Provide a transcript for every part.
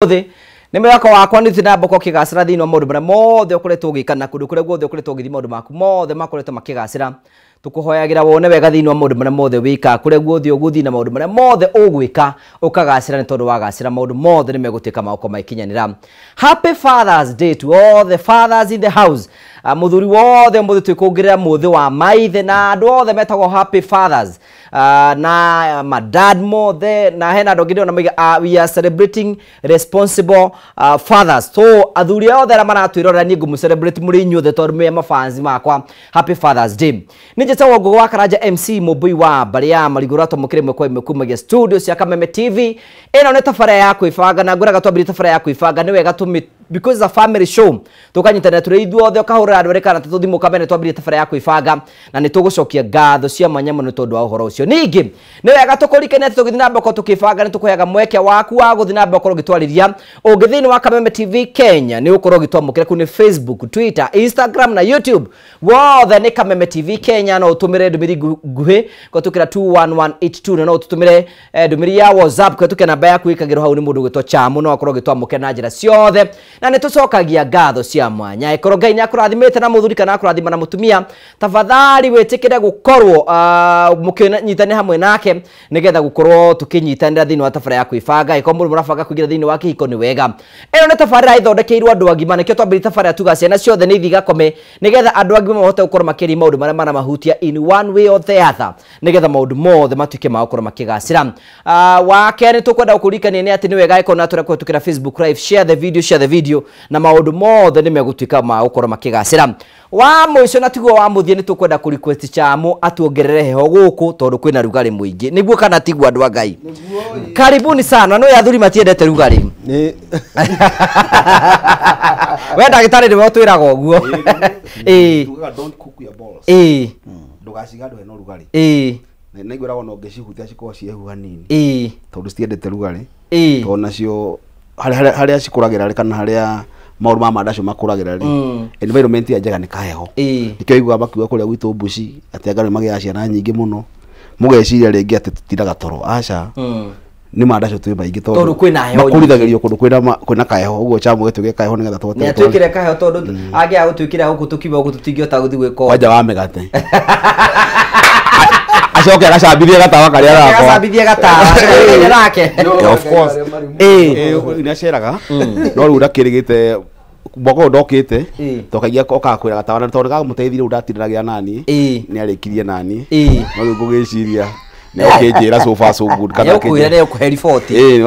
Thĩ nĩ mwĩhoko wakwa nĩ na mboko kĩgacĩra thĩinĩ wa maũndũ marĩa mothe ũkoretwo ũgĩka na kũndũ kũrĩa guothe ũkoretwo ũgĩthiĩ, maũndũ maku mothe makoretwo makĩgacĩra. Tũkũhoyagĩra wone wega thĩinĩ wa maũndũ marĩa mothe wĩkaga, kũrĩa guothe ũgũthiĩ na maũndũ marĩa mothe ũgwĩka ũkagacĩra, nĩ tondũ wagacĩra maũndũ mothe nĩ megũtuĩka ma gũkorwo magĩkinyanĩra. Happy Fathers Day to all the fathers in the house. Mũthuri wothe ũmũthĩ twĩkũngĩrĩra mũthĩ wa maithe na andũ othe metagwo happy fathers, na madad mothe, na hena andũ angĩ ndĩrona maiga we are celebrating responsible fathers. So athuri othe arĩa maratwĩrorera, niĩ ngũmũ celebrate mũrĩ inyuothe tondũ mwĩ mafans makwa. Happy Fathers Day. Nĩ njĩtagwo Ngũgũ wa Karanja, MC Mũmbui wa mbarĩ ya Marigũ, ratwamũkĩre ĩmwe kwa ĩmwe kumagia studio cia Kameme TV. Ĩno nĩ tabarĩra ya kwĩbanga, na ngwĩraga twambĩrĩrie tabarĩra ya kwĩbanga nĩ wega tũmĩ because it's a family show, tũkanyitanĩra tũrĩ ithuothe, ũkahũrĩra andũ erĩ kana tatũ thimũ kamene twambĩrĩrie tabarĩra ya kwĩbanga, na nĩ tũgũcokia ngatho cia mwanya mũno nĩ tondũ wa ũhoro ũcio. Ningĩ nĩ wega tũkũrikania atĩ tũgĩthiĩ na mbere gũkorwo tũkĩbanga, nĩ tũkũheaga mweke waku wa gũthiĩ na mbere gũkorwo ũgĩtwarĩria. Ũngĩ thĩinĩ wa Kameme TV Kenya nĩ ũgũkorwo ũgĩtwamũkĩra kũu nĩ Facebook, Twitter, Instagram na YouTube, wothe nĩ Kameme TV Kenya. No ũtũmĩre ndũmĩrĩri nguhĩ kũhetũkĩra 21182, na no ũtũtũmĩre ndũmĩrĩri ya WhatsApp kũhetũkĩra namba yaku ĩkagĩrwo hau nĩ mũndũ ũgwĩtwo Chamu. No akorwo ũgĩtwamũkĩra na njĩra ciothe, na nĩ tũcokagia ngatho cia mwanya. Ĩkorwo Ngai nĩ akũrathimĩte na mũthuri kana akũrathima na mũtumia, tafadhali wĩtĩkĩre gũkorwo mũkĩnyitanĩra hamwe nake nĩgetha gũkorwo tũkĩnyitanĩra thĩinĩ wa tabarĩra ya kwĩbanga. Ĩkorwo mũndũ mũrabanga kũingĩra thĩinĩ wa kĩhiko, nĩ wega. Ĩno nĩ tabarĩra ĩthondekeirwo andũ agima, nĩkĩo twambĩrĩria tabarĩra tuga ciana ciothe nĩ ithiĩ igakome, nĩgetha andũ agima mahote gũkorwo makĩria maũndũ marĩa maramahutia in one way or the other, nĩgetha maũndũ mothe matuĩke ma gũkorwo makĩgacĩra. Wa kerĩ tũkwenda gũkũririkania nĩ atĩ nĩ wega ĩkorwo na tũrĩa kũhetũkĩra Facebook Live, share the video, share the video, na maũndũ mothe nĩ megũtuĩka ma gũkorwo makĩgacĩra. Wa mũico na tiguo wa mũthia, nĩ tũkwenda kũ request Chamu atuongerere heho gũkũ tondũ kwĩna rugarĩ mũingĩ. Nĩguo kana tiguo, andũ a Ngai? Karibuni sana. No athuri matiendete rugarĩ. Nĩ We ndagĩtarĩ nĩwe ũtwĩraga ũguo, ĩĩ. Tugaga don't cook your balls. Ndũgaciga handũ hena ũrugarĩ. Na naiguĩraga ona ũngĩcihutia cikorwo ciĩhu hanini, tondũ citiendete rugarĩ, tondũ nacio harĩa cikũragĩra rĩ, kana harĩa maũndũ ma mandacio makũragĩra rĩ, environment ya njega nĩ kaheho. Nĩkĩo iguaga makiuga kũrĩa gwitũ mbuci atĩ anga nĩ magĩaga ciana nyingĩ mũno, mũgeciria rĩngĩ atĩ tũtindaga toro. Aca, nĩ mandacio twĩ maingĩ. Tondũ kwĩna heho. Makũrithagĩrio kũndũ kwĩna kaheho ũguo. Chamu gĩtũgĩe kaheho nĩgetha tũhote nĩ atwĩkĩre kaheho, tondũ angĩaga gũtwĩkĩra gũkũ tũkiuma gũkũ tũtingĩhota gũthiĩ gwĩka ũndũ. Kwanja wa mĩgate acoke agacambithie gatawa karĩa gakwa. Agacambithie gatawa nake. Yeah, of course. Nĩ aceraga, no rĩu ndakĩrĩgĩte mwaka ũyũ ndokĩte, to kaingĩ okaga kwĩra gatawa, na tondũ kamũteithirie rĩu ndatindanagĩra naniĩ, nĩ arĩkirie naniĩ. No rĩu ngũgĩciria nĩ akĩnjĩra so far so good kana nĩ ũkwĩra, nĩ ũkũhe riboti. Ĩĩ,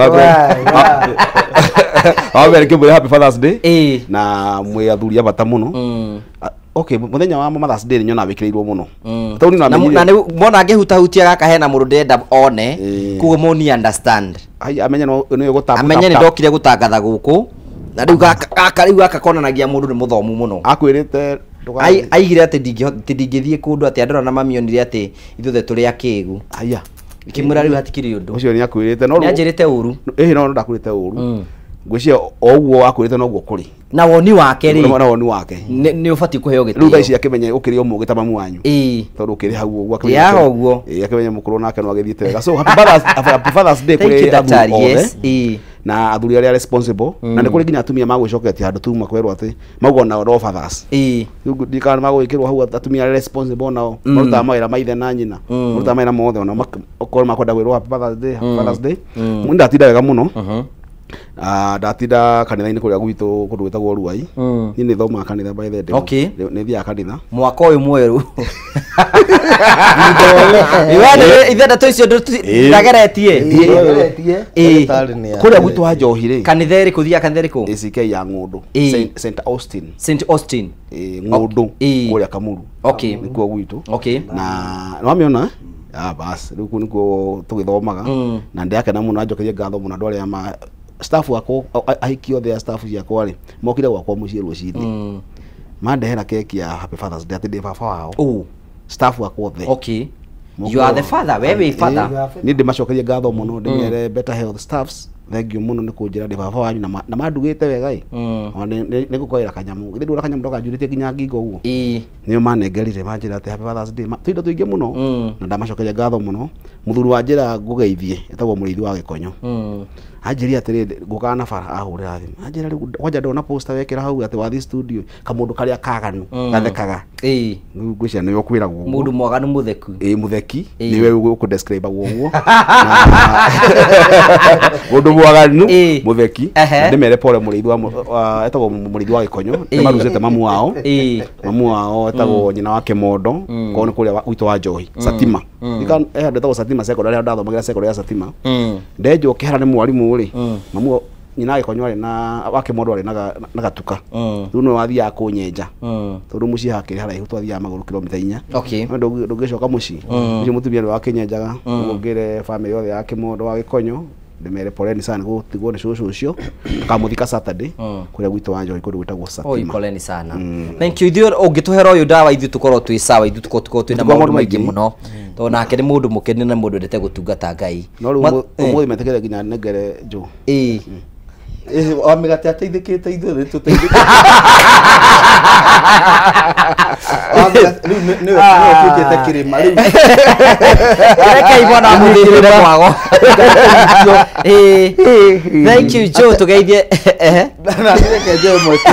wa mbere kĩmwĩre happy Fathers Day na mwĩ athuri a bata mũno. Okay, mũthenya wa Mother's Day nĩ nyonaga wĩkĩrĩirwo mũno, tondũ niĩ na namenyire na nĩ mona ngĩhutahutia gaka hena mũndũ ndĩrenda one. Koguo mũni understand. Ai, amenye no nĩ ũgũtap. Amenye nĩ ndokire gũtangatha gũkũ, na rĩu gaka rĩu gaka konanagia mũndũ nĩ mũthomu mũno. Akwĩrĩte Aigire atĩ ndingĩthiĩ kũndũ atĩ andũ na mamionire atĩ ithuothe tũrĩ akĩgu. Aya. Ikĩmwĩra rĩu hatikĩrĩ ũndũ. Ũcio nĩ akwĩrĩte no nĩ anjĩrĩte ũru. Ĩhĩ, no ndakwĩrĩte ũru, ngwĩciria o ũguo akwĩrĩte noguo kũrĩ. Na woni wake rĩ, na woni wake nĩ ũbatiĩ kũheo rĩu thaa gĩtĩo. Ici akĩmenye ũkĩrĩ o mũgĩ ta mamu wanyu, tondũ ũkĩrĩ hau ũguo. Yaha ũguo. Ĩĩ, akĩmenye mũkũrũ nake no agĩthiĩte wega. So happy Father's Day Thank you, kũrĩ athuri daktari. othe Yes, ĩĩ. na athuri arĩa responsible, na nĩ kũrĩ nginya atumia magwĩcoketie handũ tuma kwerwo atĩ mauga onao no fathers. Rĩu ndikana magwĩkĩrwo hau atumia arĩa responsible nao marutaga mawĩra maithe na nyina, marutaga mawĩra mothe, ona okorwo makwenda kwĩrwo happy Father's Day, happy Father's Day. Ndatinda wega mũno. Ah, ndatinda kanitha-inĩ kũrĩa gwitũ kũndũ gwĩtagwo Ruai. Niĩ nĩ thomaga kanitha, by the way. Nĩ thiaga kanitha. Mwaka ũyũ mwerũ ithe ndeto icio ndageretie. Kũrĩa gwitũ wa Njohi rĩ. Kanitha ĩrĩkũ thiaga, kanitha ĩrĩkũ? ACK ya Ng'ũndũ. St Austin. St Austin. Ĩĩ, Ng'ũndũ, kũrĩa Kamuru. Nĩkuo gwitũ. Na nĩwamĩona, ah, bas rĩu kũu nĩkuo tũgĩthomaga, na ndĩrakena mũno na njokerie ngatho mũno andũ arĩa ma staff akwa, ahiki othe a staff ciakwa rĩ, mokire gwakwa mũciĩ rũcinĩ, mandehera keki ya happy Fathers Day atĩ ndĩ baba wao. Staff akwa othe. You are the father, we wĩ father. Niĩ ndĩmacokerie ngatho mũno, ndĩmere better health staffs, Thank you muno nĩ kũnjĩra ndĩ baba wanyu na mandugĩte wega ĩ. Nĩ ngũkoera kanyamũ. Githĩ ndũra kanyamũ ndokanjurĩtie nginya ngingo ũguo. Nĩo manengerire manjĩra atĩ happy Father's Day. Tũindo tũingĩ mũno na ndamacokeria ngatho mũno. Mũthuri wa njĩra ngũgeithie etagwo Mũrĩithi wa Gĩkonyo. Anjĩria atĩrĩ ngũkaga na bara ahũrĩra thimũ. Anjĩra rĩu kwanja ndona poster wekĩra hau atĩ wathi studio kamũndũ karĩa kaganu gathekaga. Rĩu ngwĩciria nĩwe ũkwĩragwo ũguo. Mũndũ mwaganu mũtheku. Ĩĩ mũtheki nĩwe ũkũdescribe ũguo. Mũndũ mwaganu mũtheki. Ndĩmere pole Mũrĩithi wa etagwo Mũrĩithi wa Gĩkonyo. Nĩmarucĩte mamu wao. Mamu wao etagwo nyina wa Kĩmondo. Kwao nĩ kũrĩa gwitũ wa Njohi. Satima. Handũ etagwo Satima secondary harĩa ndathomagĩra secondary ya Satima. Ndenjwo kĩhara nĩ mwarimũ rĩ. Mamu nyina wa Gĩkonyo arĩ na wa Kĩmondo arĩ na gatuka. Rĩu nĩwe wathiaga kũnyenja. Tondũ mũciĩ hakĩrĩ haraihu twathiaga magũrũ kilomita 4. No ndũngĩcoka mũciĩ. Ũcio mũtumia nĩwe wakĩnyenjaga. Ũguo ngĩre family yothe ya Kĩmondo wa Gĩkonyo ndĩmere poleni sana gũtigwo nĩ cũcũ ũcio. Tũkamũthika Saturday kũrĩa gwitũ wa Njohi kũndũ gwĩtagwo Satima. Oi poleni sana. Thank you. Ithuĩ ũngĩtũhera ũyũ ndawa ithuĩ tũkorwo twĩ sawa, ithuĩ tũkorwo twĩ na maũndũ maingĩ mũno. Tondũ nake nĩ mũndũ mũkeni na mũndũ wendete gũtungata Ngai. No rĩu ũmũthĩ metĩkĩre nginya nengere Joe. Wa mĩgate ateithĩkĩte ithuĩ nĩ tũteithĩkĩte. Rĩu nĩwe ũtuĩkĩte kĩrĩma rĩu. Reke imwana mũthĩrĩre mwago. Thank you Joe tũgeithie. Na reke Joe mweke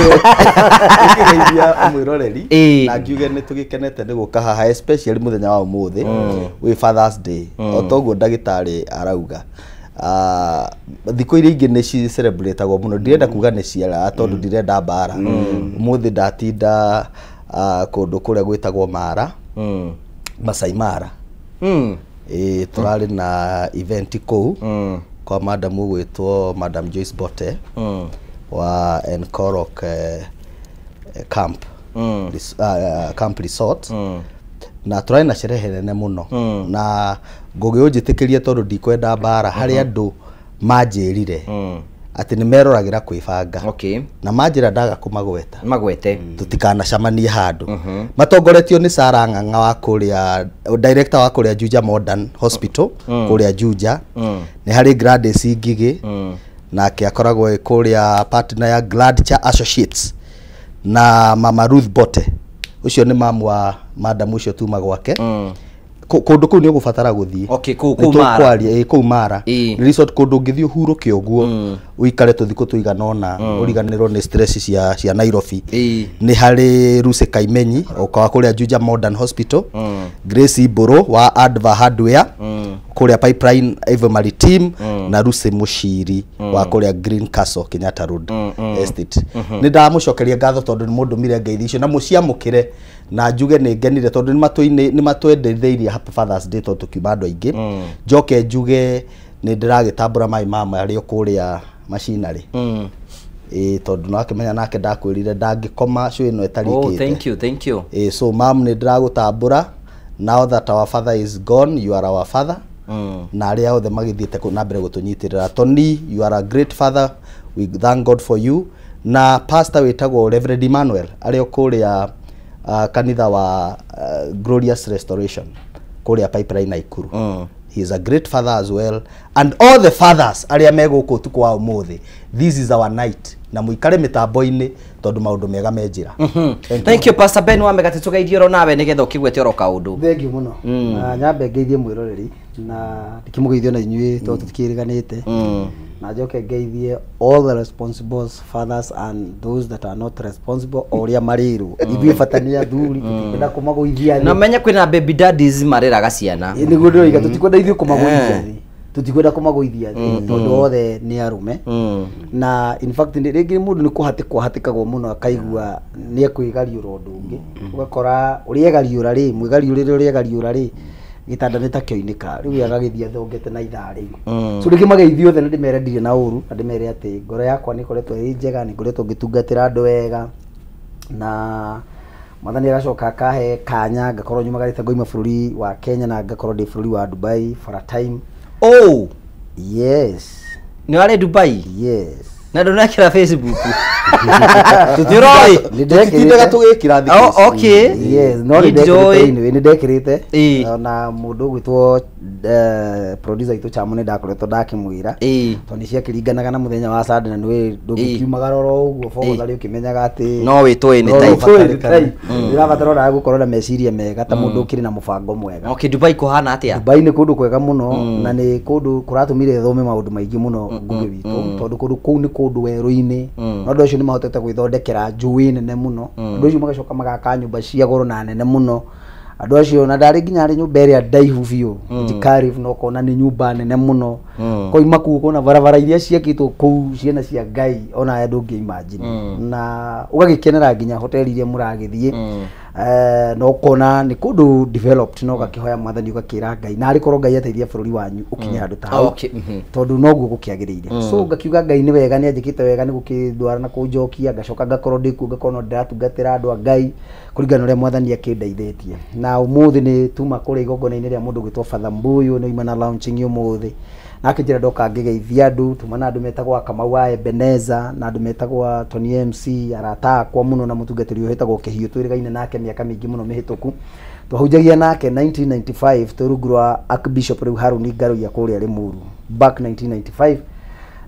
ũkĩgeithia mwĩroreri na ngiuge nĩ tũgĩkenete nĩ gũka haha especially mũthenya wa ũmũthĩ wĩ Father's Day. O toguo ndagĩtarĩ arauga. Thikũ iria ingĩ nĩ ci celebrate-agwo mũno ndirenda kuga nĩ ciara tondũ ndirenda mbara. Ũmũthĩ ndatinda kũndũ kũrĩa gwĩtagwo Mara, Masai Mara. Tũrarĩ na event kũu kwa madam ũgwĩtwo Madam Joyce Bote wa Enkorok camp, camp resort. Na tũrarĩ na sherehe nene mũno na ngũgĩ ũnjĩtĩkĩrie tondũ ndikwenda mbara harĩ andũ manjĩrire atĩ nĩ meroragĩra kwĩbanga. Na manjĩra ndaga kũmagweta magwete tũtikanacemanie handũ. Matongoretio nĩ Sarah Ng'ang'a wa kũrĩa director wa kũrĩa Juja Modern Hospital kũrĩa Juja. Nĩ harĩ Gladys Ngigĩ nake akoragwo kũrĩa partner ya Gladcha Associates na Mama Ruth Bote ũcio nĩ mamu wa madam ũcio tuma gwake. Kũndũ kũu nĩ ũgũbatara gũthiĩ. Kũu Mara. Kũu Mara. Resort kũndũ ũngĩthiĩ ũhurũke ũguo ũikare tũthikũ tũigana ũna ũriganĩrwo nĩ stress cia Nairobi. Nĩ harĩ Lucy Kaimenyi ũka wa kũrĩa Juja Modern Hospital, Grace Ibũrũ wa Adva Hardware kũrĩa Pipeline Ivory Team na Lucy Mũciri wa kũrĩa Green Castle Kenyatta Road Estate. Nĩ ndamũcokeria ngatho tondũ nĩ mũndũmire ngeithi icio na mũciamũkĩre na njuge nĩ ngenire tondũ nĩ matwendithĩirie Happy Father's Day tondũ tũkiuma andũ aingĩ. Njoke njuge nĩ ndĩragĩtambũra mai mama arĩ o kũrĩa macinarĩ. Tondũ nĩwakĩmenya nake ndakwĩrire ndangĩkoma show ĩno ĩtarĩkĩte. Oh, thank you, thank you. So mam nĩ ndĩragũtambũra. Now that our father is gone, you are our father. Na arĩa othe magĩthiĩte na mbere gũtũnyitĩrĩra. Tony, you are a great father. We thank God for you. Na pastor wĩtagwo Reverend Emmanuel arĩ o kũrĩa kanitha wa Glorious Restoration kũrĩa Pipeline Nakuru. He is a great father as well. And all the fathers arĩa me gũkũ ũtukũ wa ũmũthĩ, this is our night. Na mũikare mĩtambo-inĩ tondũ maũndũ mega me njĩra. Thank you Pastor Ben wa Megate tũgeithie oro nawe nĩgetha ũkĩgwete oro kaũndũ. Thank you mũno. Na nyambe ngeithie mwĩroreri na ndikĩmũgeithio na inyuĩ tondũ tũtikĩrĩganĩte. Na njoke ngeithie all the responsible fathers and those that are not responsible ũrĩa marĩrwo. Ithuĩ bata nĩ athuri tũtikwenda kũmagũithia thĩ. Na menye kwĩna baby daddies mareraga ciana. Nĩguo ndĩroiga tũtikwenda ithuĩ kũmagũithia thĩ. Tũtikwenda kũmagũithia thĩ tondũ othe nĩ arũme. Na in fact rĩngĩ mũndũ nĩ kũhatĩkwo hatĩkagwo mũno akaigua nĩ ekwĩgariũra ũndũ ũngĩ. Ũgakora ũrĩa egariũra rĩ, mwĩgariũrĩre ũrĩa egariũra rĩ, gĩtanda nĩ ta kĩoinĩka rĩu agagĩthiĩ athongete na ithaa rĩu. So rĩngĩ mageithio othe na ndĩmere ndirĩ na ũru na ndĩmere atĩ ngoro yakwa nĩ ĩkoretwo ĩ njega, nĩ ngoretwo ngĩtungatĩra andũ wega na Mwathani agacoka akahe kanya ngakorwo nyumagarĩte ngoima bũrũri wa Kenya na ngakorwo ndĩ bũrũri wa Dubai for a time. Oh yes. Nĩ warĩ Dubai? Yes. Na ndũnekĩra Facebook? Nĩũroĩ? Tũtitindaga tũgĩkĩra thikũ ici. Oh, okay. Yes, no nĩ Enjoy. ndekĩrĩte anyway, nĩ ndekĩrĩte Ĩĩ. ona mũndũ ũgwĩtwo producer witũ Chamu nĩ ndakoretwo ndakĩmwĩra tondũ nĩ ciakĩringanaga na mũthenya wa Sunday na nĩũĩ ndũngĩkiumagara oro ũguo bogotharĩ ũkĩmenyaga atĩ No wĩtwo anytime. No wĩtwo anytime. Ũrabatara ona gũkorwo na meciria mega ta mũndũ ũkĩrĩ na mũbango mwega. Okay, Dubai kũhana atĩa? Dubai nĩ kũndũ kwega mũno na nĩ kũndũ kũratũmire thome maũndũ maingĩ mũno Ngũgĩ witũ tondũ kũndũ kũu nĩ kũndũ werũ-inĩ na andũ acio nĩ mahotete gwĩthondekera njũĩ nene mũno. Andũ acio magacoka magaka nyũmba cia goro na nene mũno. Andũ acio na ndarĩ nginya harĩ nyũmba ĩrĩa ndaihu biũ Jikarif, na ũkona nĩ nyũmba nene mũno. Koima kũu ũkona barabara iria ciakĩtwo kũu ciana cia Ngai ona ndũngĩ imagine, na ũgagĩkenera nginya hoteli iria mũragĩthiĩ na ũkona nĩ kũndũ developed, na ũgakĩhoya mwathani ũgakĩra Ngai na arĩ korwo Ngai ateithia bũrũri wanyu ũkinye handũ ta hau. Okay. Tondũ noguo gũkĩagĩrĩire. So ngakiuga Ngai nĩ wega, nĩ anjĩkĩte wega nĩ gũkĩndwara na kũnjokia, ngacoka ngakorwo ndĩ kuo, ngakorwo no ndĩratungatĩra andũ a Ngai kũringana na ũrĩa mwathani akĩndeithĩtie. Na ũmũthĩ nĩ tuma kũrĩa igongona-inĩ rĩa mũndũ ũgwĩtwo Father Mbuyu, nĩ oima na launching ũmũthĩ, na akĩnjĩra ndoka ngĩgeithia andũ. Tuma na andũ metagwo Kamau wa Ebeneza na andũ metagwo Tony MC, arata akwa mũno, na mũtungatĩri ũyũ wĩtagwo Kĩhiũ twĩrĩgaine nake mĩaka mĩingĩ mũno mĩhĩtũku. Twahunjagia nake 1995 twĩ rungu rwa Archbishop rĩu Haruni Ngaruiya kũrĩa Limuru back 1995,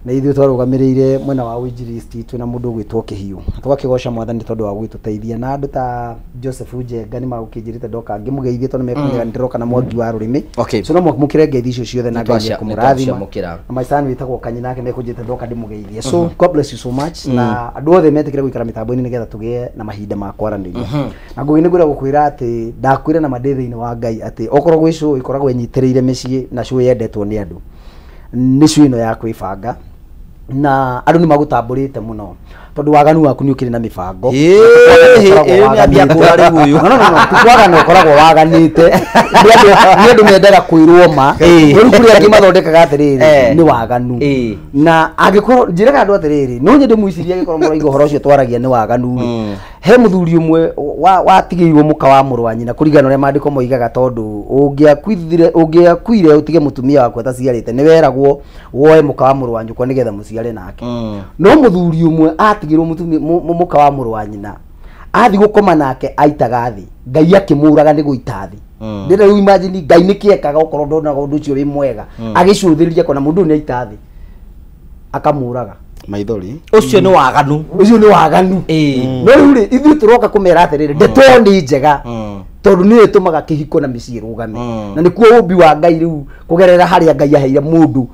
na ithuĩ twarũgamĩrĩire mwena wa ũinjilisti twĩna mũndũ ũgwĩtwo Kĩhiũ. Tũgakĩgoca mwathani tondũ wa gũgĩtũteithia, na andũ ta Joseph Njenga nĩ magũkĩnjĩrĩte ndoka ngĩmũgeithie tondũ mekũmenyaga nĩ ndĩroka na mwangi wa rũrĩmĩ. So no mwamũkĩre ngeithi icio ciothe na Ngai nĩekũmũrathima. Nĩtwaciamũkĩra. Na my son wĩtagwo Kanyi nake nĩekũnjĩte ndoka ndĩmũgeithie. So God bless you so much, na andũ othe metĩkĩre gũikara mĩtambo-inĩ nĩgetha tũgĩe na mahinda ma kwaranĩria. Na Ngũgĩ nĩngwenda gũkwĩra atĩ ndakwĩra na ma ndĩ thĩinĩ wa Ngai atĩ okorwo gwĩ show ĩkoragwo ĩnyitĩrĩire mĩciĩ na show yendetwo nĩ andũ, nĩ show ĩno ya kwĩbanga, na andũ nĩ magũtambũrĩte mũno tondũ waganu waku nĩ ũkĩrĩ na mĩbango. Nĩ ambia kũra rĩu ũyũ. No, no, no, ti kwagana ũkoragwo waganĩte. Nĩ andũ mendaga kwĩrwo ma. Rĩu kũrĩ angĩ mathondekaga atĩrĩrĩ nĩ waganu. Na angĩkorwo njĩraga andũ atĩrĩrĩ, no nyende mwĩcirie angĩkorwo mũraiga ũhoro ũcio twaragia nĩ waganu rĩ. He mũthuri ũmwe watigĩirwo mũka wa mũrũ wa nyina kũringana na ũrĩa maandĩko moigaga, tondũ ũngĩakuire ũtige mũtumia waku ataciarĩte nĩ weragwo woe mũka wa mũrũ wa nyũkwa nĩgetha mũciare nake. No mũthuri ũmwe atigĩrwo mũtumia mũka wa mũrũ wa nyina, athi gũkoma nake aitaga thĩ, Ngai akĩmũraga nĩ gũita thĩ. Ndĩrenda rĩu imagine Ngai nĩkĩ ekaga okorwo ndonaga ũndũ ũcio wĩ mwega, agĩcũthĩrĩria kona mũndũ ũyũ nĩ aita thĩ akamũraga. Maithori. Ũcio nĩ waganu. Ũcio nĩ waganu. No rĩu rĩ, ithuĩ tũroka kũmera atĩrĩrĩ, ndeto ĩyo nĩ njega tondũ nĩyo ĩtũmaga kĩhiko na mĩciĩ ĩrũgame, na nĩkuo ũmbi wa Ngai rĩu kũgerera harĩa Ngai aheire mũndũ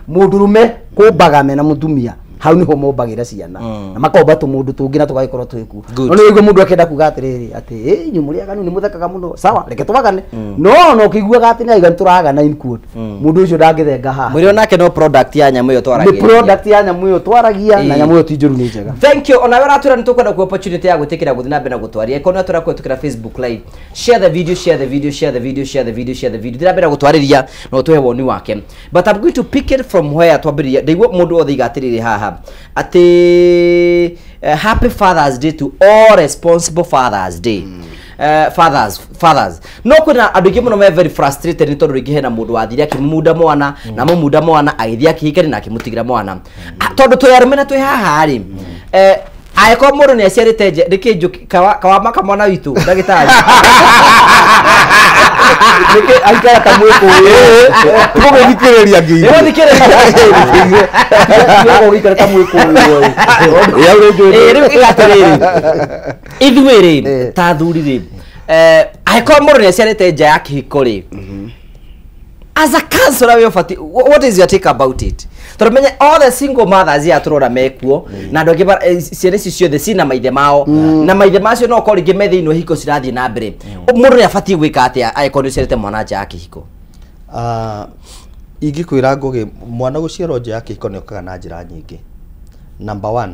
mũndũrũme kũmbaga mena mũtumia, hau niho mombagĩra ciana na makomba tũmũndũ tũngĩ na tũgagĩkorwo twĩkuo. No nĩ ũigua mũndũ akĩenda kuga atĩrĩrĩ atĩ inyuĩ mũrĩ aganu nĩ mũthekaga mũno, sawa reke twagane, no no ũkĩiguaga atĩ nĩ aiga nĩtũragana in quote, mũndũ ũcio ndangĩthenga haha. Mwĩrĩ onake no product ya nyamũ ĩyo twaragia. Nĩ product ya nyamũ ĩyo twaragia, na nyamũ ĩyo ti njũru, nĩ njega. Thank you. Ona we ũratwĩra nĩ tũkwenda ku opportunity ya gwĩtĩkĩra gũthiĩ na mbere na gũtwaria. Ĩkorwo nĩ ũratwĩra kũhĩtũkĩra Facebook live. Share the video, share the video, share the video, share the video, share the video. Thiĩ na mbere na gũtwarĩria na ũtũhe woni wake. But I'm going to pick it from where twambĩrĩria. Ndaigua mũndũ wothe iga atĩrĩrĩ haha atĩ happy Father's Day to all responsible Father's Day. Fathers no kwĩna andũ aingĩ mũno me very frustrated nĩ tondũ rĩngĩ hena mũndũ wathire akĩmunda mwana na mũmunda mwana agĩthiĩ akĩhikania na akĩmũtigĩra mwana. Tondũ twĩ arũme na twĩ haha rĩ, angĩkorwo mũndũ nĩ aciarĩte nje nĩkĩ njũki kawamaka mwana witũ ndagĩtarĩ Nĩkĩ aikara ta mwĩkũyũ? Tũgũthikĩrĩria nginya. Nĩgũthikĩrĩria. Gũikara ta mwĩkũyũ. Rĩu iga atĩrĩrĩ, ithuĩ rĩ ta athuri rĩ, angĩkorwo mũndũ nĩ aciarĩte nja ya kĩhiko rĩ, as a counselor we ũbatiĩ, what is your take about it? Tondũ menye all the single mothers ya tũrona mekuo na andũ angĩ ciana ici ciothe cina maithe mao, na maithe macio no korwo rĩngĩ me thĩinĩ wa hiko cirathiĩ na mbere, mũndũ nĩ abatiĩ gwĩka atĩa angĩkorwo nĩ ũciarĩte mwana nja ya kĩhiko? Ingĩkwĩra Ngũgĩ, mwana gũciarwo nja ya kĩhiko nĩ okaga na njĩra nyingĩ. Number one,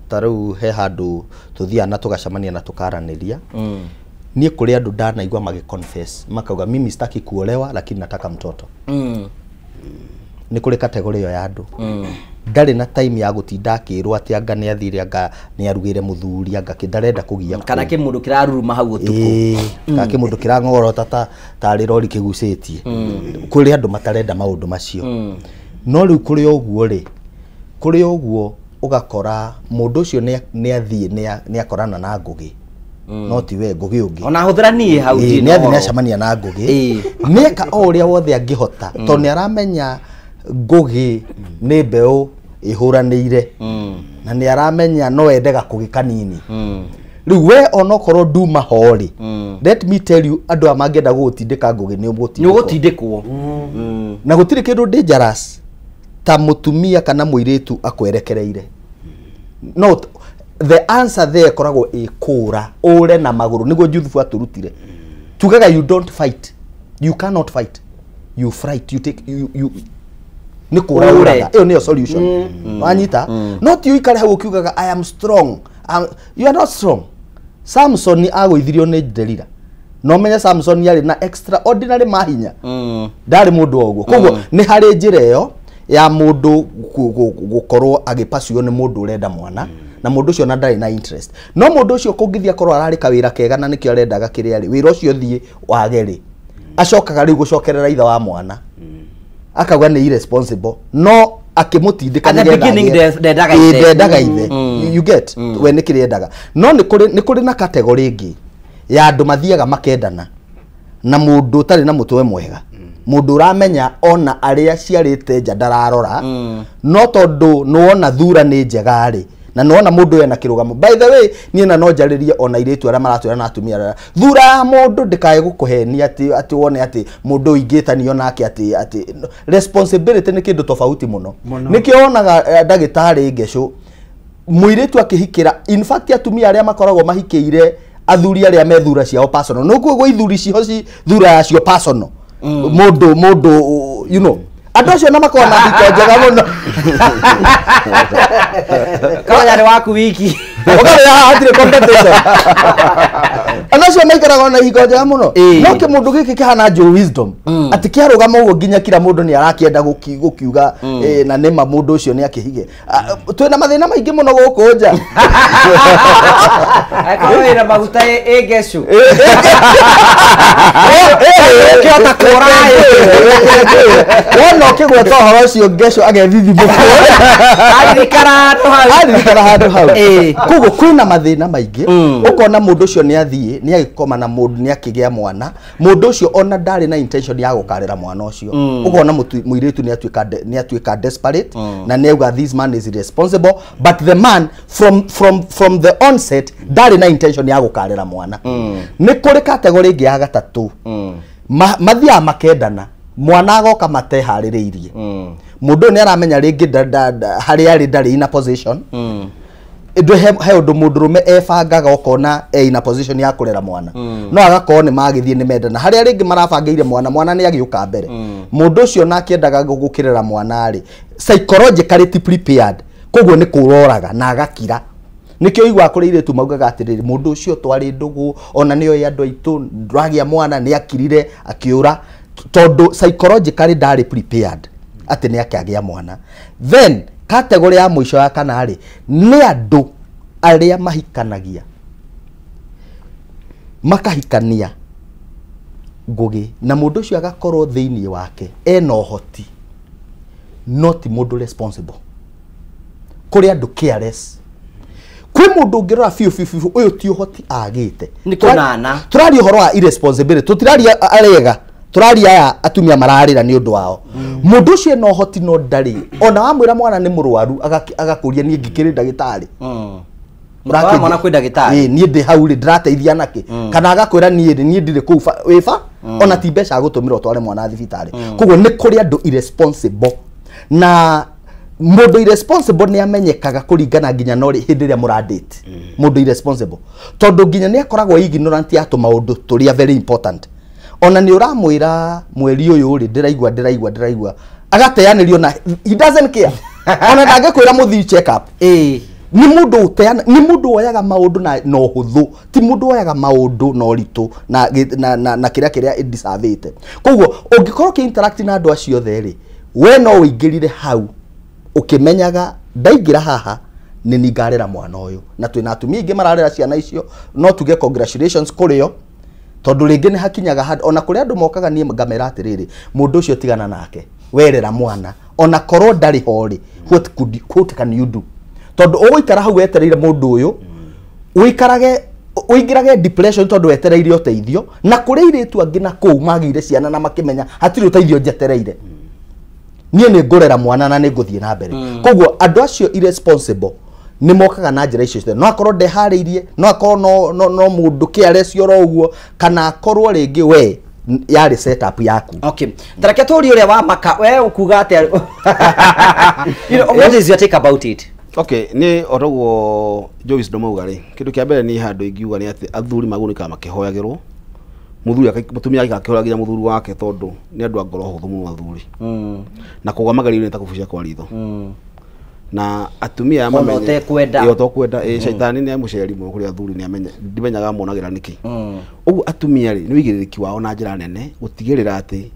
ta rĩu he handũ tũthiaga na tũgacemania na tũkaranĩria. Niĩ kũrĩ andũ ndanaigua magĩ confess makauga mimi sitaki kuolewa lakini nataka mtoto. Nĩ kũrĩ category ĩyo ya andũ. Ndarĩ na time ya gũtinda akĩrwo atĩ anga nĩ athire, anga nĩ arugĩire mũthuri, anga kĩ, ndarenda kũgia kana kĩmũndũ kĩraruruma hau ũtukũ, kana kĩmũndũ kĩrang'orota tarĩ rori kĩgucĩtie. Kũrĩ andũ matarenda maũndũ macio. No rĩu kũrĩ ũguo rĩ, kũrĩ ũguo Ũgakora mũndũ ũcio nĩ athiĩ nĩ akorana na Ngũgĩ. No ti we Ngũgĩ ũngĩ. Ona hũthĩra niĩ hau nĩ athiĩ nĩ acemania na Ngũgĩ. Nĩeka o ũrĩa wothe angĩhota tondũ nĩ aramenya Ngũgĩ nĩ mbeũ ĩhũranĩire. Na nĩ aramenya no ende gakũgĩ kanini. Rĩu we onokorwo nduma ho rĩ, let me tell you andũ aya mangĩenda gũgũtindĩka Ngũgĩ nĩ ũgũtindĩkwo. Na gũtirĩ kĩndũ dangerous ta mũtumia kana mũirĩtu akwerekereire. No the answer there ĩkoragwo ĩ kũra, ũre na magũrũ nĩguo Juthubu atũrutire. Tugaga you don't fight. You cannot fight. You fright, you take you nĩ kũra ũraga. Ĩyo nĩyo solution. Wanyita? No ti ũikare hau ũkiugaga I am strong. You are not strong. Samson agũithirio nĩ Delila. No menye Samson yarĩ na extraordinary mahinya. Ndarĩ mũndũ o ũguo. Koguo nĩ harĩ njĩra ĩyo ya mũndũ gũkorwo agĩpacio nĩ mũndũ ũrenda mwana na mũndũ ũcio na ndarĩ na interest. No mũndũ ũcio kũngĩthiĩ akorwo ararĩ kawĩra kega na nĩkĩo arendaga kĩrĩa rĩ, wĩra ũcio thiĩ wage rĩ, acokaga rĩu gũcokerera ithe wa mwana. Akauga nĩ irresponsible. No akĩmũtindĩka nĩgetha ndendaga ithe. You get? We nĩ kĩrĩa endaga. No nĩ kũrĩ na category ĩngĩ ya andũ mathiaga makendana na mũndũ ũtarĩ na mũtwe mwega. Mũndũ ũramenya ona arĩa ciarĩte nja ndararora, no tondũ nĩwona thura nĩ njega rĩ, na nĩwona mũndũ ena kĩrũgamo. By the way, niĩ na no njarĩrie ona airĩtu arĩa maratwĩra na atumia arĩa thura ya mũndũ ndĩkae gũkũhenia atĩ wone atĩ mũndũ ingĩtanio nake atĩ responsibility nĩ kĩndũ tofauti mũno. Nĩkĩo wonaga ndagĩtarĩ Ngecũ mũirĩtu akĩhikĩra, in fact atumia arĩa makoragwo mahikĩire athuri arĩa me thura ciao personal. No kuo ithuri ciho ci thura yacio personal. Mũndũ you know andũ acio na makoragwo na hiko njega mũno. Kawanya nĩ waku wiki. Ũkarĩa haha hatirĩ competition. Andũ acio maikaraga na hiko njega mũno. No kĩmũndũ gĩkĩ kĩhana Joe Wisdom atĩ kĩarũgama ũguo nginya kila mũndũ nĩ arakĩenda gũkiuga na nĩma mũndũ ũcio nĩ akĩhige. Twĩna mathĩna maingĩ mũno gũkũ nja. Angĩkorwo wĩna maguta ĩ Ngecũ. Kĩhota kũra ĩ. Wona ũkĩgweta ũhoro ũcio Ngecũ agethithimũkwo. Aririkana handũ hau. Koguo kwĩna mathĩna maingĩ. Ũkona mũndũ ũcio nĩ athiĩ nĩ agĩkoma na mũndũ nĩ akĩgĩa mwana. Mũndũ ũcio ona ndarĩ na intention ya gũkarĩra mwana ũcio. Ũkona mũirĩtu nĩ atuĩka desperate na nĩ auga this man is irresponsible, but the man from the onset ndarĩ na intention ya gũkarĩra mwana. Nĩ kũrĩ category ĩngĩ ya gatatũ. Mathiaga makendana mwana agoka mateharĩrĩirie. Mũndũ nĩ aramenya rĩngĩ harĩa arĩ ndarĩ in a position. Ĩndũ he ũndũ mũndũrũme ebangaga ũkona e in a position ya kũrera mwana. No agakorwo nĩ magĩthiĩ nĩ mendana. Harĩa rĩngĩ marabangĩire mwana, mwana nĩ agĩũka mbere. Mũndũ ũcio nake endaga gũkĩrera mwana rĩ, psychologically ti prepared. Koguo nĩ kũroraga na agakira. Nĩkĩo iguaga kũrĩ airĩtu maugaga atĩrĩrĩ, mũndũ ũcio twarĩ ndũgũ ona nĩoĩ andũ aitũ ndũragĩa mwana nĩ akirire akĩũra tondũ psychologically ndarĩ prepared atĩ nĩ akĩagĩa mwana. Then category ya mũico ya kana rĩ, nĩ andũ arĩa mahikanagia makahikania Ngũgĩ na mũndũ ũcio agakorwo thĩinĩ wake ena ũhoti no ti mũndũ responsible. Kũrĩ andũ careless. Kwĩ mũndũ ũngĩrora biũ biũ biũ ũyũ ti ũhoti agĩte. Nĩ kũnana. Tũraria ũhoro wa irresponsibility, tũtiraria arega, tũraria aya atumia mararĩra nĩ ũndũ wao. Mũndũ ũcio ena ũhoti no ndarĩ. Ona wamwĩra mwana nĩ mũrwaru agakũria niĩ ngĩkĩrĩ ndagĩtarĩ. Mwana kwĩ ndagĩtarĩ. Niĩ ndĩ hau rĩ ndĩrateithia nakĩ. Kana agakwĩra niĩ rĩ niĩ ndirĩ kũu wĩba ona ti mbeca agũtũmĩra ũtware mwana thibitarĩ. Koguo nĩ kũrĩ andũ irresponsible. Na mũndũ irresponsible nĩ amenyekaga kũringana nginya no hĩndĩ ĩrĩa mũradate. Mũndũ irresponsible tondũ nginya nĩ akoragwo ignorant ya tũmaũndũ tũrĩa very important. Ona nĩ ũramwĩra mweri ũyũ rĩ ndĩraigua agateanĩrio na he doesn't care. Ona ndangĩkwĩra mũthiĩ check up. Nĩ mũndũ ũteana, nĩ mũndũ woyaga maũndũ na ũhũthũ, ti mũndũ woyaga maũndũ na ũritũ na kĩrĩa kĩrĩa ĩdeservĩte. Koguo ũngĩkorwo ũkĩ interact na andũ acio othe rĩ, we no ũingĩrire hau ũkĩmenyaga ndaingĩra haha nĩ ningarera mwana ũyũ. Na twĩna atumia aingĩ mararera ciana icio, no tuge congratulations kũrĩ o tondũ rĩngĩ nĩ hakinyaga handũ ona kũrĩ andũ mokaga niĩ ngamera atĩrĩrĩ, mũndũ ũcio tigana nake, werera mwana ona korwo ndarĩ ho rĩ, what can you do? Tondu uguikara hau wetereire mundu uyu uikarage uingirage depression tondu wetereire uteithio na kuri iritu angi na kuu magire ciana na makimenya hatiri uteithio njetereire. Nie ni ngurera mwana na ni nguthie na mbere. Koguo andu acio irresponsible ni mokaga na njira icio ciothe. No akorwo ndehariirie, no akorwo no mundu kiarecio oro uguo, kana akorwo ringi we yari setup yaku. Okay. Tareke turi uria wa maka we ukuga atia? You know, what is your take about it? Okay, ni oroguo Joyce Ndomauga ri kindu kia mbere ni handu ingiuga ni ati athuri magunikaga makihoyagirwo. Muthuri mutumia akihoyagira muthuri wake tondu ni andu a ngoro huthu muno athuri. Na kugwa magerio-inĩ ta kubucia kwa ritho. Na atumia mamenye iyo to kwenda shaitani ni amuceri muno kuri athuri ni amenye ndimenyaga monagira niki. Uguo atumia ri ni wigirĩrĩki wao na njĩra nene gutigĩrĩra ati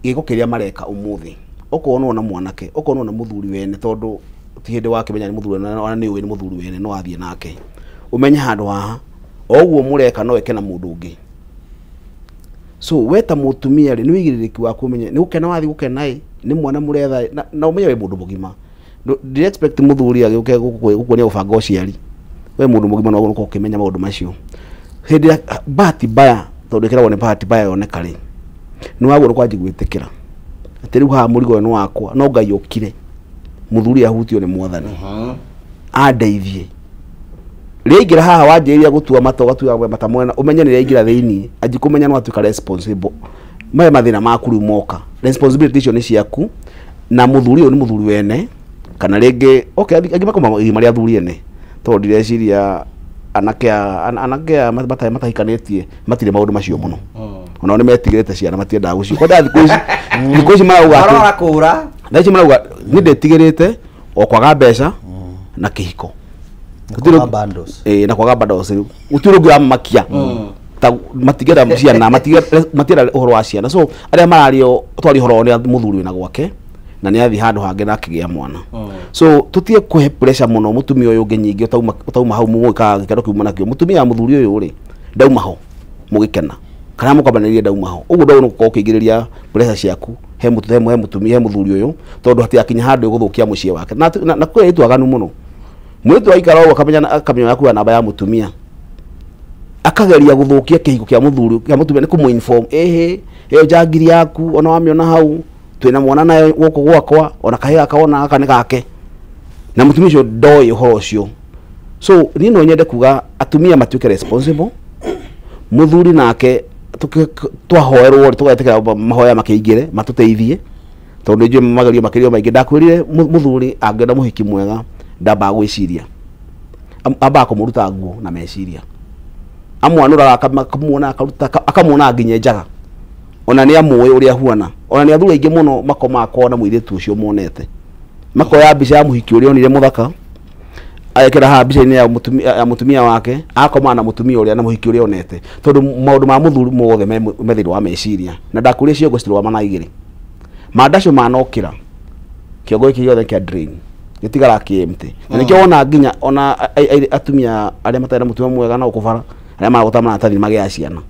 gĩko kĩrĩa mareka umuthi okorwo no na mwanake okorwo no na muthuri wene tondu ti hindi wakimenya ni muthuri ona ni uĩ ni muthuri wene no athie nake umenye handu haha oguo mureka no eke na mundu ungi. So we ta mutumia ri ni wigirĩrĩki waku umenye ni gukena wathi gukena i ni mwana muretha na umenye we mundu mugima. Ndi expect muthuri agĩũke gukuonia gũbanga ũciari we mundu mugima no ũkorwo ũkĩmenya maũndũ macio. Hindi ya bahati mbaya tondu ĩkĩragwo nĩ bahati mbaya yoneka rĩ nĩ wagũrũ kwanji gwĩtĩkĩra atĩ rĩu haha mũrigo ũyũ nĩ wakwa no Ngai ũkire muthuri ahutio nĩ mwathani andeithie. Rĩaingĩra haha wanjĩrĩria gũtua mata ũgatua mata mwena ũmenye nĩ rĩaingĩra thĩinĩ anji kũmenya no atuĩka responsible. Maya mathĩna maku rĩu moka responsibility icio nĩ ciaku na muthuri ũyũ nĩ muthuri wene kana rĩngĩ okay angĩ makoma marĩa athuri ene tondũ ndireciria anake anake matahikanĩtie matirĩ maũndũ macio mũno. Onao nĩ metigĩrĩte ciana matiendaga gũcio kwenda thikũ ici marauga atĩ marora kũra thaa ici marauga nĩ ndĩtigĩrĩte o kwaga mbeca na kĩhiko na kwaga bundles rĩu gũtirĩ ũngĩ wamakia ta matigera ciana matienda ũhoro wa ciana. So arĩa marario twari ũhoro nĩ mũthuri wĩna gwake na nĩ athi handũ hangĩ na akĩgĩa mwana. So tutige kũhe pressure mũno mũtumia ũyũ ũngĩ nyingĩ ũtauma hau mũgwĩkaga gĩkeno kiuma nakĩo. Mũtumia wa mũthuri ũyũ rĩ ndauma ho mũgĩkena kana mũkambanĩrie ndauma ho ũguo ndagũrwo gũkorwo ũkĩingĩrĩria pressure ciaku he mũtumia he mũthuri ũyũ tondũ hatigakinya handũ ĩgũthũkia mũciĩ wake. Na kwĩ airĩtu aganu mũno. Mũirĩtu aikara ũguo akamenya akuoya namba ya mũtumia akageria gũthũkia kĩhiko kĩa mũthuri kĩa mũtumia nĩ kũmũ-inform ĩhĩ ĩyo njangiri yaku ona wamĩona hau twina mwana nayo gũkũ gwakwa ona kahĩ gaka ona gaka nĩ gake na mũtumia ũcio ndoĩ ũhoro ũcio. So niĩ no nyende kuga atumia matuĩke responsible mũthuri nake twahoerwo tũgetĩkĩra mahoya makĩingĩre matũteithie tondũ nĩnjũĩ magerio makĩrio maingĩ. Ndakwĩrire mũthuri angĩenda mũhiki mwega ndambaga gwĩciria ambaga kũmũruta nguo na meciria amwanũraga akamuona akaruta akamuona nginya njaga ona nĩ amũĩ ũrĩa ahuana ona nĩ athuri aingĩ mũno makomaga kona mũirĩtu ũcio monete makoya mbica ya mũhiki ũrĩa onire mũthaka agekĩra haha mbica-inĩ ya mũtumia wake akoma na mũtumia ũrĩa na mũhiki ũrĩa onete tondũ maũndũ ma mũthuri mothe me thĩinĩ wa meciria. Na ndakũria ciongo citirũgama na igĩrĩ mandacio manokĩra kĩongo gĩkĩ gĩothe kĩa drain gĩtigara kĩ empty. Na nĩkĩo wona nginya ona atumia arĩa matarĩ na mũtumia mwega na gũkũ bara arĩa maragũta maratathi magĩaga ciana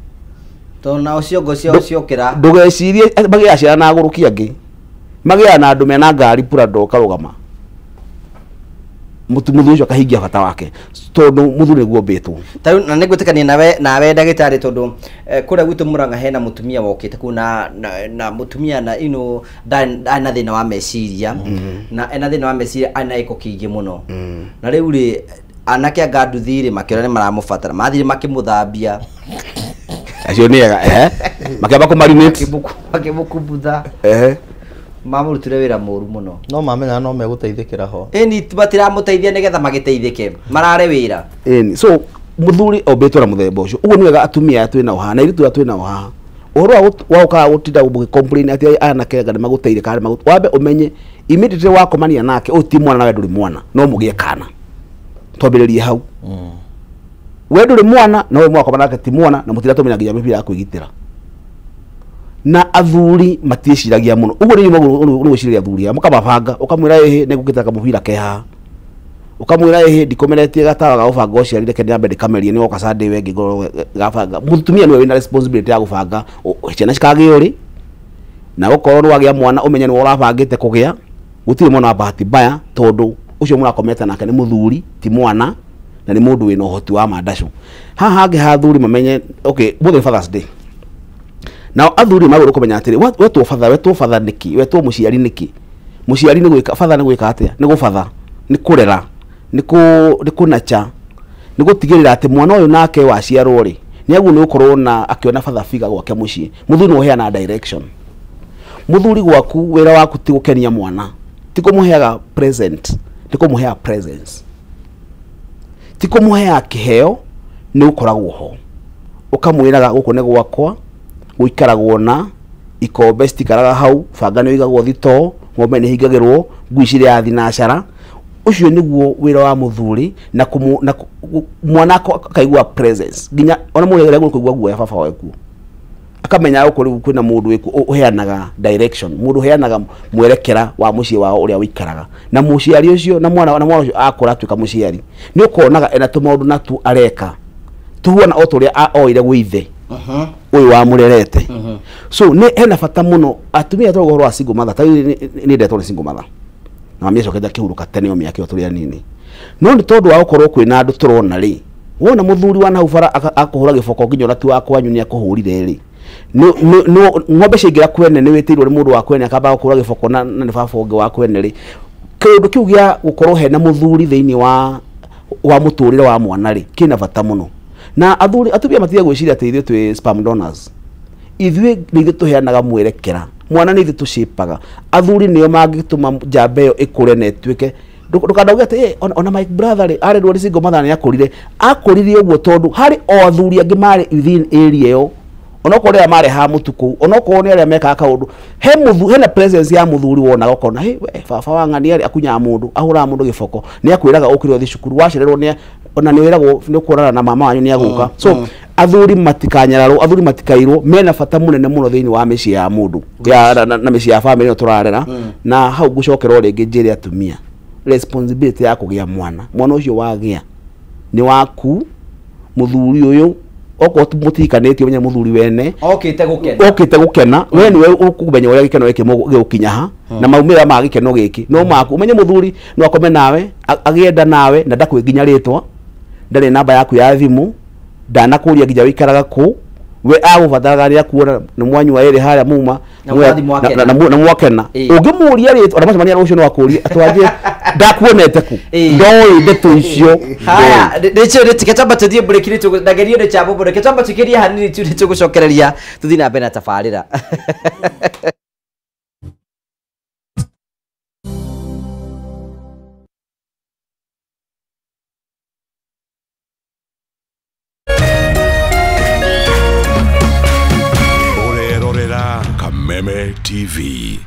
tondũ nao ciongo ciao ciokĩra ndũgecirie magĩaga ciana na agũrũki angĩ magĩaga na andũ mena ngari Prado karũgama mũthuri ũcio akahingia bata wake tondũ mũthuri nĩguo ũmbĩtwo. Tarĩu na nĩngwĩtĩkania nawe ndagĩtarĩ tondũ kũrĩa gwitũ Murang'a hena mũtumia wokĩte kũu na mũtumia na ino ndarĩ na thĩna wa meciria na ena thĩna wa meciria arĩ na gĩko kĩingĩ mũno. Na rĩu rĩ anake anga nduthi rĩ makĩona nĩ maramũbatara mathire makĩmũthambia acio nĩ ega makĩamba kũmarinate makĩmũkumbutha mamũrutire wĩra mũru mũno no mamenya no megũteithĩkĩra ho ĩni matiramũteithia nĩgetha magĩteithĩke marare wĩra ĩni. So mũthuri ombĩtwo na mũthemba ũcio ũguo nĩ wega atumia aya twĩnao haha na airĩtu aya twĩnao haha ũhoro wa gũkaga gũtinda mũgĩ-complain atĩ anake anga nĩmagũteire kana wambe ũmenye immediately wakomania nake ũyũ ti mwana nawe ndũrĩ mwana no mũgĩe kana twambĩrĩrie hau we ndũrĩ mwana na we mwakoma nake ti mwana na mũtiratũmĩra nginya mĩbira ya kwĩgitĩra na athuri matiĩciragia mũno ũguo nĩ gwĩcirĩria athuri aya mũkamabanga ũkamwĩra ĩhĩ nĩngũkĩte kamũbira ke haha ũkamwĩra ĩhĩ ndikomeretie gatawa ga gũbanga ũciari reke nyambe ndĩkamerie nĩ woka Sunday we ngĩngorwo gabanga. Mũtumia nĩwe wĩna responsibility ya gũbanga ciana cikagĩo rĩ na gũkorwo nĩ wagĩa mwana ũmenye nĩwe ũrabangĩte kũgĩa gũtirĩ mwana wa bahati mbaya tondũ Ucio murakomete nake ni muthuri ti mwana na ni mundu wina uhoti wa mandacu. Haha hangi ha athuri mamenye okay muthenya Father's Day. Nao athuri magũrũ kũmenya atĩrĩ wetwo father, wetwo father nĩkĩ, wetwo mũciari nĩkĩ, mũciari nĩ gwĩka father nĩ gwĩka atĩa, nĩ gũbatha, nĩ kũrera, nĩ kũnacha, nĩ gũtigĩrĩra atĩ mwana ũyũ nake waciarwo rĩ nĩ aguo nĩ gũkorwo na akĩona father figure gwake mũciĩ. Mũthuri nĩ ũheanaga direction. Mũthuri gwaku wĩra waku ti gũkenia mwana, ti kũmũheaga present, ti kũmũheaga presence, ti kũmũheaga kĩheo, nĩ ũkoragwo ho ũkamwĩraga gũkũ nĩ gwakwa, gũikaragwo na ikombe citikaraga hau, banga nĩ ũigagwo thitoo, ng'ombe nĩ hingagĩrwo, ngui cirĩaga thinacara. Ũcio nĩguo wĩra wa mũthuri na mwana akaigua presence nginya ona mũndũ arĩa kũigua guoya baba waku akamenya gũkũ rĩu kwĩna mũndũ ũheanaga direction, mũndũ ũheanaga mwerekera wa mũciĩ wao ũrĩa ũikaraga, na mũciari ũcio na mwana ũcio akũra atuĩka mũciari nĩ ũkonaga ena tũmaũndũ natu areka tuhuana o tũrĩa oire gwĩ ithe ũyũ wamũrerete. So nĩ hena bata mũno atumia tũrauga ũhoro wa single mother, ta nĩ ndetwo nĩ single mother na mami acokete akĩhurũka tene o mĩaka ĩyo tũrĩ anini, no nĩ tondũ wa gũkorwo kwĩna andũ tũrona rĩ, wona mũthuri wa nahau bara akũhũra gĩboko nginya ona ti wa kwanyu nĩ akũhũrire rĩ, ng'ombe ciaingĩra kwene nĩ wĩtĩirwo nĩ mũndũ wa kwene akamba gũkũhũra gĩboko na nĩ baba ũngĩ wa kwene rĩ, kĩũndũ kĩu gĩa gũkorwo hena mũthuri thĩinĩ wa mũtũrĩre wa mwana rĩ kĩna bata mũno. Na athuri atumia matige gwĩciria atĩ ithuĩ twĩ sperm donors, ithuĩ nĩ ithuĩ tũheanaga mwerekera, mwana nĩ ithuĩ tũcipaga. Athuri nĩo mangĩtũma njamba ĩyo ĩkũre na ĩtuĩke ndũkandauge atĩ ona my brother rĩ arerwo nĩ single mother nĩ akũrire, akũrire ũguo tondũ harĩ o athuri angĩ marĩ within area ĩyo, onokorwo nĩ arĩa marehaga mũtu kũu, onokorwo nĩ arĩa mekaga kaũndũ, hena presence ya mũthuri wonaga ũkona hey, we baba wa ng'ania rĩ akunyaga mũndũ, ahũraga mũndũ gĩboko, nĩ akwĩraga ũkĩre ũthiĩ cukuru, wacererwo nĩ ona nĩ wĩragwo nĩ ũkuonana na mama wanyu nĩ agũka. So athuri matikanyararwo, athuri matikairwo, mena bata mũnene mũno thĩinĩ wa mĩciĩ ya mũndũ na mĩciĩ ya famĩlĩ ĩno tũrarera. Na hau ngũcokerwo rĩngĩ njĩre atumia responsibility ya kũgĩa mwana, mwana ũcio wagĩa nĩ waku, mũthuri ũyũ okorwo mũtihikanĩtie ũmenye mũthuri wene okĩte gũkena, we nĩwe ũkũmenya ũrĩa gĩkeno gĩkĩ gĩgũkinya ha na maumĩrĩra ma gĩkeno gĩkĩ no maku. Ũmenye mũthuri no akome nawe agĩenda nawe na ndakwĩ nginya rĩtwa, ndarĩ namba yaku ya thimũ, ndanakũria nginya wĩikaraga kũ, we agũbataraga rĩrĩa kuona nĩ mwanyua ĩrĩ harĩa muma na mwakena, ũngĩmũria rĩtwa ona macemania rũciũ no akũrie atwanjie ndakuonete kũ, ndoĩ ndeto icio. Haya nĩcio nĩ tamba tũthiĩ break nĩ ndagerio nĩ chambo mũno, tamba tũkĩrie hanini tu nĩ tũgũcokereria tũthiĩ na mbere na tabarĩra. Kameme TV.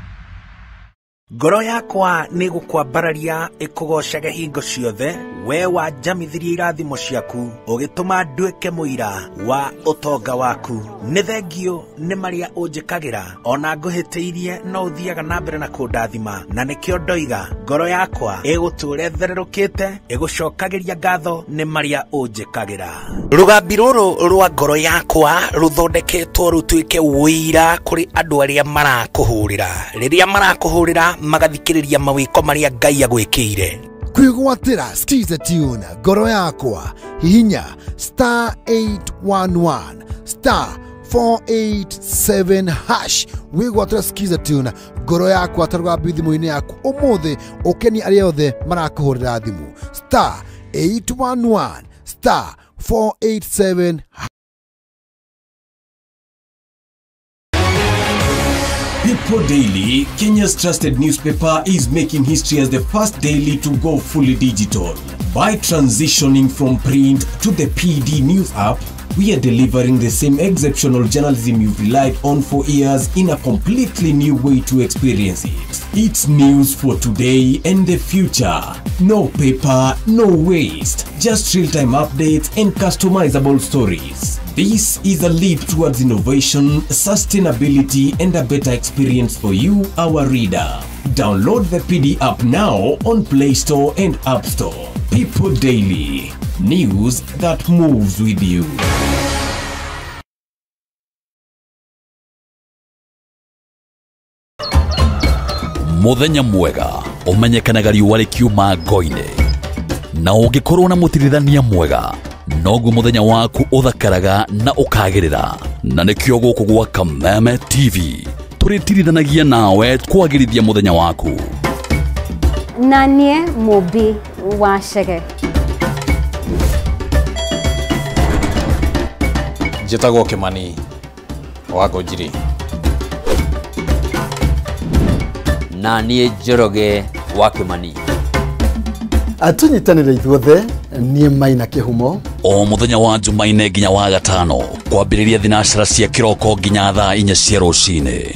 Ngoro yakwa nĩ gũkwambararia ĩkũgocage hingo ciothe, we wanjamithirie irathimo ciaku ũgĩtũma nduĩke mũira wa ũtonga waku. Nĩ thengio nĩ marĩa ũnjĩkagĩra, ona ngũhĩtĩirie no ũthiaga na mbere na kũndathima, na nĩkĩo ndoiga ngoro yakwa ĩgũtũũra ĩthererũkĩte ĩgũcokagĩria ngatho nĩ marĩa ũnjĩkagĩra. Rũgambi rũrũ rwa ngoro yakwa rũthondeketwo rũtuĩke ũira kũrĩ andũ arĩa marakũhũrĩra, rĩrĩa marakũhũrĩra magathikĩrĩria mawĩko marĩa Ngai agwĩkĩire. Kwĩgwatĩra Skiza Tune ngoro yakwa, hihinya star 811 star 487 hash wĩgwatĩra Skiza Tune ngoro yakwa ta rũgambi thimũ-inĩ yaku ũmũthĩ, ũkenie arĩa othe marakũhũrĩra thimũ star 811 star 487. People Daily, Kenya's trusted newspaper, is making history as the first daily to go fully digital. By transitioning from print to the PD News app, we are delivering the same exceptional journalism you've relied on for years in a completely new way to experience it. It's news for today and the future. No paper, no waste, just real-time updates and customizable stories. This is a leap towards innovation, sustainability, and a better experience for you, our reader. Download the PD app now on Play Store and App Store. People Daily, news that moves with you. Muthenya mwega Ũmenyekanaga riũa rĩkiuma ngo-inĩ. Na ũngĩkorwo na mũtirithania mwega, noguo mũthenya waku ũthakaraga na ũkagĩrĩra. Na nĩkĩo gũkũ gwa Kameme TV tũrĩtirithanagia nawe kwagĩrithia mũthenya waku. Na niĩ Mũmbi wa Chege. Njĩtagwo Kĩmani wa Ngũnjiri. Na niĩ Njoroge wa Kĩmani. Atunyitanĩre ithuothe niĩ Maina Kĩhumo. O mũthenya wa Jumaine nginya wa gatano kwambĩrĩria thinacara cia kĩroko nginya thaa 4 cia rũcinĩ.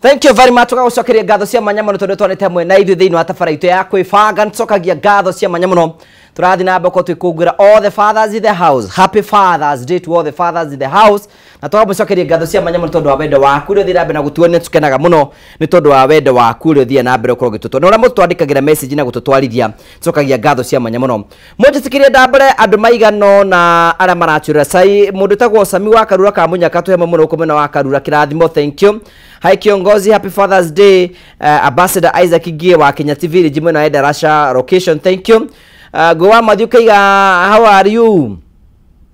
Thank you very much. Tugagucokeria ngatho cia mwanya muno tondu twanite hamwe na ithuĩ thĩinĩ wa tabara itũ ya kwĩbanga. Nĩtũcokagia ngatho cia mwanya muno. Tũrathiĩ na mbere twĩkũngũĩra all the fathers in the house. Happy Father's Day to all the fathers in the house. Na tũgamũcokeria ngatho cia mwanya muno tondu wa wendo waku ũrĩa ũthiĩ na mbere na gũtuonia. Nĩtũkenaga mũno nĩ tondu wa wendo waku ũrĩa ũthiĩ na mbere ũkorwo ũgĩtũtwa. Na ũrĩa mũtwandĩkagĩra message na gũtũtwarithia, tũcokagia ngatho cia mwanya mũno. Mũnjĩtĩkĩrie ndambũre andũ maigana na arĩa maracũrĩra cai. Mũndũ ũtagwo Sami wa Karura ka Mũnyaka, twĩ hamwe mũno gũkũ mwena wa Karura. Kĩrathimo, thank you. Hi Kiongozi, happy Father's Day. Ambassador Isaac Gie wa Kenya TV Village mwena wa Darasha location, thank you. Gowa Matthew Kaiga, how are you?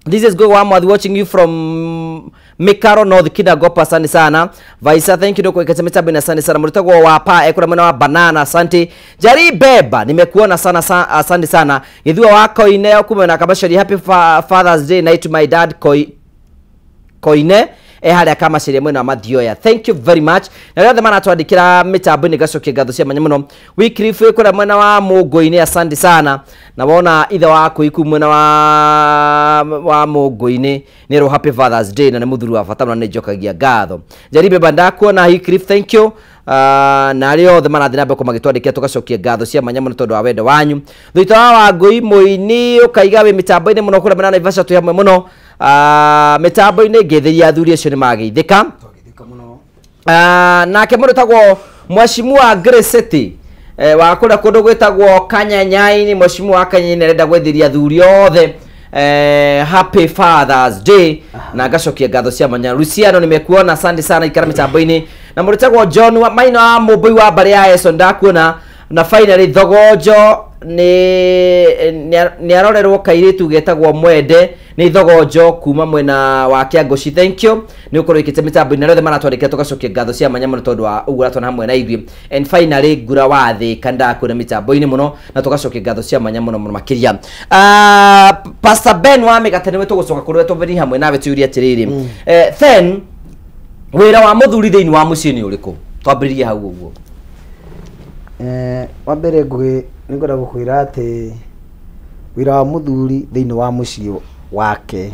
This is Gowa Matthew watching you from Mikaro North Kinagopa, asante sana. Vaisa, thank you kwa mitambo na asante sana. Mrutagwo wa pa ekura mwena wa banana, asante. Jari Beba, nimekuona sana sana, asante sana. Githua wako ineo kumbe na kabashari, happy Father's Day night to my dad Koine. Haria kama sheria mwena wa Mathioya, thank you very much. Na rĩothe maratwandĩkĩra mĩtambo-inĩ ngacokia ngatho cia mwanya mũno. Wycliffe kũrĩa mwena wa Mũngũ-inĩ, asante sana. Na wona ithe waku iku mwena wa Mũngũ-inĩ nĩ happy Father's Day na nĩ mũthuri wa bata mũno, nĩ njokagia ngatho. Jaribe bandakuona Wycliffe, thank you. Na arĩa othe marathiĩ na mbere magĩtwandĩkĩra tũgacokia ngatho cia mwanya mũno tondũ wa wendo wanyu. Thuita wa Wangũi Mũini ũkaiga wĩ mĩtambo-inĩ mũno kũrĩa mwena wa Naivasha, twĩ hamwe mũno. Mĩtambo-inĩ ngĩthĩria athuri acio nĩ mageithĩka. Nake mũndũ ũtagwo Mheshimiwa Grace City wa kũrĩa kũndũ gwĩtagwo Kanyanyaini, Mheshimiwa wa Kanyanyaini arenda gwethĩria athuri othe happy Father's Day na ngacokia ngatho cia mwanya. Luciano nimekuona, asante sana, ikara mĩtambo-inĩ. Na mũndũ ũtagwo John wa Maina wa Mũmbũi wa mbarĩ ya Eso ndakuona. Na finally Thogonjo nĩ arorerwo kairĩtu getagwo Mwende nĩ Thogonjo kuma mwena wa Kĩangũci, thank you nĩ ũkorwo wĩkĩte mĩtambo-inĩ. Na rĩothe maratwandĩkĩra tũgacokia ngatho cia mwanya mũno tondũ wa ũguo ũratwana hamwe na ithuĩ. And finally Ngura wa Thĩka ndakuona mĩtambo-inĩ mũno na tũgacokia ngatho cia mwanya mũno mũno makĩria. Pastor Ben wa Mĩgate nĩwe tũgũcoka kũrĩ we tũbeni hamwe nawe tũyũrie atĩrĩrĩ, then wĩra wa mũthuri thĩinĩ wa mũciĩ nĩ ũrĩkũ? Twambĩrĩrie hau ũguo. Wa mbere Ngũgĩ nĩngwenda gũkwĩra atĩ wĩra wa mũthuri thĩinĩ wa mũciĩ wake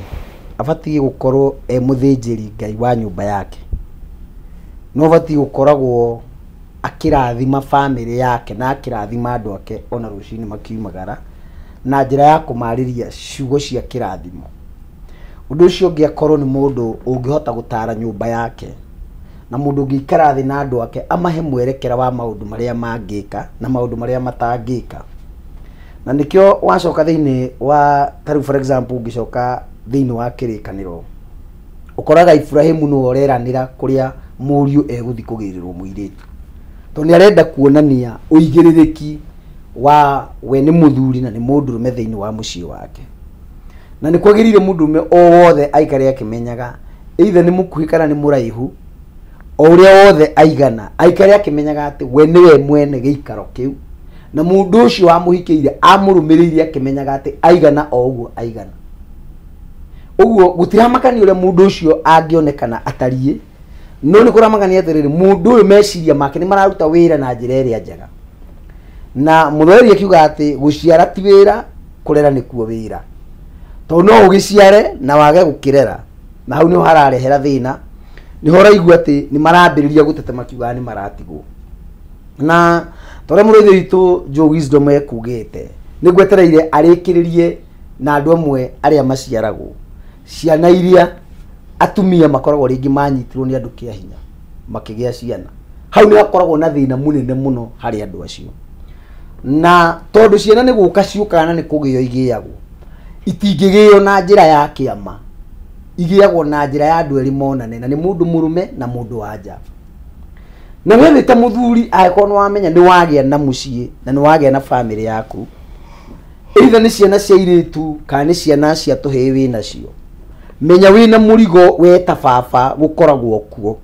abatiĩ gũkorwo e mũthĩnjĩri Ngai wa nyũmba yake. No abatiĩ gũkoragwo akĩrathima bamĩrĩ yake na akĩrathima andũ ake ona rũcinĩ makiumagara na njĩra ya kũmarĩria ciugo cia kĩrathimo. Ũndũ ũcio ũngĩ akorwo nĩ mũndũ ũngĩhota gũtara nyũmba yake na mũndũ ũngĩikara thĩ na andũ ake amahe mwerekera wa maũndũ marĩa mangĩka na maũndũ marĩa matangĩka. Na nĩkĩo wacoka thĩinĩ wa tarĩu for example ũngĩcoka thĩinĩ wa kĩrĩkanĩro ũkoraga Ibrahimu nĩwe ũreranĩra kũrĩa mũriũ egũthiĩ kũgĩrĩrwo mũirĩtu, tondũ nĩ arenda kuonania ũigĩrĩrĩki wa we nĩ mũthuri na nĩ mũndũrũme thĩinĩ wa mũciĩ wake. Na nĩ kwagĩrĩire mũndũrũme o wothe aikare akĩmenyaga either nĩ mũkuhĩ kana nĩ mũraihu, o ũrĩa wothe aigana aikare akĩmenyaga atĩ we nĩwe mwene gĩikaro kĩu, na mũndũ ũcio wamũhikĩire amũrũmĩrĩire akĩmenyaga atĩ aigana o ũguo aigana. Ũguo gũtiramakania ũrĩa mũndũ ũcio angĩonekana atariĩ, no nĩ kũramakania atĩrĩrĩ mũndũ ũyũ meciria make nĩ mararuta wĩra na njĩra ĩrĩa njega. Na mũthuri akiuga atĩ gũciara ti wĩra, kũrera nĩkuo wĩra, tondũ no ũgĩciare na wage gũkĩrera, na hau nĩho hararehera thĩna. Nĩho ũraigua atĩ nĩ marambĩrĩria gũteta makiugaga nĩ maratigwo. Na torĩa mũrũithi witũ Joe Wisdom ekugĩte, nĩ ngwetereire arĩkĩrĩrie na andũ amwe arĩa maciaragwo ciana iria atumia makoragwo rĩngĩ manyitirwo nĩ andũ kĩa hinya makĩgĩa ciana. Hau nĩ hakoragwo na thĩna mũnene mũno harĩ andũ acio. Na tondu ciana nĩ gũka ciũkaga na nĩ kũgĩo igĩagwo, itingĩgĩo na njĩra ya kĩama, igĩagwo na njĩra ya andũ erĩ monane, na nĩ mũndũ mũrũme na mũndũ wa nja. Na we wĩ ta mũthuri angĩkorwo nĩ wamenya nĩ wagĩa na mũciĩ na nĩ wagĩa na bamĩrĩ yaku, either nĩ ciana cia airĩtu kana nĩ ciana cia tũhĩĩ wĩ nacio, menya wĩna mũrigo we ta baba gũkoragwo kuo.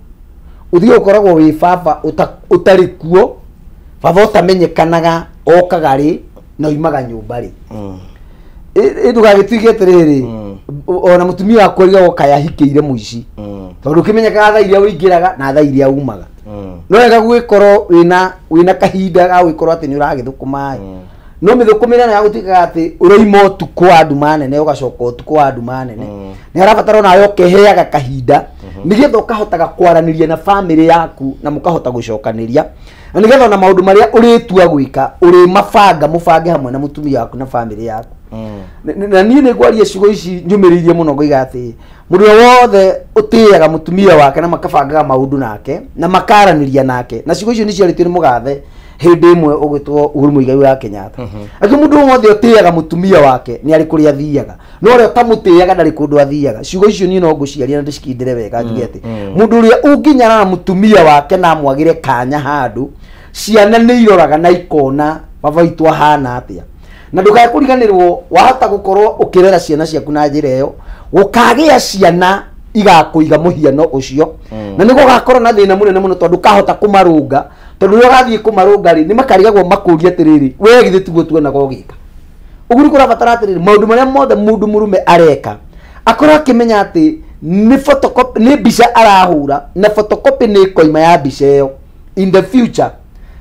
Ũthiĩ ũkoragwo wĩ baba ũtarĩ kuo, baba ũtamenyekanaga okaga rĩ na oimaga nyũmba rĩ. Ndũgagĩtuĩke atĩrĩrĩ, ona mũtumia waku arigagwo kaĩ ahikĩire mũici, tondũ ũkĩmenyekaga thaa iria ũingĩraga na thaa iria umaga. No wega gũgĩkorwo wĩna kahinda ga gũgĩkorwo atĩ nĩ ũragĩthũkũma, no mĩthũkũmĩre ĩno ya gũtuĩkaga atĩ ũraima ũtukũ wa nduma nene ũgacoka ũtukũ wa nduma nene, nĩ harabatara onawe ũkeheaga kahinda nĩgetha ũkahotaga kwaranĩria na bamĩrĩ yaku na mũkahota gũcokanĩria, na nĩgetha ona maũndũ marĩa ũrĩtua gwĩka ũrĩmabanga mũbange hamwe na mũtumia waku na bamĩrĩ yaku. Na niĩ nĩ ngwaria ciugo ici nyũmĩrĩirie mũno ngoiga atĩ mũndũ ũrĩa wothe ũtĩaga mũtumia wake na makabangaga maũndũ nake na makaranĩria nake, na ciugo icio nĩ ciarĩtio nĩ mũgathe hĩndĩ ĩmwe ũgwĩtwo Uhuru Muigai wa Kenyatta, atĩ mũndũ wothe ũtĩaga mũtumia wake nĩ arĩ kũrĩa athiaga, no ũrĩa ũtamũtĩaga ndarĩ kũndũ athiaga. Ciugo icio niĩ no ngũciaria na ndĩcikindĩre wega njuge atĩ mũndũ ũrĩa ũnginyana na mũtumia wake na amwagĩre kanya handũ, ciana nĩ iroraga na ikona baba witũ ahana atĩa. Na ndũkae kũriganĩrwo wahota gũkorwo ũkĩrera ciana ciaku na njĩra ĩyo, gũkagĩa ciana igakũiga mũhiano ũcio, na nĩguo ũgakorwo na thĩna mũnene mũno tondũ ndũkahota kũmarũnga, tondũ rĩrĩa ũgathiĩ kũmarũnga rĩ, nĩ makarigagwo makũrie atĩrĩrĩ, we githĩ tiguo tuonaga ũgĩka. Ũguo nĩ kũrabatara atĩrĩrĩ, maũndũ marĩa mothe mũndũ mũrũme areka akorwo akĩmenya atĩ nĩ photocopy, nĩ mbica arahũra, na photocopy nĩ ĩkoima ya mbica ĩyo in the future,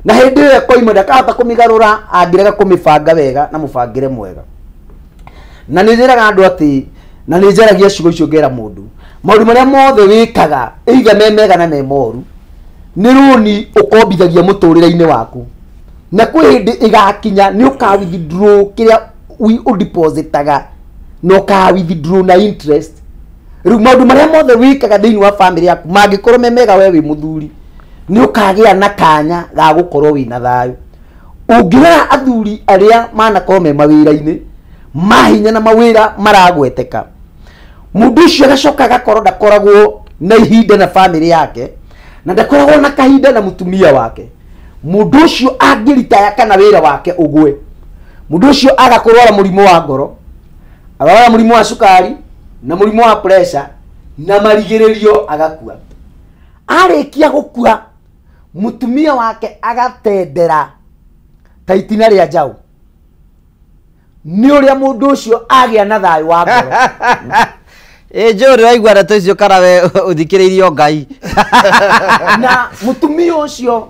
na hĩndĩ ĩyo ĩkoima ndakahota kũmĩgarũra angĩrega kũmĩbanga wega na mũbangĩre mwega. Na nĩ njĩraga andũ atĩ, na nĩ njaragia ciugo icio ngera mũndũ, maũndũ marĩa mothe wĩkaga either me mega na me moru, nĩ rũni ũkombithagia mũtũrĩre-inĩ waku, na kwĩ hĩndĩ ĩgakinya nĩ ũka withdraw kĩrĩa ũdepositaga na ũka withdraw na interest. Rĩu maũndũ marĩa mothe wĩkaga thĩinĩ wa bamĩrĩ yaku mangĩkorwo me mega we wĩ mũthuri, nĩ ũkagĩa na kanya ga gũkorwo wĩna thayũ. Ũngĩrora athuri arĩa manakorwo me mawĩra-inĩ mahinya na mawĩra maragweteka, mũndũ ũcio agacoka agakorwo ndakoragwo na ihinda na bamĩrĩ yake, na ndakoragwo na kahinda na mũtumia wake, mũndũ ũcio angĩritaya kana wĩra wake ũgwe, mũndũ ũcio agakũrwara mũrimũ wa ngoro, arwara mũrimũ wa cukari na mũrimũ wa pressure, na marigĩrĩrio agakua. Arĩkia gũkua, mũtumia wake agatendera ta itina rĩa njaũ nĩ ũrĩa mũndũ ũcio agĩa na thayũ wa ngoro. Ĩ Joe, ndĩraigua ndeto icio kana we ũthikĩrĩirio Ngai. Na mũtumia ũcio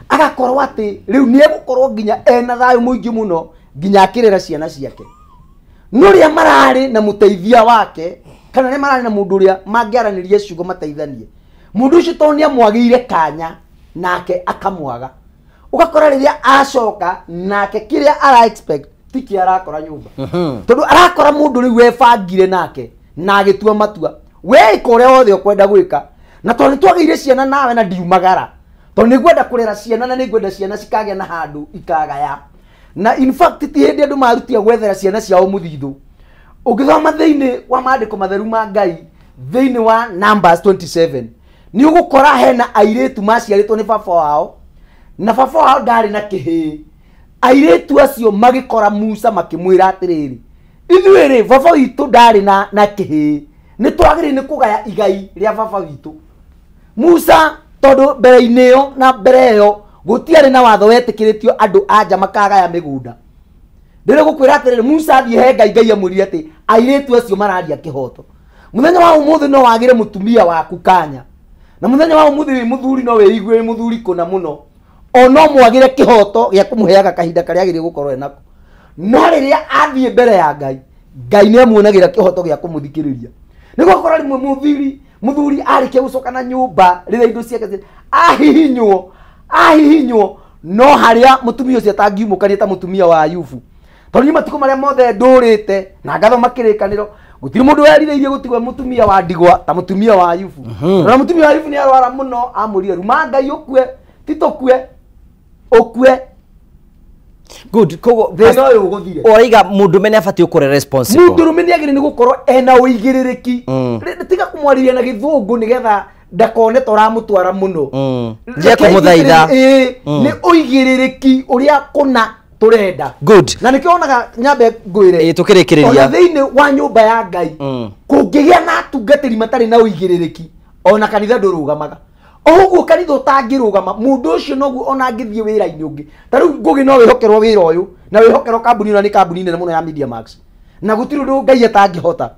agakorwo atĩ rĩu nĩ egũkorwo nginya ena thayũ mũingĩ mũno nginya akĩrera ciana ciake. No ũrĩa mararĩ na mũteithia wake kana arĩa mararĩ na mũndũ ũrĩa mangĩaranĩria ciugo mateithanie, mũndũ ũcio tondũ nĩ amwagĩire kanya nake akamwaga, ũgakora rĩrĩa acoka nake kĩrĩa ara expect ti kĩrĩa arakora nyũmba, tondũ arakora mũndũ rĩu webangire nake na agĩtua matua, we ĩka ũrĩa wothe ũkwenda gwĩka, na tondũ nĩ twagĩire ciana nawe na ndiumagara, tondũ nĩ ngwenda kũrera ciana na nĩ ngwenda ciana cikagĩa na handũ ikagaya. Na in fact ti hĩndĩ andũ marutia gwethera ciana ciao mũthithũ. Ũngĩthoma thĩinĩ wa maandĩko matheru ma Ngai thĩinĩ wa Numbers 27 nĩ ũgũkora hena airĩtu maciarĩtwo nĩ baba wao, na baba wao ndarĩ na kĩhĩĩ. Airĩtu acio magĩkora Musa makĩmwĩra atĩrĩrĩ, ithuĩ rĩ baba witũ ndarĩ na kĩhĩĩ, nĩ twagĩrĩire nĩ kũgaya igai rĩa baba witũ. Musa tondũ mbere-inĩ ĩyo na mbere ĩyo gũtiarĩ na watho wetĩkĩrĩtio andũ a nja makagaya mĩgũnda. Ndĩrĩ gũkwĩra atĩrĩrĩ, Musa athiĩ he Ngai, Ngai amwĩrire atĩ airĩtu acio mararia kĩhoto. Mũthenya wa ũmũthĩ no wagĩre mũtumia waku kanya, na mũthenya wa ũmũthĩ wĩ mũthuri no wĩigue wĩ mũthuri kũna mũno, o no mwagĩre kĩhoto gĩa kũmũheaga kahinda karĩa agĩrĩire gũkorwo enako. No rĩrĩa athiĩ mbere ya Ngai, Ngai nĩ amuonagĩra kĩhoto gĩa kũmũthikĩrĩria. Nĩ gũkorwo rĩmwe mũthuri arĩkia gũcoka na nyũmba rĩrĩa indo ciake ahihinywo, no harĩa mũtumia ũcio atangiumũkania ta mũtumia wa Ayubu, tondũ niĩ matukũ marĩa mothe ndũrĩte na ngathoma kĩrĩkanĩro, gũtirĩ mũndũ werirĩirie gũtigwo mũtumia wa ndigwa ta mũtumia wa Ayubu. Na mũtumia wa Ayubu nĩ arwara mũno, amũrire ruma Ngai ũkue, ti tũkue, ũkue. Good. Koguo thĩna ũyũ ũgũthire. Ũraiga mũndũrũme nĩ abatiĩ gũkorwo responsible. Mũndũrũme nĩ agĩrĩire nĩ gũkorwo ena ũigĩrĩrĩki. Tiga kũmwarĩria na gĩthũngũ nĩgetha ndakone ta ũramũtwara mũno. Nje kũmũthaitha. Nĩ ũigĩrĩrĩki ũrĩa kũna tũrenda. Good. Na nĩkĩo wonaga nyambe ngwĩre. Tũkĩrĩkĩrĩria. Ona thĩinĩ wa nyũmba ya Ngai kũngĩgĩa na atungatĩri matarĩ na ũigĩrĩrĩki ona kanitha ndũrũgamaga. Oguo kanitha ũtangĩrũgama mũndũ ũcio noguo ona angĩthiĩ wĩra-inĩ ũngĩ. Ta rĩu Ngũgĩ no wĩhokerwo wĩra ũyũ na wĩhokerwo kambuni ĩno nĩ kambuni nene mũno ya Media Max. Na gũtirĩ ũndũ Ngai atangĩhota.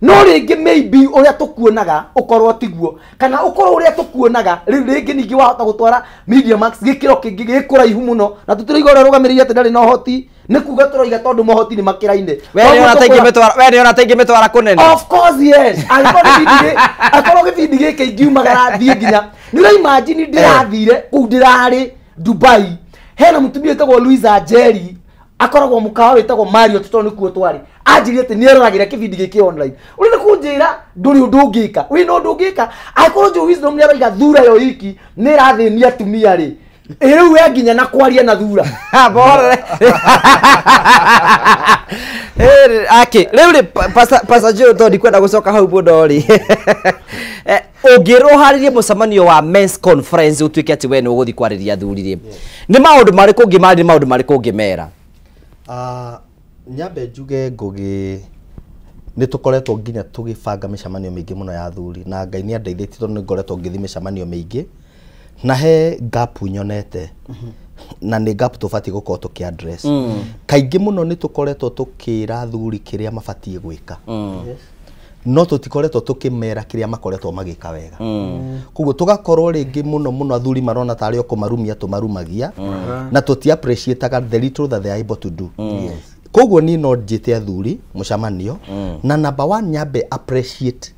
No rĩngĩ maybe ũrĩa tũkuonaga ũkorwo tiguo kana ũkorwo ũrĩa tũkuonaga rĩu rĩngĩ ningĩ wahota gũtwara Media Max gĩkĩro kĩngĩ gĩkũraihu mũno na tũtirauga ũrĩa ũrũgamĩrĩire atĩ ndarĩ na ũhoti nĩ kuga tũroiga tondũ mohoti nĩ makĩraine. We nĩ ona taingĩmĩtwara kũnene. Of course yes. Angĩkorwo gĩbindi gĩkĩ ingiumagara thiĩ nginya nĩ ũra imagine ndĩrathire kũu ndĩrarĩ Dubai hena mũtumia wĩtagwo Luisa Njeri akoragwo mũkawa wĩtagwo Marriott tondũ nĩkuo twarĩ anjĩrire atĩ nĩeroragĩra kĩbindi gĩkĩ online. Ũrenda kũnjĩra ndũrĩ ũndũ ũngĩka wĩna ũndũ ũngĩka angĩkorwo Joe Wisdom nĩaroiga thura yo iki nĩ ĩrathĩnia atumia rĩ rĩu we nginya na kwaria na thura. Ake rĩu rĩ Pastor Joe tondũ ndikwenda gũcoka hau mũno rĩ ũngĩrwo harĩrie mũcemanio wa men's conference ũtuĩke atĩ we nĩ ũgũthiĩ kwarĩria athuri rĩ nĩ maũndũ marĩkũ ũngĩmarĩria nĩ maũndũ marĩkũ ũngĩmera? Nyambe njuge Ngũgĩ nĩ tũkoretwo nginya tũgĩbanga mĩcemanio mĩingĩ mũno ya athuri na Ngai nĩ andeithĩtie tondũ nĩ ngoretwo ngĩthiĩ mĩcemanio mĩingĩ na he gap nyonete na nĩ gap tũbatiĩ gũkorwo tũkĩ address. Kaingĩ mũno nĩ tũkoretwo tũkĩra athuri kĩrĩa mabatiĩ gwĩka no tũtikoretwo tũkĩmera kĩrĩa makoretwo magĩka wega. Koguo tũgakorwo rĩngĩ mũno mũno athuri marona tarĩ o kũmarumia tũmarumagia na tũti appreciate-aga the little that they are able to do. Koguo niĩ no njĩte athuri mũcemanio na number one nyambe appreciate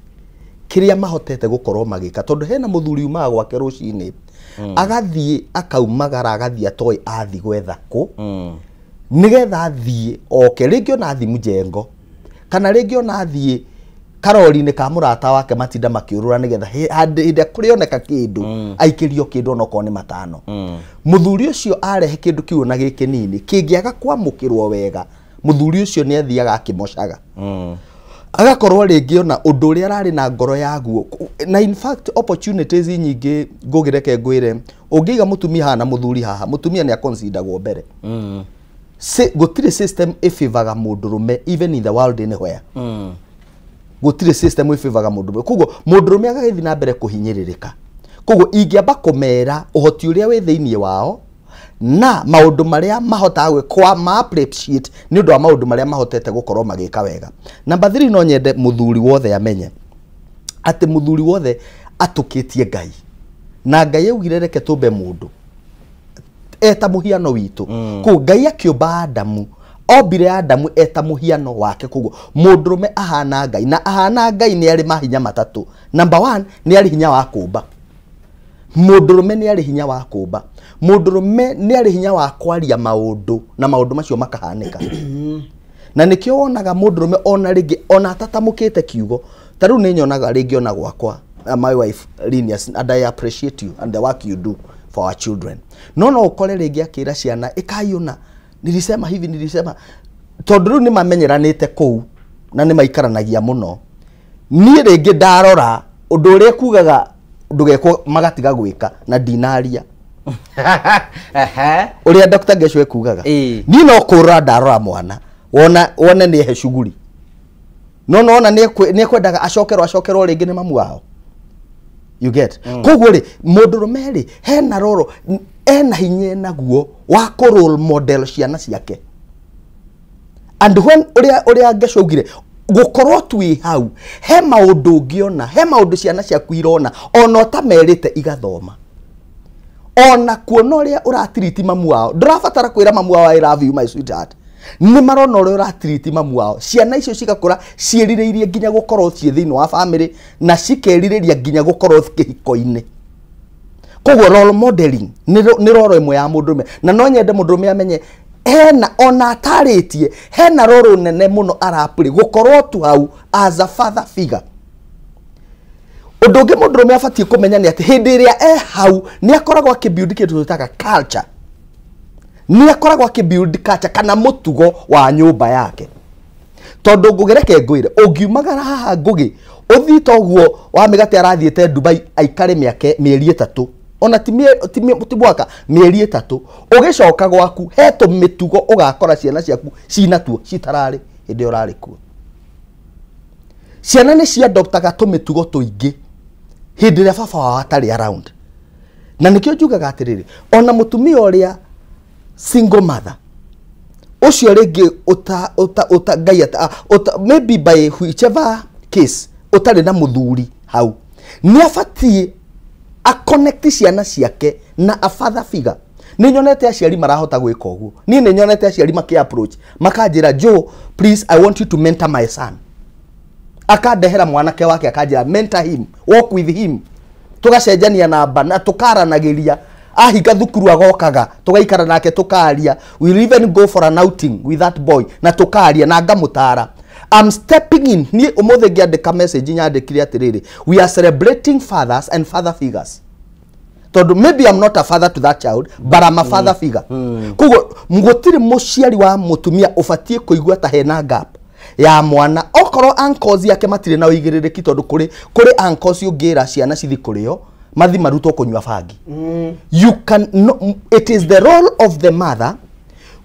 kĩrĩa mahotete gũkorwo magĩka tondũ hena mũthuri umaga gwake rũcinĩ agathiĩ akaumagara agathiĩ atoĩ athiĩ gwetha kũ nĩgetha athiĩ oke rĩngĩ ona athiĩ mjengo kana rĩngĩ ona athiĩ karori-inĩ ka mũrata wake matinda makĩũrũra nĩgetha hĩndĩ ĩrĩa kũrĩoneka kĩndũ aikĩrio kĩndũ onokorwo nĩ matano. Mũthuri ũcio arehe kĩndũ kĩu ona gĩ kĩnini kĩngĩaga kwamũkĩrwo wega mũthuri ũcio nĩ athiaga akĩmocaga agakorwo rĩngĩ ona ũndũ ũrĩa ararĩ na ngoro yaguo na in fact opportunities nyingĩ Ngũgĩ reke ngwĩre ũngĩiga mũtumia haha na mũthuri haha mũtumia nĩ aconsideragwo mbere. Gũtirĩ system ĩfavoraga mũndũrũme even in the world anywhere. Gũtirĩ system ĩfavoraga mũndũrũme koguo mũndũrũme agagĩthiĩ na mbere kũhinyĩrĩrĩka. Koguo ingĩamba kũmera ũhoti ũrĩa wĩ thĩinĩ wao na maũndũ marĩa mahotaga gwĩka ma appreciate nĩ ũndũ wa maũndũ marĩa mahotete gũkorwo magĩka wega. Number 3 no nyende mũthuri wothe amenye atĩ mũthuri wothe atũkĩtie Ngai na Ngai augire reke tũmbe mũndũ eta mũhiano witũ. Koguo Ngai akĩũmba Adamu ombire Adamu eta mũhiano wake koguo mũndũrũme ahana Ngai na ahana Ngai nĩ arĩ mahinya matatũ. Number 1 nĩ arĩ hinya wa kũmba. Mũndũrũme nĩ arĩ hinya wa kũmba. Mũndũrũme nĩ arĩ hinya wa kwaria maũndũ na maũndũ macio makahanĩka. Na nĩkĩo wonaga mũndũrũme ona rĩngĩ ona atatamũkĩte kiugo ta rĩu nĩ nyonaga rĩngĩ ona gwakwa my wife Linius and I appreciate you and the work you do for our children. No no ũkore rĩngĩ akĩra ciana ĩkai ona nilisema hivi nilisema tondũ rĩu nĩ mamenyeranĩte kũu na nĩ maikaranagia mũno. Niĩ rĩngĩ ndarora ũndũ ũrĩa kugaga ndũgekwo magatiga gwĩka na ndinaria ũrĩa Dr. Gesho ekugaga niĩ no kũrora ndarora mwana wona wone nĩ ehe cuguri no nona nĩ ekwendaga acokerwo rĩngĩ nĩ mamu wao. You get? Koguo rĩ mũndũrũme rĩ hena roro ena hinya naguo wa kũ role model ciana ciake. And when ũrĩa Gesho augire gũkorwo twĩ hau he maũndũ ũngĩona he maũndũ ciana ciaku irona ona ũtamerĩte igathoma ona kuona ũrĩa ũratiriti mamu wao ndũrabatara kwĩra mamu wao I love you my sweetheart nĩ marona ũrĩa ũratiriti mamu wao ciana icio cigakũra ciĩrirĩirie nginya gũkorwo ciĩ thĩinĩ wa family na cikerirĩria nginya gũkorwo kĩhiko-inĩ. Koguo role modeling nĩ roro ĩmwe ya mũndũrũme na no nyende mũndũrũme amenye hena ona atarĩtie hena roro nene mũno arapũrĩ gũkorwo tu hau as a father figure. Ũndũ ũngĩ mũndũrũme abatiĩ kũmenya nĩ atĩ hĩndĩ ĩrĩa e hau nĩ akoragwo akĩbuild kĩndũ twĩtaga culture. Nĩ akoragwo akĩ-build culture kana mũtugo wa nyũmba yake. Tondũ ngũgereke ngwĩre, ũngiumagara haha Ngũgĩ ũthiĩte ũguo wa mĩgate arathiĩte Dubai aikare mĩaka mĩeri 3, ona ti mwaka, mĩeri 3, ũgĩcoka gwaku he tũmĩtugo ũgakora ciana ciaku cinatuo citararĩ hĩndĩ ĩyo ũrarĩ kuo. Ciana nĩ ciadoptaga tũmĩtugo tũingĩ hĩndĩ ĩrĩa baba wao atarĩ around. Na nĩkĩo njugaga atĩrĩrĩ, ona mũtumia ũrĩa single mother ũcio rĩngĩ ũta Ngai ata maybe by whichever case ũtarĩ na mũthuri hau, nĩ abatiĩ a connect ciana ciake na a father figure. Nĩ nyonete aciari marahota gwĩka ũguo. Niĩ nĩ nyonete aciari makĩ approach makanjĩra, Joe, please, I want you to mentor my son. Akandehera mwanake wake akanjĩra, mentor him, walk with him, tugacenjania namba na tukaranagĩria. Ahinga thukuru agokaga tugaikara nake tukaria, we'll even go for an outing with that boy na tukaria na ngamutara. I'm stepping in. Niĩ ũmũthĩ ngĩandĩka message nyandĩkire atĩrĩrĩ, we are celebrating fathers and father figures. Tondũ maybe I'm not a father to that child, but I'm a father figure. Koguo gũtirĩ mũciari wa mũtumia ũbatiĩ kũigua ta hena gap ya mwana, okorwo uncles yake matirĩ na ũigĩrĩrĩki, tondũ kũrĩ uncles ũngĩra ciana cithi kũrĩo mathi marutwo kũnyua bangi. You can no, it is the role of the mother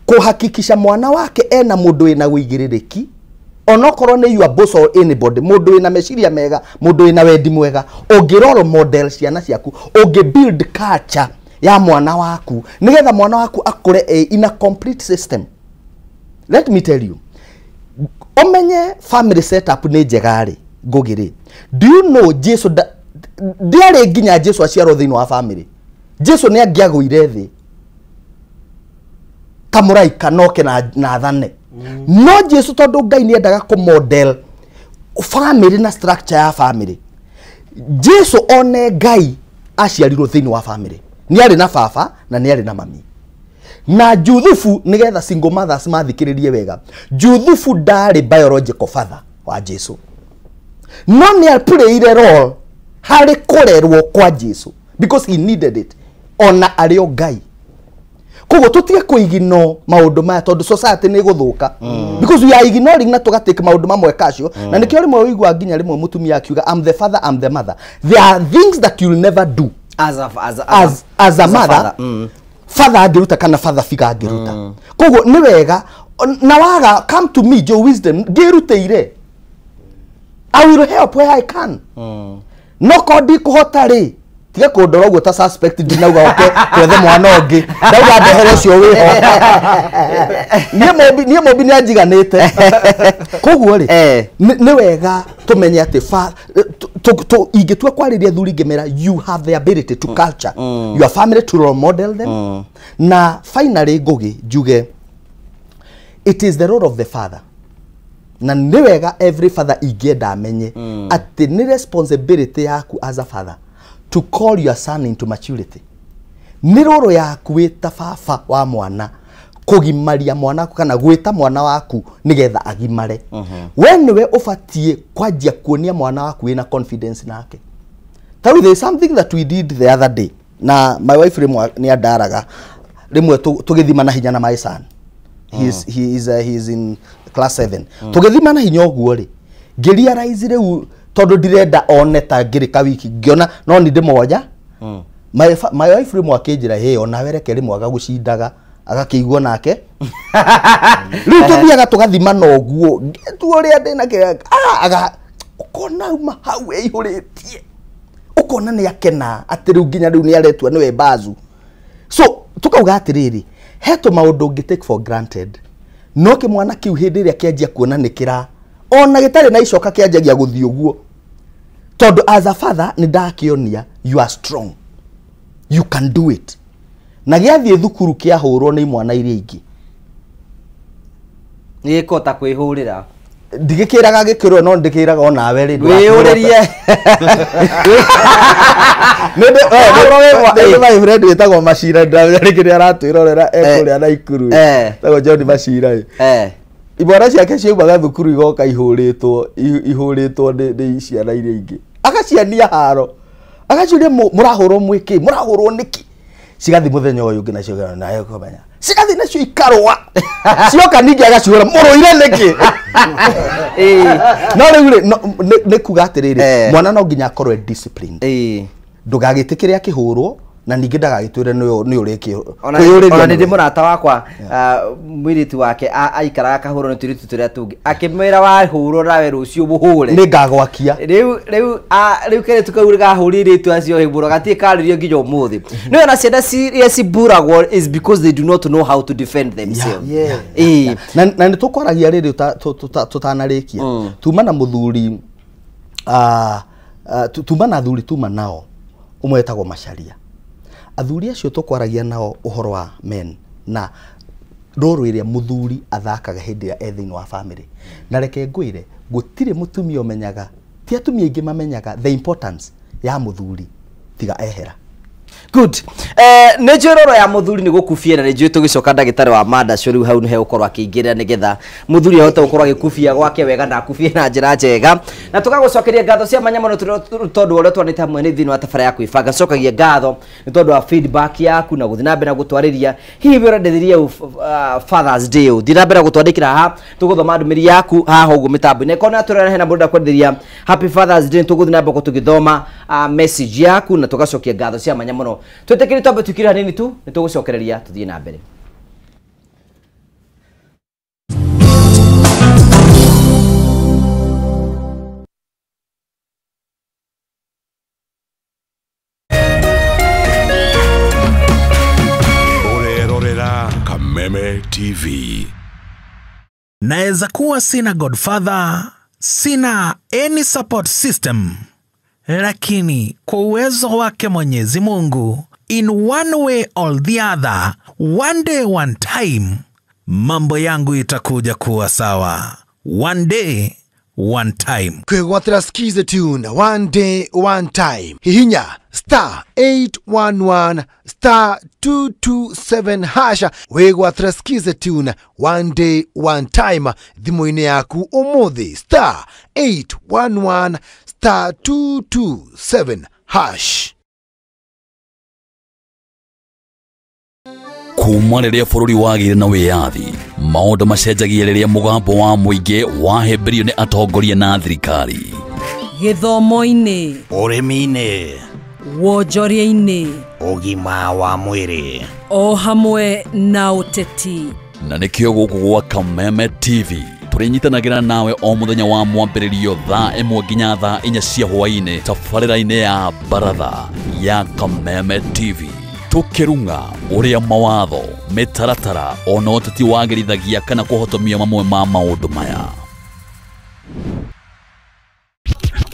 kuhakikisha mwana wake ena mũndũ wĩna ũigĩrĩrĩki, onokorwo nĩ your boss or anybody, mũndũ wĩna meciria mega, mũndũ wĩna wendi mwega, ũngĩ role model ciana ciaku, ũngĩ build culture ya mwana waku nĩgetha mwana waku akũre in a complete system. Let me tell you, ũmenye family setup nĩ njega rĩ, Ngũgĩ rĩ, do you know Jesu ndiarĩ nginya Jesu aciarwo thĩinĩ wa family. Jesu nĩ angĩagũire thĩ ta mũraika noke na athane. No Jesu tondũ Ngai nĩ endaga kũ model family na structure ya family, Jesu one Ngai aciarirwo thĩinĩ wa family. Nĩ arĩ na baba na nĩ arĩ na mami. Na Juthufu, nĩgetha single mothers mathikĩrĩrie wega, Juthufu ndarĩ biological father wa Jesu, no nĩ aplayire role harĩ kũrerwo kwa Jesu because he needed it, ona arĩ o Ngai. Koguo tũtige kũignore maũndũ maya tondũ society nĩ ĩgũthũka, because we are ignoring na tũgatake maũndũ mamwe kacio. Na nĩkĩo rĩmwe ũiguaga nginya rĩmwe mũtumia akiuga, I'm the father, I'm the mother. There are things that you'll never do as a mother. Father angĩruta kana father figure angĩruta. Koguo nĩ wega na waga come to me Joe Wisdom, ngĩrutĩire, I will help where I can. No ko ndikũhota rĩ, tiga kũndora ũguo ta suspect, ndinauga oke twethe mwana ũngĩ, ndauga ndehere ũcio wĩho. Niĩ Mũmbi nĩ anjiganĩte. Koguo rĩ, nĩ wega tũmenye atĩ ingĩtua kwarĩria athuri ngĩmera, you have the ability to culture your family, to role model them. Na finally Ngũgĩ njuge, it is the role of the father. Na nĩ wega every father ingĩenda amenye atĩ nĩ responsibility yaku as a father to call your son into maturity. Nĩ roro yaku wĩ ta baba wa mwana kũgimaria mwana waku kana gwĩta mwana waku nĩgetha agimare. We nĩwe ũbatiĩ kwanjia kuonia mwana waku wĩna confidence nake. Tarĩu there is something that we did the other day, na my wife rĩmwe nĩ andaraga rĩmwe tũgĩthima na hinya na my son. He is in class 7. Tũgĩthima na hinya ũguo rĩ, ngĩrealize rĩu tondũ ndirenda one ta ngĩrĩka wiki, ngĩona no nĩ ndĩmoja. My wife rĩmwe akĩnjĩra, hey, onawe reke rĩmwe agagũcindaga agakĩigua nake. Rĩu tũthiaga tũgathima na ũguo, ngĩtua ũrĩa ndĩna kĩrĩa, aga ũkona uma hau ĩihũrĩtie, ũkona nĩ akena atĩ rĩu nginya rĩu nĩ aretua nĩwe bazu. So tukauga atĩrĩrĩ, he tũmaũndũ ũngĩ take for granted, no kĩmwana kĩu hĩndĩ ĩrĩa kĩanjia kuona nĩ kĩra ona gĩtarĩ na icoka kĩanjagia gũthiĩ ũguo, tondũ as a father nĩ ndakĩonia you are strong, you can do it. Na gĩathiĩ thukuru kĩahũrwo nĩ imwana iria ingĩ, nĩ gĩkota kwĩhũrĩra. Ndigĩkĩraga gĩkĩrwo, no ndĩkĩraga onawe rĩ, wĩyũrĩrie. Nĩ my friend wĩtagwo Macira, ndĩramenya rĩngĩ nĩ aratwĩrorera ekũrĩa Naikuru, wĩtagwo John Macira. Imwana ciake ciaumaga thukuru igoka ihũrĩtwo nĩ ciana iria ingĩ, agaciania haro, agaciũria mũrahũrwo mwĩkĩ, mũrahũrwo nĩkĩ. Cigathi muthenya uyu ungi nacio nayo komenya. Cigathi nacio ikarwa. Cioka ningi agaciura muruire niki. No riu ri ni kuga atiriri mwana no nginya akorwo disciplined. Ndugagitikiria akihurwo na ningi ndagagitwire ni urikio. Ona ndi murata wakwa mwiritu wake aikaraga kahurwo ni turitu turia tungi akimwira wahurwo nawe rucio muhure ni ngagwakia. Riu riu riu kere tukau gahurire tu acio hiburo gatie karirio nginya umuthi. No ona ciana iria ciburagwo is because they do not know how to defend themselves. Na ni tukwaragia riri tutanarikia tuma na muthuri tuma na athuri tuma nao umwe etagwo Macharia. Athuri acio tukwaragia nao uhoro wa men na roro iria muthuri athakaga hindi ya thĩinĩ wa family. Na reke ngwire gutire mutumia umenyaga ti atumia aingĩ mamenyaga the importance ya muthuri tiga ehera. Good. Nĩ njũĩ roro ya muthuri nĩ gũkubia na nĩ njũĩ tũgĩcoka ndagĩtarĩ wa mada cio rĩu hau nĩhe gũkorwo akĩingĩrĩra nĩgetha muthuri ahote gũkorwo agĩkubia gwake wega na akubie na njĩra njega. Na tũgagũcokeria ngatho cia mwanya mũno tondũ ũrĩa twanĩte hamwe nĩ thĩinĩ wa tabara ya kwĩbanga. Cokagia ngatho nĩ tondũ wa feedback yaku na gũthiĩ na mbere na gũtwarĩria. Hihi we ũrendethirie Father's Day ũthiĩ na mbere na gũtwandĩkĩra haha tũgũthoma ndũmĩrĩri yaku haha ũguo mĩtambo-inĩ. Korwo nĩ hena mũndũ ũrenda Happy Father's Day tũgũthiĩ na mbere tũgĩthoma message yaku na tũgacokia ngatho cia mwanya mũno. Twetekere twambe tukire hanini tu nĩ tũgũcokereria tuthiĩ na mbere. Orerorera Kameme TV. Naweza kuwa sina godfather, sina any support system, lakini kwa uwezo wake Mwenyezi Mungu, in one way or the other, one day one time, mambo yangu itakuja kuwa sawa. One day one time. Kwĩgwatĩra Skiza Tune one day one time. Hihinya star 811 star 227 hasha wĩgwatĩra Skiza Tune one day one time thimũ-inĩ yaku ũmũthĩ star 811 star 227 hash. Kuma rĩrĩa bũrũri wagĩire na wĩyathi maũndũ macenjagia rĩrĩa mũgambo wa mũingĩ wahĩmbĩrio nĩ atongoria na thirikari. Gĩthomo-inĩ, ũrĩmi-inĩ, wonjoria-inĩ, ũgima wa mwĩrĩ, o hamwe na ũteti. Na nĩkĩo gũkũ gwa Kameme TV tũrĩnyitanagĩra nawe o mũthenya wa mwambĩrĩrio thaa 1 nginya thaa 4 cia hwaĩ-inĩ tabarĩra-inĩ ya baratha ya Kameme TV. Tukirunga uria mawatho mitaratara ona ũteti wagĩrithagia kana kũhotomia mamwe ma maũndũ maya.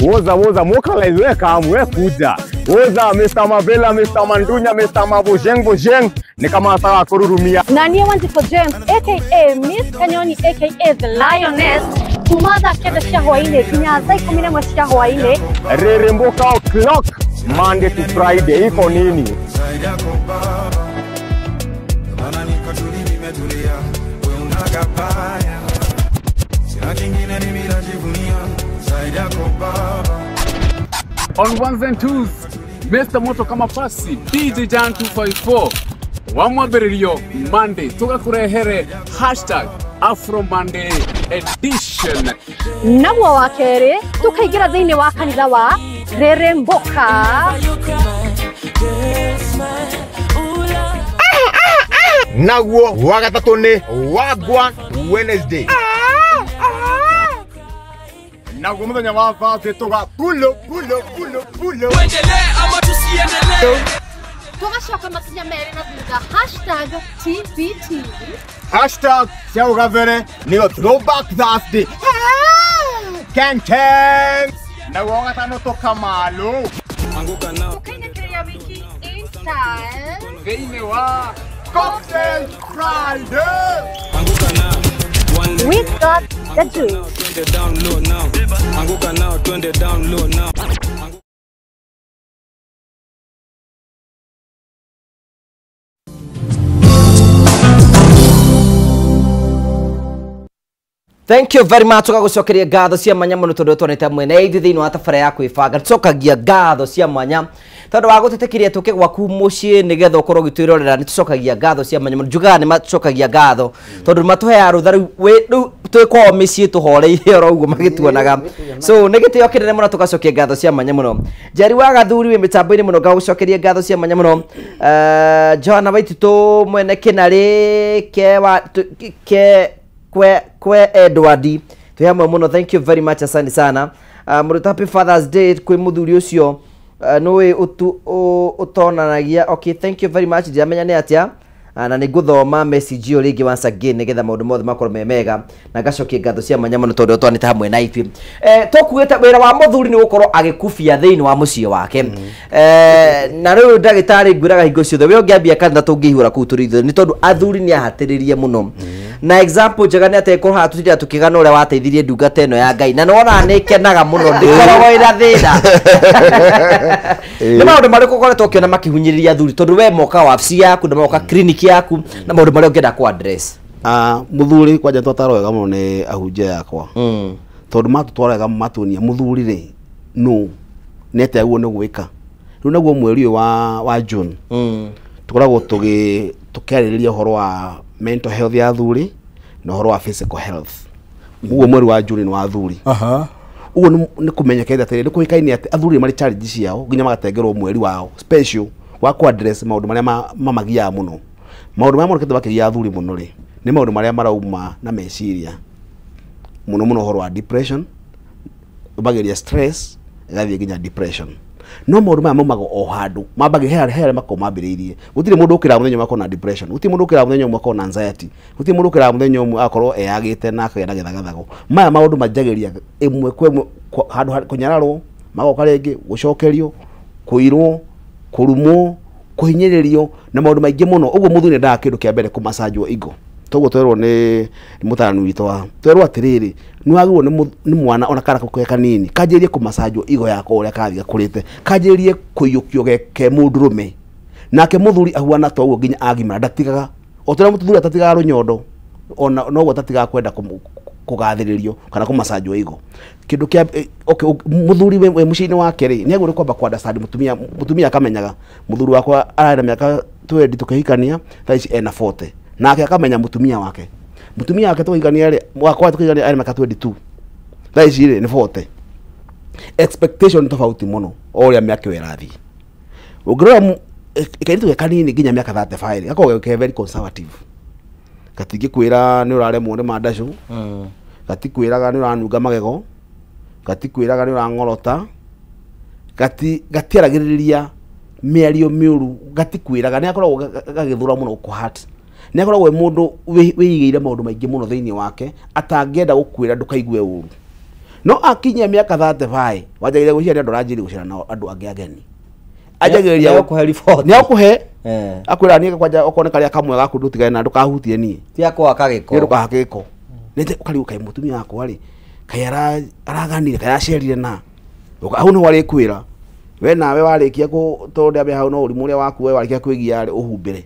Woza woza mokalize weka amwe kuja. Woza Mr. Mavela, Mr. Mandunya, Mr. Mabojeng Bojeng ni kama sawa kururumia. Na niye Wanjiku James aka Miss Kanyoni aka The Lioness kumatha 9 cia hwaĩ-inĩ nginya thaa 11 cia hwaĩ-inĩ. Reremboka o'clock Monday to Friday iko nini? On ones and twos, Mr. Moto kama pasi, DJ Jan 254, wamwambĩrĩrio Monday, tugakurehere hashtag Afro Monday edition. Naguo wa kerĩ, tukaingĩra thĩinĩ wa kanitha wa Reremboka. Naguo wa gatatũ nĩ Wagwan Wednesday. Naguo muthenya wa Thursday tuga pulo pulo pulo pulo. Tuendelee ama tusiendelee? Tugacoka makinya merĩ na thutha hashtag TBT. Hashtag cia ũgabere nĩyo Throwback Thursday. Ken Ken. Naguo wa gatano tukamalo. Tukainĩkĩrĩria wiki in style. Thĩinĩ wa Cocktail Friday. We got the juice. Thank you very much tugagucokeria ngatho cia mwanya muno tondu twanite mwene ithuĩ thĩinĩ wa tabara ya kwĩbanga. Tucokagia ngatho cia mwanya Tondu wa gutitikiria tuke gwaku mucii nigetha ukorwo ugitwirorera ni tucokagia ngatho cia manya njugaga ni macokagia ngatho tondu matuheaga rutha riu riu twi kwao micii tuhoreire oro uguo magituonaga. So ni gitio kinene muno tugacokia ngatho cia manya muno. Njeri wa Gathuri wi mitambo-ini muno ngagucokeria ngatho cia manya muno. Johanna Waititu mwene kinari ke wa ke kwe Edward twi hamwe muno, thank you very much, asante sana. Muruta happy Father's Day kwi muthuri ucio nui utonanagia. Okay, thank you very much. Ndiramenya ni atia na nĩngũthoma message ĩyo rĩngĩ once again nĩgetha maũndũ mothe makorwo me mega na ngacokia ngatho cia mwanya mũno tondũ twanĩte hamwe na ithuĩ. Tũkuĩte wĩra wa mũthuri nĩ gũkorwo agĩkubia thĩinĩ wa mũciĩ wake. Na rĩu ndagĩtarĩ ngwĩraga hingo ciothe we ũngĩambia kanitha tũngĩihũra kũu tũrĩ ithuĩ nĩ tondũ athuri nĩ ahatĩrĩrie mũno. Na example njega nĩ atĩ korwo haha tũtindaga tũkĩgana ũrĩa wateithirie ndungata ĩno ya Ngai na nĩwona nĩ ĩkenaga mũno ndĩkoragwo ĩna thĩna. Nĩ maũndũ marĩkũ ũkoretwo ũkĩona makĩhunyĩrĩria athuri tondũ we moka wabici yaku na moka clinic yaku na maũndũ marĩa ũngĩenda kũ address? Mũthuri kwanja twatwarwo wega mũno nĩ ahunjia yakwa tondũ matũtwara wega matuonia mũthuri rĩ nũ nĩ atĩa guo nĩ gwĩka. Rĩu naguo mweri ũyũ wa June tũkoragwo tũkĩarĩrĩria ũhoro wa mental health ya athuri na ũhoro wa physical health. Ũguo mweri wa June nĩ wa athuri. Ũguo nĩ kũmenyekete atĩrĩ nĩ kũĩkaine atĩ athuri marĩ challenge ciao nginya magatengerwo mweri wao special wa kũ address maũndũ marĩa mamagiaga mũno. Maũndũ marĩa monekete makĩgia athuri mũno rĩ nĩ maũndũ marĩa marauma na meciria mũno mũno ũhoro wa depression, ũmageria stress ĩgathiĩ nginya depression. No maũndũ maya maumaga o handũ mambagia he harĩa makoragwo mambĩrĩirie. Gũtirĩ mũndũ ũkĩraga mũthenya ũmwe akorwo na depression, gũtirĩ mũndũ ũkĩraga mũthenya ũmwe akorwo na anxiety, gũtirĩ mũndũ ũkĩraga mũthenya ũmwe akorwo eyagĩte na akagĩa na gĩthagathago. Maya maũndũ manjagĩrĩria ĩmwe kwa ĩmwe handũ kũnyararwo, magoka rĩngĩ gũcokerio, kũirwo, kũrumwo, kũhinyĩrĩrio na maũndũ maingĩ mũno. Ũguo mũthuri nĩendaga kĩndũ kĩa mbere kũmacanjwo ego. Toguo twerwo nĩ mũtarani witũ wa twerwo atĩrĩrĩ nĩ wagĩrĩirwo nĩ mwana ona kana ke kanini kanjĩrĩrie kũmacanjwo ego yako ũrĩa karathiĩ gakũrĩte, kanjĩrĩrie kũiyũkio ke mũndũrũme. Nake mũthuri ahuana ta ũguo nginya agimara ndatigaga o ta ũrĩa mũthuri atatigaga rũnyondo ona noguo atatigaga kwenda kũgathĩrĩrio kana kũmacanjwo ego. Kĩndũ kĩa okay, mũthuri we mũciĩ-inĩ wake rĩ nĩ agĩrĩirwo kwamba kũ understand mũtumia. Mũtumia akamenyaga mũthuri wakwa ararĩ na mĩaka 20 tũkĩhikania, thaa ici ena 40. Nake akamenya mũtumia wake tũkĩhikania rĩ wakwa tũkĩhikania arĩ mĩaka 22, thaa ici rĩ nĩ 40. Expectation tofauti mũno o ũrĩa mĩaka ĩyo ĩrathiĩ. Ũngĩrora kairĩtu ge kanini nginya mĩaka 35 gakoragwo ke very conservative, gatingĩkwĩra nĩ ũraremwo nĩ mandacũ, gatikwĩraga nĩ ũranunga magego, gatikwĩraga nĩ ũrang'orota, gatiaragĩrĩria mĩario mĩũru, gatikwĩraga. Nĩ akoragwo gagĩthũra mũno gũkũ heart, nĩ akoragwo mũndũ wĩigĩire maũndũ maingĩ mũno thĩinĩ wake atangĩenda gũkwĩra ndũkaigue ũru. No akinyia mĩaka 35 wanjagĩrĩria gwĩciria andũ aranjĩrĩria gũcera na andũ angĩ ageni, anjagĩrĩria gũkũhe report, nĩ akũhe akwĩra niĩ kwanja okorwo nĩ karĩa kamwe gaku ndũtigane na ndũkahutie niĩ ti akũhaka gĩko, nĩ ndũkahake gĩko. Nĩ ũkarigwo kaĩ mũtumia wakwa rĩ kaĩ araganire kaĩ aracerire na hau nĩho arĩkwĩra we nawe warĩkia tondũ ndĩambia hau no ũrimũ ũrĩa waku we warĩkia kwĩgia rĩ ũhumbĩre.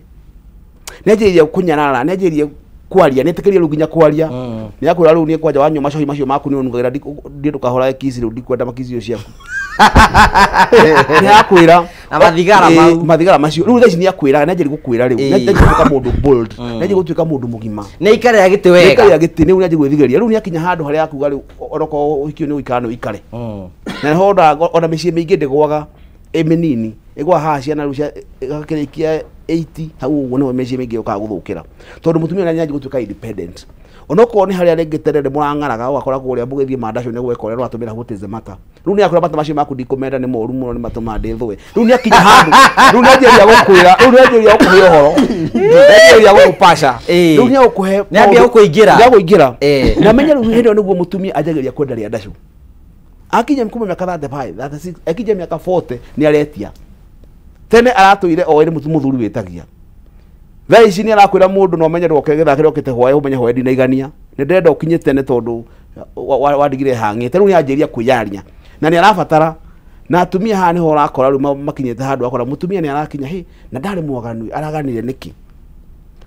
Nĩanjĩrĩria kũnyarara, nĩanjĩrĩria kwaria, nĩetĩkĩria rĩu nginya kwaria. Nĩakwĩra rĩu niĩ kwanja wanyua macohi macio maku nĩ ũnungagĩra ndiĩ ndũkahũrage kici rĩu ndikwenda makici icio ciaku. Nĩakwĩra na mathigara mau mathigara macio rĩu thaa ici nĩakwĩraga, nĩanjĩrĩria gũkwĩra rĩu, nĩanjĩrĩria gũtuĩka mũndũ bold, nĩanjĩrĩria gũtuĩka mũndũ mũgima, nĩaikarĩra gĩtĩ wega, nĩaikarĩra gĩtĩ rĩu nĩanjĩrĩria gwĩthigĩria rĩu nĩakinya handũ harĩa akuga rĩu onokorwo ũhiki ũyũ nĩ ũikara nĩ ũikare. Na nĩho ona mĩciĩ mĩingĩ ndĩgwaga ĩ mĩnini, ĩgwaga haha ciana rĩu ĩgakĩrĩkia 80 hau ũguo nĩho mĩciĩ mĩingĩ yũkaga gũthũkĩra tondũ mũtumia nĩanjia gũtuĩka independent. Onokorwo nĩ harĩa rĩngĩ tene mũrang'araga ũgakora kũrĩa mũgĩthiĩ mandacũ nĩ gweka ũrĩa ũratũmĩra what is the matter. Rĩu nĩakwĩra mata macio maku ndikũmenda nĩ moru mũno nĩ matũmaga ndĩthũe. Rĩu nĩakinya handũ rĩu nĩanjĩrĩria gũkwĩra, rĩu nĩanjĩrĩria gũkũhe ũhoro, nĩanjĩrĩria gũkũpaca, rĩu nĩagũkũhe nĩambia gũkũingĩra, nĩagũingĩra. Na menye rĩu hĩndĩ ĩyo nĩguo mũtumia anjagĩrĩria kwenda rĩa ndacũ. Akinya kuma mĩaka 35, 36, akinya mĩaka 40 nĩ aretia. Tene aratũire oĩ nĩ mũthuri wĩtagia. Thaa ici nĩ arakwĩra mũndũ no menye ndũgoke gĩthaa kĩrĩa ũkĩte hwaĩ ũmenye hwaĩ ndinaigania, nĩ ndĩrenda ũkinye tene tondũ wandigire hang'ĩte. Rĩu nĩanjĩrĩria kwĩyaria na nĩ arabatara. Na atumia haha nĩho ũrakora rĩu makinyĩte handũ akora mũtumia nĩ arakinya hĩ na ndarĩ mwaganu araganire nĩkĩ,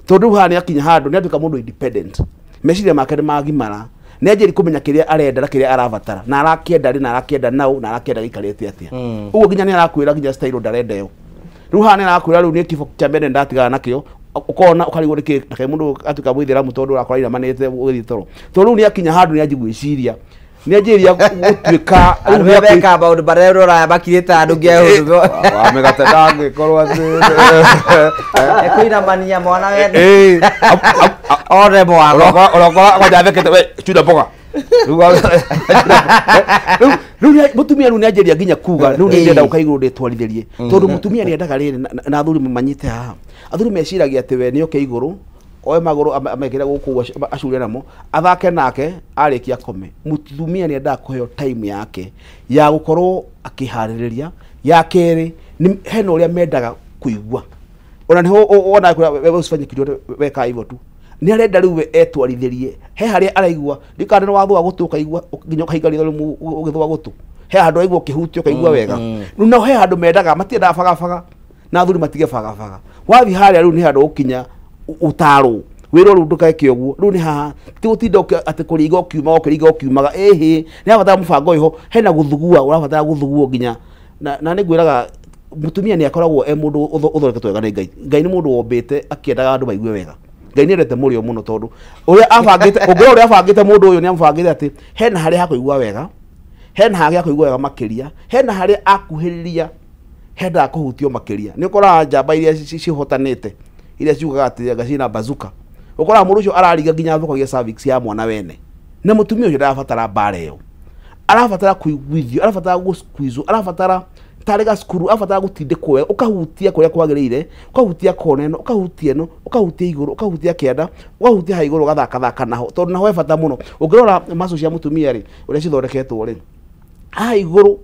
tondũ rĩu haha nĩ akinya handũ nĩ atuĩka mũndũ independent, meciria make nĩ magimara Nĩ anjĩri kũmenya kĩrĩa arenda na kĩrĩa arabatara na arakĩenda rĩ na arakĩenda nau na arakĩenda gĩikarĩte atĩa. Ũguo nginya nĩ arakwĩra nginya style ndarenda ĩyo. Rĩu haha nĩ arakwĩra rĩu nĩ kĩboko kĩa mbere ndatigana nakĩo ukona ukarigwo niki na mundu atuka mwithiramu tondu urakora iramanite ugithii toro tondu riu niakinya handu nianji gwiciria nianjiria gutuika andu meka maundu maria urora makirite andu ngia wa migate ndangikorwo ati ekuinamania mwana wene one mwago urakora kwanja thekete we chuna mboga riu mutumia riu nianjiria nginya kuga riu ndenda uka iguru nditwarithirie tondu mutumia niendaga riri na athuri mamanyite haha athuri meciragia ati we nioke iguru oe maguru amekire guku acurie namo athake nake arikia kome. Mutumia niendaga kuheo time yake ya gukorwo akihaririria ya keri hena uria mendaga kuigua ona niho wona we usifanye kitu weka hivyo tu ni arenda riu we etwarithirie he haria araigua ndikana wathwa gutu ukaigua nginya ukahinga ritho ugithwa gutu he handu aigua ukihutio ukaigua wega riu no he handu mendaga matiendaga bagabaga na athuri matige bagabaga wathi haria riu ni handu ukinya utarwo wirwo riu ndukeke uguo riu ni haha ti gutinda ati kuringa ukiumaga ukiringa ukiumaga ihi ni abatara mubango iho hena guthugua urabatara guthuguo nginya na ni ngwiraga mutumia ni akoragwo e mundu uthondeketwo wega ni Ngai. Ngai ni mundu wombite akiendaga andu maigue wega. Ngai nĩendete mũrĩo mũno tondu ũrĩa abangĩte ũngĩrora ũrĩa abangĩte mũndũ ũyũ nĩamũbangĩte atĩ hena harĩa hakũigua wega hena harĩa hakũigua wega makĩria hena harĩa akuhĩrĩria hendaga kũhutio makĩria. Nĩ ũkoraga njamba iria cihotanĩte iria ciugaga atĩ anga ciĩna bazuka ũkoraga mũndũ ũcio araringa nginya athũkagia cervix ya mwana wene na mũtumia ũcio ndarabatara mbara ĩyo arabatara kũiguithio arabatara gũsqueezwo arabatara tarĩ gacukuru abatara gũtindĩkwo wega ũkahutia kũrĩa kwagĩrĩire ũkahutia kona ĩno ũkahutia ĩno ũkahutia igũrũ ũkahutia kĩanda ũkahutia ha igũrũ ũgathakathaka naho tondũ naho he bata mũno. Ũngĩrora macu cia mũtumia rĩ ũrĩa cithondeketwo rĩ haha igũrũ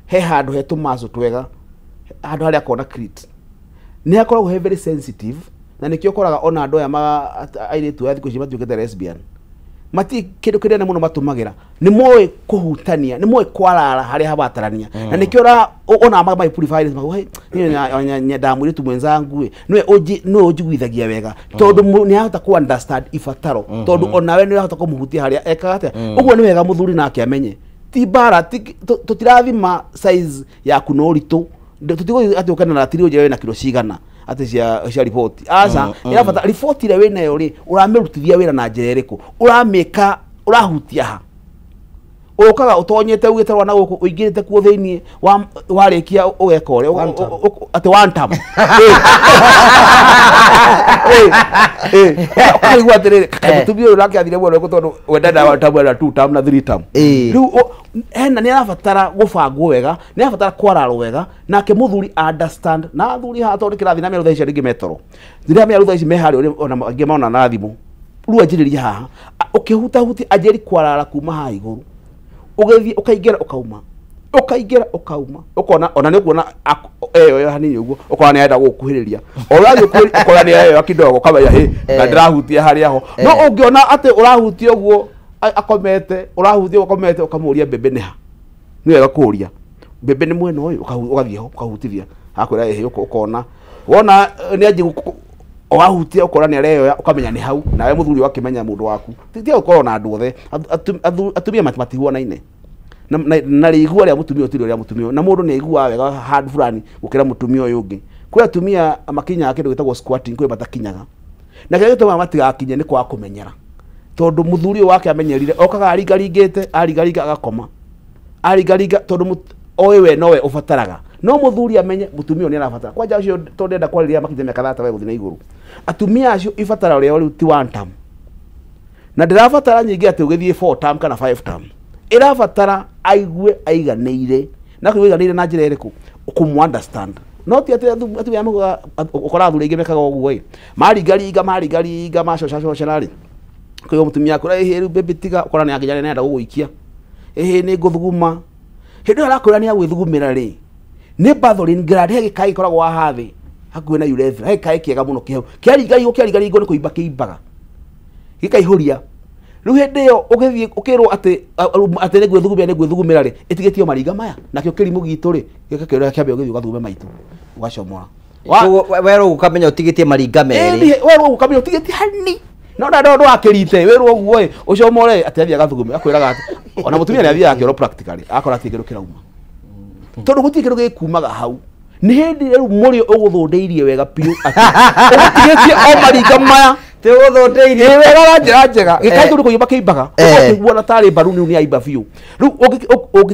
he handũ he tũmacu twega handũ harĩa akona clit nĩ hakoragwo he very sensitive na nĩkĩo ũkoraga ona andũ aya airĩtu aya thikũ ici matuĩkĩte lesbian mati kindu kinene muno matumagira ni moe kuhutania ni moe kwarara haria habatarania na nikio ra ona ma purify mago ni nyenda mwiritu mwenzangu niwe uji niwe ujiguithagia wega tondu ni ahota ku understand ibataro tondu onawe ni ahota kumuhutia haria ekaga atia uguo ni wega muthuri nake amenye ti bara tutirathima size yaku no uritu tutigo ati ukana na ratiri unjire wina kilo cigana ati cia report aca irabata report ira winayo ri uramirutithia wira na njira iriku uramika urahutia ha ukaga utonyete ugite rwana guku uingirite kuo thiini warikia ugeka uria ati one time ukaigua atiriri mutumia uyu nake athire mwena tondu wendana one time na two time na three time riu hena ni arabatara gubangwo wega ni arabatara kwararwo wega nake muthuri understand na athuri haha tondu kirathi na mĩario thaa ici rĩngĩ metoro rĩrĩa mĩario thaa ici me harĩa ona angĩ mona na thimũ rĩu anjĩrĩria haha ũkĩhutahutia anjĩri kwarara kuma haha igũrũ ũgĩthiĩ ũkaingĩra ũkauma ũkaingĩra ũkauma ũkona ona nĩ ũkuona eyo hanini ũguo ũkona nĩ arenda gũgũkuhĩrĩria o ũrathiĩ ũkona nĩ eyo kidogo ũkamenya hĩ na ndĩrahutia harĩa ho no ũngĩona atĩ ũrahutia ũguo akomete ũrahutia ũkomete ũkamũria mbembe nĩ ha nĩ wega kũũria mbembe nĩ mwena ũyũ ũgathiĩ ho ũkahutithia akwĩra ĩhĩ ũkona wona nĩ anjĩ wahutia ũkora nĩ areyoya ũkamenya nĩ hau nawe mũthuri wakĩmenya mũndũ waku tiga gũkorwo na andũ othe atumia matihuanaine na rĩigua rĩa mũtumia ũtirĩ rĩa mũtumia na mũndũ nĩ aiguaga wega handũ fulani gũkĩra mũtumia ũyũ ũngĩ kwĩ atumia makinyaga kĩndũ gĩtagwo squatting kwĩ matakinyaga na kĩrĩa gĩtũmaga matigakinye nĩ kwaga kũmenyera tondu muthuri uyu wake amenyerire okaga aringaringite aringaringa agakoma aringaringa tondu oĩ we nowe ubataraga no muthuri amenye mutumia ni arabatara kwanja ucio tondu ndenda kwariria makinya miaka thata we guthi na iguru atumia acio ibatara rĩao rĩu ti one term na ndirabatara nyingi ati ugithie 4 term kana 5 term irabatara aigue aiganĩire na kuigua aiganĩire na njĩra ĩrĩkũ kũmũ understand no ti ati atumia maugaga ukora athuri aingĩ mekaga ũguo ĩ maringaringa maringaringa macocacoca rĩ kuigua mutumia akwĩra ĩhĩ rĩu baby tiga ukora nĩ anginya nĩarenda gũgũikia ĩhĩ nĩ ngũthuguma hĩndĩ ĩyo arakwĩra nĩ agwĩthugumĩra rĩ nĩ Bartholin gland he gĩkaĩ gĩkoragwo haha thĩ hakuhĩ na urethra he gĩkaĩ kĩega mũno kĩhau kĩaringaringwo kĩaringaringwo nĩ kũimba kĩimbaga gĩkaihũria rĩu hĩndĩ ĩyo ũgĩthiĩ ũkĩrwo atĩ atĩ nĩ ngwĩthugumĩra nĩ ngwĩthugumĩra rĩ ĩtigĩtio maringa maya nakĩo kĩrimũ gitũ rĩ gĩgakĩrora kĩambe ũgĩthiĩ ũgathugume maitũ ũgacomora werwo ũkamenya ũtigĩtie maringa merĩ werwo ũkamenya ũtigĩtie hani No na ndo akirite wirwo uguo ĩ ucomore ati athia gathugume akwiraga ati ona mutumia ni athiaga akioro practically akora ati kindu kirauma tondu gutiri kindu gikumaga hau ni hindi riu muri uguthundeirie wega piu ati ugutigetie o maringa maya ti uguthundeirie wega na njira njega gikaithu ni kuimba kiimbaga ukiguo na tari mbaru ni aimba biu riu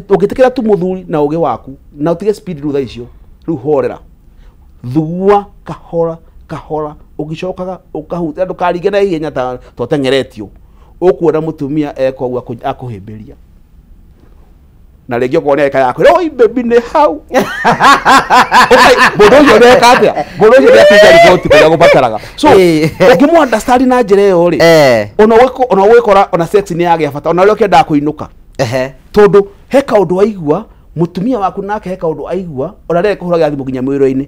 ungitikira tu muthuri na uge waku na utige speed riu thaa icio riu horera thugua kahora kahora ugicokaga ukahutia ndukaringe na ihenya ta twatengeretio ukuona mutumia ekwa akuhimbiria na rĩngĩ okorwo nĩ eka yaku oi baby nĩ hau mũndũ ũcio nĩeka atĩa mũndũ ũcio nĩakinya riboti kũrĩa gũbataraga so ũngĩmũ understand na njĩra ĩyo rĩ ona ũgwĩkora ona sex nĩ yagĩa bata ona ũrĩa ũkĩendaga kũinũka tondũ he kaũndũ waigua mũtumia waku nake he kaũndũ aigua ona rĩrĩa kũhũragĩra thimũ nginya mwĩrĩ-inĩ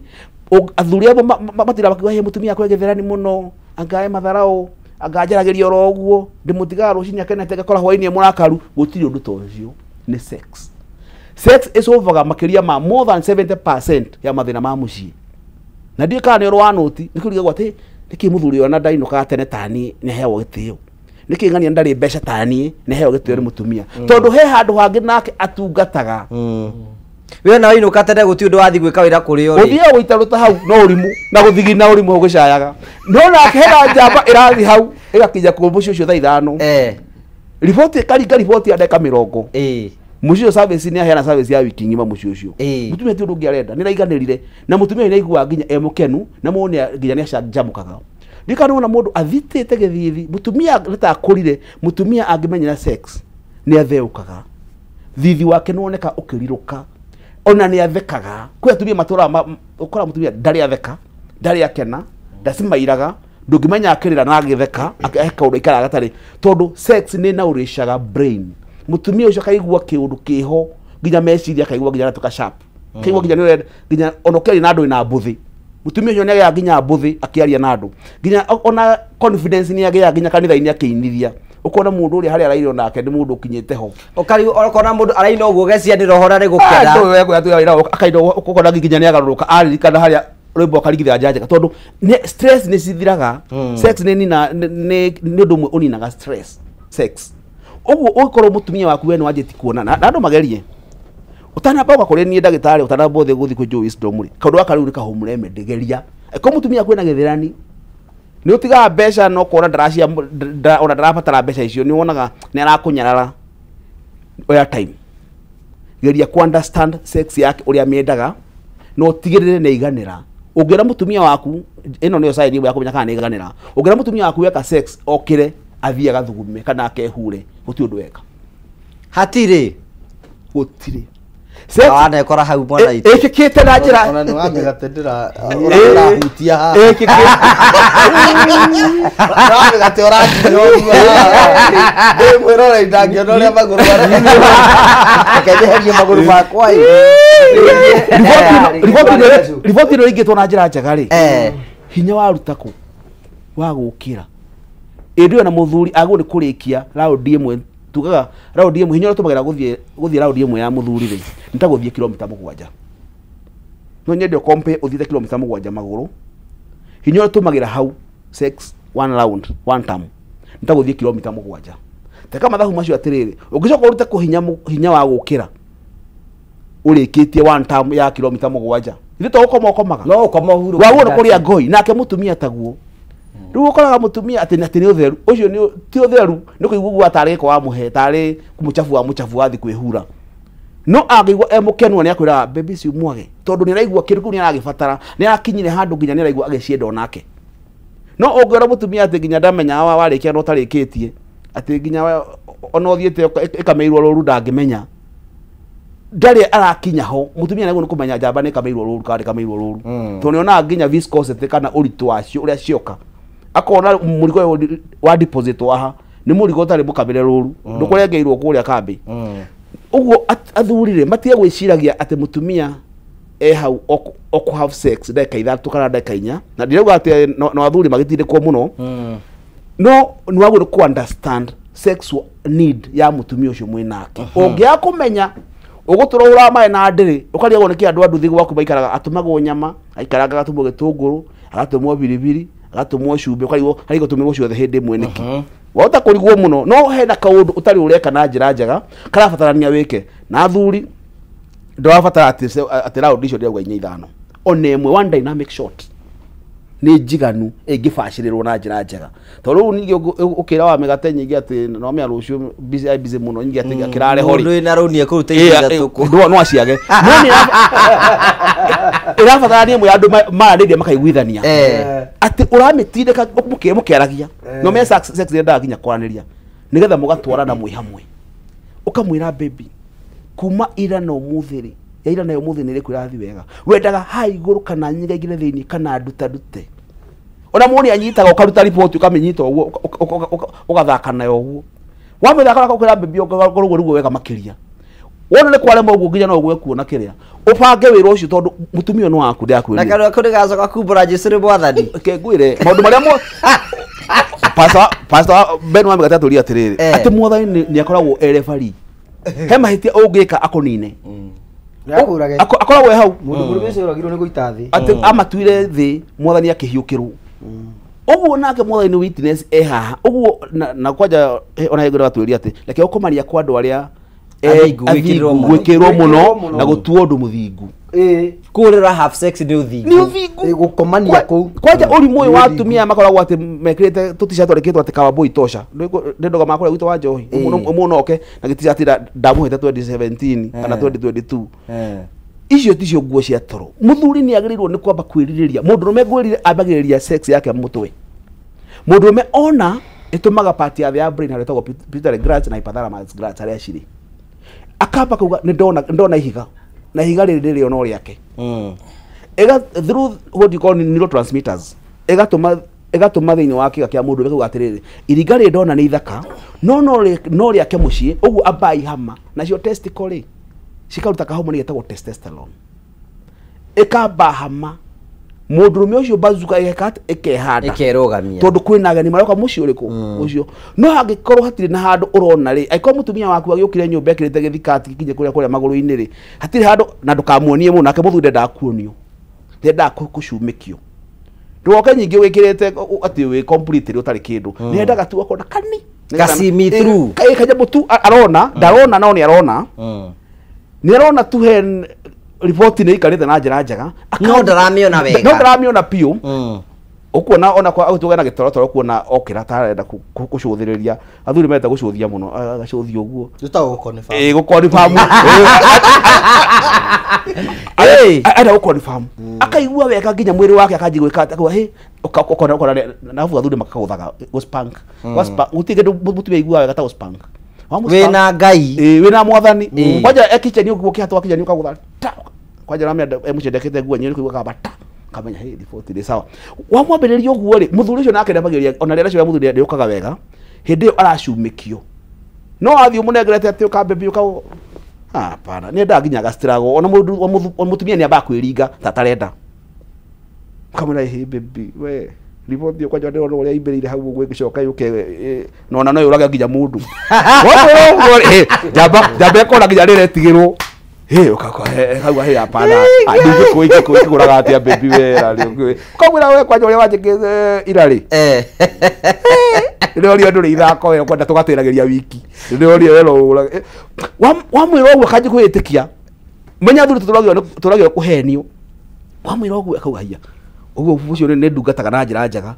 athuri amwe matira makiuga he mũtumia akwa gĩtherani mũno angae matharau anganjaragĩria oro ũguo ndĩmũtigaga rũcinĩ akenete ngakora hwainĩ e mũrakaru gũtirĩ ũndũ ta ũcio nĩ sex. Sex isolvaga makĩria ma more than 70% ya mathĩna ma mũciĩ na ndiũĩ kana nĩ ũhoro wa nũti nĩkĩo rigagwo atĩ nĩkĩ mũthuri ũyũ ona ndainũkaga tene taniĩ nĩaheagwo gĩtĩo nĩkĩ ng'ania ndarĩ mbeca taniĩ nĩaheagwo gĩtĩo nĩ mũtumia tondũ he handũ hangĩ nake atungataga we na wainũka tene gũtirĩ ũndũ wathiĩ gwĩka wĩra kũrĩ o rĩ ũthiaga gũitarũta hau no ũrimũ na gũthigina ũrimũ hau gũcayaga no nake hena njamba ĩrathiĩ hau ĩgakinya kũ mũciĩ ũcio thaa ithano riboti ĩkaringa riboti ya ndagĩka mĩrongo mũciĩ ũcio service nĩ aheana service ya wiki ng'ima mũciĩ ũcio mũtumia ti ũndũ ũngĩ arenda nĩ raiganĩrire na mũtumia nĩ aiguaga nginya e mũkenu na mũndũ nginya nĩ acanjamũkaga ndikana wona mũndũ athitĩte gĩthithi mũtumia nĩ akũrire mũtumia angĩmenyera sex nĩ atheũkaga thithi wake nĩ woneka ũkĩrirũka ona nĩ athekaga kwĩ atumia matũraga ũkora mũtumia ndarĩ atheka ndarĩ akena ndacimairaga ndũngĩmenya akĩrĩra na agĩtheka he kaũndũ aikaraga gatarĩ tondũ sex nĩ naurishaga brain mũtumia ũcio akaigua kĩũndũ kĩho nginya meciria akaigua nginya aratuĩka sharp akaigua nginya nĩ nginya ona ũkĩaria na andũ ĩna mbũthĩ mũtumia ũcio nĩ agĩaga nginya mbũthĩ akĩaria na andũ nginya ona confidence nĩ agĩaga nginya kanitha-inĩ akĩinithia ukona mundu uria haria arairwo nake ni mundu ukinyite ho ukari ukona mundu araina uguo gecia ni roho na ni gukena akaina ukona nginya ni agaruruka aririkana haria rwimbo akarigithia njanja tondu stress ni cithiraga sex ni nina ni undu umwe uninaga stress sex uguo ugikorwo mutumia waku we ni wanjiti kuona na andu magerie utanamba uga kuri nie ndagitari utanamba uthi guthi kwi Joe Wisdom ri kaundu gaka riu ni ka home remedy geria ko mutumia kwina githirani ni utigaga mbeca no kora ndaracia ona ndarabatara mbeca icio ni wonaga ni arakunyarara oya time geria ku understand sex yake uria miendaga no utigirire ni iganira ungiona mutumia waku ino niyo sign ya kumenya kana ni iganira ungiona mutumia waku weka sex okire athie agathugume kana akehure guti undu weka hatiri gutiri wana ekora hau mwana itu ikikite na njira ona ni wamigate ndira urahutia haha ikikite wamigate ũrakinya ũguo ndĩ mwĩroreri ndangĩona ũrĩa magũrũ akenyeherie magũrũ makwa riboti ĩno ĩingĩtwo na njĩra njega rĩ hinya waruta kũ wa gũkĩra ĩndĩ ĩyo na mũthuri agwo nĩ kũrĩkia raundi ĩmwe tugaga raundi ĩmwe hinya ũrĩa tũmagĩra gũthiĩ raundi ĩmwe ya mũthuri rĩ nĩ ta gũthiĩ kilomita 7 no nyende ũkompe ũthiĩte kilomita 7 magũrũ hinya ũrĩa tũmagĩra hau sex one round one term nĩ ta gũthiĩ kilomita 7 teka mathabu macio atĩrĩrĩ ũngĩcoka ũrute kũ hinya wa gũkĩra ũrĩkĩtie one term ya kilomita 7 ithuĩ to gũkoma ũkomaga no ũkoma ũhurũke waguo nĩ kũrĩa ngoi nake mũtumia taguo riu ukoraga mutumia ati ni utheru ucio ni ti utheru ni kuigua tari giko wa muhe tari muchafu wa muchafu wathi kwihura no angĩigua e mũkenu nĩ akwĩraga baby si mwage tondu nĩ araigua kĩndũ kĩu nĩ aragibatara nĩ arakinyire handũ nginya nĩ araigua agĩcienda onake no ũngĩona mũtumia atĩ nginya ndamenya wa warĩkia no ũtarĩkĩtie atĩ nginya ona ũthiĩte ĩkameirwo rũru ndangĩmenya ndarĩ arakinya ho mutumia naguo nĩ kũmenya njamba nĩ ĩkameirwo rũru kana ndĩkameirwo rũru tondũ nĩonaga nginya viscosity kana ũritũ wacio ũrĩa cioka akona murigo wa deposit waha ni murigo utari mukamire ruru ndukurengeirwo kuria kambi uguo athuri ri matige gwiciragia ati mutumia e hau oku have sex ndagika 3 kana ndagika 4 na ndirauga ati no athuri magitindikwo muno no ni wagwo ku understand sexual need ya mutumia ucio mwinake ungia kumenya ugutura ura mai na ndiri ukariagwo niki andu andu thi gwaku maikaraga atumagwo nyama aikaraga agatumwo gitunguru agatumwo biribiri Agatũmwo cumbĩ ũkarigwo harĩ gũtũmĩrwo ciothe hĩndĩ ĩmwe nĩkĩ. Wahota kũrigwo mũno no hena kaũndũ ũtarĩ ũreka na njĩra njega karabatarania wĩke. Na athuri ndũrabatara atĩ round icio ndĩrauga 4 5 ona ĩmwe one dynamic shot nĩ njiganu ĩngĩbacĩrĩrwo na njĩra njega. Tondũ rĩu ningĩ ũkĩra wa mĩgate nyingĩ atĩ no mĩa rũciũ busy busy mũno nyingĩ atĩ kĩrare hori. Mũndũ wĩna rũni ekũruta ithatũ kũ. No aciage. No nĩ ĩrabatarania ĩmwe ya andũ maranĩria makaiguithania. Atĩ ũramĩtindĩka mũkĩaragia. No me sex yendaga nginya kwaranĩria. Nĩgetha mũgatwarana mwĩ hamwe. Ũkamwĩra baby kuma ira na ũmũthĩ rĩ ya ira nayo ũmũthĩ nĩ ĩrĩkũ ĩrathiĩ wega. Wendaga ha igũrũ kana nyigaigire thĩinĩ kana nduta ndute. Ona mũndũ anyitaga ũkaruta report ũkamĩnyita ũguo ũgathaka nayo ũguo. Wamĩthaka ũkwĩra baby ũkorwo ũguo wega makĩria. Wona nĩ kwarema ũguo nginya no ũgue kuona kĩrĩa. Ũbange wĩra ũcio tondũ mũtumia no waku ndakwĩrire. Na kanua kau nĩgacoka kumbũra Jesũ nĩ mwathani. Reke ngwĩre maũndũ marĩa mo Pastor Ben wa mĩgate atũria atĩrĩrĩ atĩ mwathani nĩ akoragwo e referee. He mahĩtia ũngĩka akũnine. Akoragwo e hau. Mũndũ mũrũme ũcio oragirwo nĩ gũita thĩ. Atĩ amatuire thĩ mwathani akĩhiũkĩrwo. Ũguo nake mwathani witness e haha. Ũguo na kwanja ona hĩndĩ ĩrĩa atwĩria atĩ reke ũkomaria kwa andũ arĩa gwĩkĩrwo mũno na gũtuo ũndũ mũthingu. Kũrĩra half sex nĩ ũthingu. Nĩ ũthingu. Gũkomania kũu. Kwanja ũrimũ ũyũ wa atumia makoragwo atĩ mekĩrĩte tũtica twandĩkĩtwo atĩ kawambũi tosha. Nĩ ndoga kũrĩa gwitũ wa njohi. Ũmwe oke na gĩtica atĩ ndamũhete 2017 kana 2022. Icio ticio nguo cia toro. Mũthuri nĩ agĩrĩirwo nĩ kwamba kwĩrirĩria. Mũndũrũme ngwĩrire ambagĩrĩria sex yake mũtwe. Mũndũrũme ona ĩtũmaga part ya the brain harĩa ĩtagwo pituitary glands na hypothalamus glands harĩa cirĩ. Akamba kuga nĩ ndona ihiga. Na ihiga rĩrĩ rĩrĩ ono rĩake. Ĩga through what you call neurotransmitters. Ĩgatũma thĩinĩ wa kĩga kĩa mũndũ kuga atĩrĩrĩ iringa rĩrĩ ndona nĩ ithaka no no rĩake mũciĩ ũguo ambai hama nacio testicle rĩ cikaruta kahormone getagwo testosterone. Ĩkamba hama mũndũrũme ũcio bazuka ĩgeka ĩkehanda ĩkerũgamia tondũ kwĩna ageni maroka mũciĩ ũrĩkũ ũcio. No hangĩkorwo hatirĩ na handũ ũrona rĩ angĩkorwo mũtumia waku agĩũkire nyũmba ekĩrĩte gĩthikati gĩkinye kũrĩa magũrũ-inĩ rĩ hatirĩ handũ na ndũkamuonie mũno nake mũthuri ndendaga kuonio ndendaga kũcumĩkio. Ndũgoke nyingĩ wĩkĩrĩte atĩ wĩ complete ũtarĩ kĩndũ nĩendaga tu akona kani Kasi me through kanyamũ tu arona ndarona no nĩ arona nĩ arona tu he riboti nĩ ikarĩte na njĩra njega no ndaramĩona wega no ndaramĩona biũ. Ũkuona ona kwa ũtũgana na gĩtorotoro ũkuona okĩra ta arenda gũcũthĩrĩria athuri menda gũcũthia mũno agacũthia ũguo Tũtagwo gũkonfirm. Gũkonfirm. Arenda gũkonfirm. Akaigua wega nginya mwĩrĩ wake akanjia gwĩka akauga hĩ ũkona na athuri makagũthaga gũspank. Gũtirĩ kĩndũ mũtumia aiguaga wega ta gũspank. Wĩna Ngai. Wĩna mwathani. Kwanja ekicheni ũguo kĩhatũ akicheni ũkagũtha ta. Kwanja ramĩa emũcendekete nguo nyeni kũigua kamba ta. Kamenya hĩ riboti nĩ sawa. Wamwambĩrĩria ũguo rĩ mũthuri ũcio nake ndambagĩrĩria ona rĩrĩa cio mũthuri ndĩũkaga wega hĩndĩ ĩyo aracumĩkio. No athiĩ ũmũnengerete atĩ ũkambe ũka hapana nĩ endaga nginya agastruggle ona mũndũ mũtumia nĩ ambaga kwĩringa ta atarenda. Ũkamwĩra hĩ baby we riboti kwanja ndĩrona ũrĩa imbĩrĩire hau ũguo ĩgĩcoka yũke na ona no yũrage nginya mũndũ. Njamba ĩkona nginya rĩrĩa ĩtigĩrwo. Hĩ ũkauga hĩ hapana ndingĩkũgũraga atĩa baby we rĩ ũkamwĩra we kwanja ũrĩa wanjĩkĩte ira rĩ ndĩroria ndũrĩ ithako we ũkwenda tũgatĩragĩria wiki ndĩroria we no ũrage wamwĩra ũguo akanjia kwĩĩtĩkia menya athuri tũragio kũhenio wamwĩra ũguo akauga haiya ũguo ũcio nĩ ndungataga na njĩra njega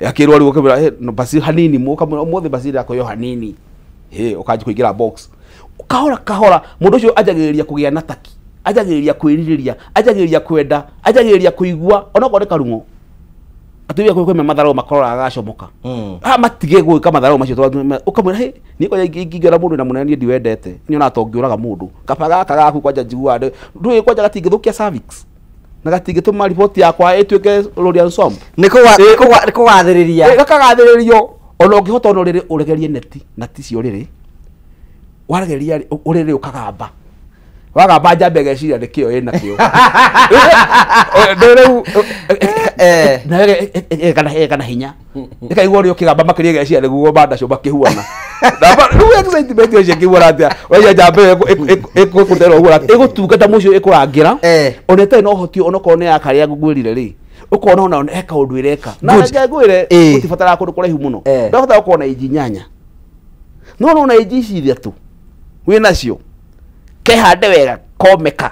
akĩrwo rĩu ũkamwĩra basi hanini ũkamwĩra ũmũthĩ basi ĩrakoywo hanini hĩ ũkanjia kũingĩra box kahora kahora mũndũ ũcio anjagĩrĩria kũgĩa na taki anjagĩrĩria kwĩrirĩria anjagĩrĩria kwenda anjagĩrĩria kũigua onokorwo nĩ karung'o atumia kwĩ matharau makoraga agacomoka matige gwĩka matharau macio ũkamwĩra hĩ niĩ kwanja ingĩona mũndũ na mũnene niĩ ndiwendete nyonaga ta ũngĩũraga mũndũ kaba gaka gaku kwanja njiguaga ndũĩ kwanja gatingĩthũkia cervix na gatingĩtũma riboti yakwa ĩtuĩke Lorian Swamp nĩ kũgathĩrĩria gakagathĩrĩrio ona ũngĩhota ona ũrĩrĩ ũregerie neti nati cio ũrĩrĩ waregeria ũrĩrĩ ũkagamba wagamba njambe geciria nĩ kĩo ĩna kĩo rĩu nayo ĩkana hinya ĩkaigua ũrĩa ũkĩgamba makĩria geciria nĩguo mandacio makĩhuana rĩu excitement ũcio ĩkĩhuana atĩa waiya njambe ĩkũtera ũguo ĩgũtungata mũcio ĩkũrangĩra ona ĩtarĩ na ũhoti onokorwo nĩ ya karĩa ngwĩrire rĩ Ukona ona he kaundu ireka. Na reke ngwire gutibatara kundu kuraihu muno. Ndabatara gukorwo na inji 8. No no na inji ici 3 winacio. Kehande wega komeka.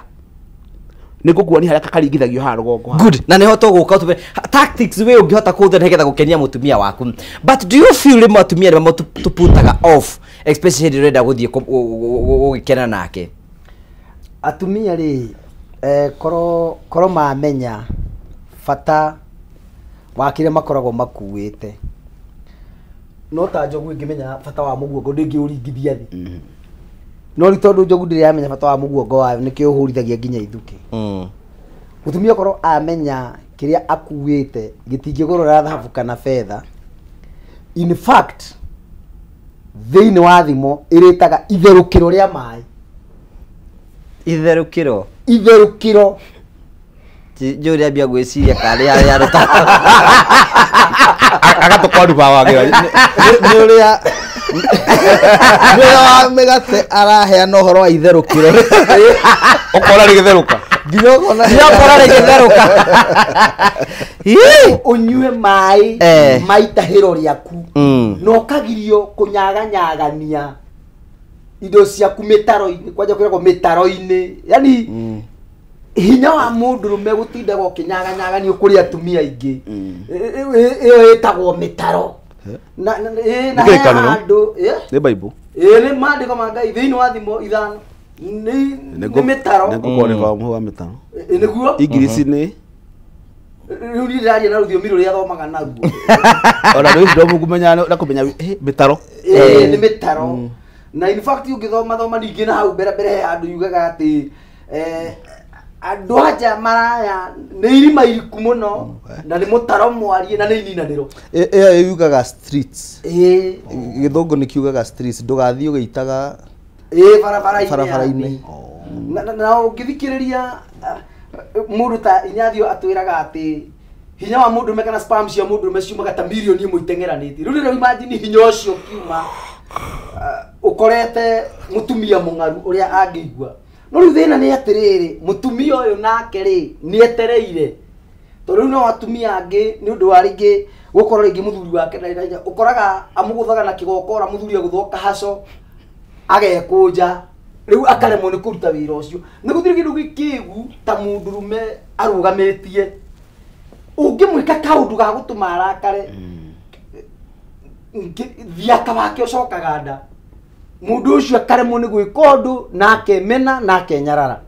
Nigukuoni haria kakaringithagio haha rugongo. Good. Na niho tuguka tube tactics we ungihota kuhũthĩra nĩgetha gũkenia mũtumia waku. But do you feel rĩmwe atumia nĩ tuputaga off especially hĩndĩ ũrenda gũthiĩ gũgĩkena nake? Atumia rĩ koro mamenya bata wa kĩrĩa makoragwo makuĩte. No ta njogu ĩngĩmenya bata wa mũguongo ndĩngĩũringithia thĩ. No ri tondu njogu ndĩramenya bata wa mũguongo wayo nĩkĩo ũhũrithagia nginya ithukĩ. Mũtumia korwo amenya kĩrĩa akuĩte gĩtingĩgũrũra thahabu kana betha. In fact thĩinĩ wa thimo ĩrĩtaga itherũkĩro rĩa maĩ. Itherũkĩro? Itherũkĩro. Njũri ambia gwĩciria karĩ harĩa arũta. Agatũkwaruba wagĩra. Nĩ ũrĩa wa mĩgate araheana ũhoro wa itherũkĩro. Ũkona rĩgĩtherũka. Nginya ũkona rĩgĩtherũka. Ũnyue maĩ ma itahĩro rĩaku na ũkagirio kũnyaganyagania indo ciaku mĩtaro-inĩ, kwanja kwĩragwo mĩtaro-inĩ. Yani hinya wa mũndũrũme gũtindaga ũkĩnyaganyaganio kũrĩ atumia aingĩ ĩyo ĩtagwo mĩtaro. Na na handũ nĩ Bible. Nĩ maandĩko ma Ngai thĩinĩ wa thimo 5 nĩ mĩtaro. Nĩngũkorwo nĩ wa mĩtaro. Nĩguo Ingirici nĩ rĩu niĩ ndĩraria na rũthiomi rũrĩa thomaga naruo. Ona rĩu ndũkũmenya na kũmenya mĩtaro. Nĩ mĩtaro. Na in fact ũngĩthoma thoma ningĩ na hau mbere mbere he handũ yugaga atĩ andũ anja maraya nĩ irima iriku mũno na nĩ mũtaro mwarie na nĩ ininanĩro. Ĩyo yugaga streets. Gĩthũngũ nĩ kiugaga streets, ndũgathiĩ ũgĩitaga barabara-inĩ. Na ũngĩthikĩrĩria mũndũ ta Inyathio atwĩraga atĩ hinya wa mũndũrũme kana sperm cia mũndũrũme ciumaga ta mirioni 1 iteng'eranĩtie. Rĩu rĩrĩa imagine hinya ũcio ũkiuma ũkorete mũtumia mũng'aru ũrĩa angĩigua. No rĩu thĩna nĩ atĩrĩrĩ, mũtumia ũyũ nake rĩ nĩ etereire. Tondũ rĩu no atumia angĩ nĩ ũndũ wa rĩngĩ gũkorwo rĩngĩ mũthuri wake ndarĩ na hinya, ũkoraga amũgũthaga na kĩgokora, mũthuri agũthwo kahaco agekũnja, rĩu akaremwo nĩ kũruta wĩra ũcio. Nĩ gũtirĩ kĩndũ gĩkĩgu ta mũndũrũme arũgamĩtie. Ũngĩmwĩka kaũndũ ga gũtũma arakare, thiaka wake ũcokaga nda. Mũndũ ũcio akaremwo nĩ gwĩka ũndũ na akemena na akenyarara.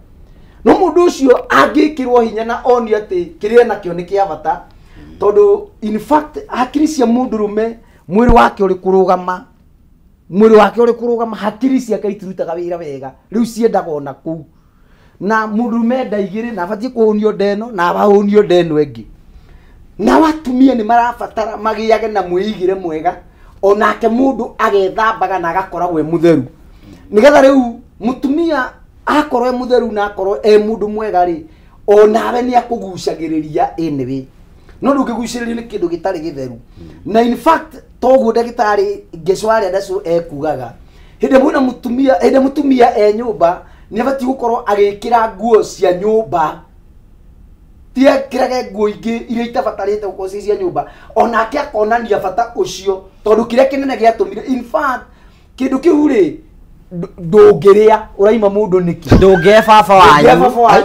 No mũndũ ũcio angĩkĩrwo hinya na onio atĩ kĩrĩa nakĩo nĩ kĩa bata, tondũ in fact hakiri cia mũndũrũme mwĩrĩ wake ũrĩ kũrũgama, mwĩrĩ wake ũrĩ kũrũgama, hakiri ciake itirutaga wĩra wega, rĩu ciendaga ona kũu. Na mũndũrũme nda igĩrĩ na abatiĩ kũhũnio nda ĩno na ahũnio nda ĩno ĩngĩ. Na atumia nĩ marabatara magĩage na mwĩigĩre mwega, onake mũndũ agethambaga na agakoragwo e mũtheru. Nĩgetha rĩu mũtumia akorwo e mũtheru na akorwo e mũndũ mwega rĩ, onawe nĩ akũgucagĩrĩria anyway. No ndũngĩgucĩrĩrio nĩ kĩndũ gĩtarĩ gĩtheru. Na in fact toguo ndagĩtarĩ Ngecwarĩ Ndacu ekugaga, hĩndĩ mwĩna mũtumia, hĩndĩ mũtumia e nyũmba nĩ abatiĩ gũkorwo agĩkĩra nguo cia nyũmba, ti ekĩrage nguo ingĩ iria itabatarĩte gũkorwo ci cia nyũmba, onake akonania bata ũcio, tondũ kĩrĩa kĩnene gĩatũmire in fact kĩndũ kĩu rĩ ndũngĩrĩa ũraima mũndũ nĩkĩ? Ndũngĩhe baba wanyu.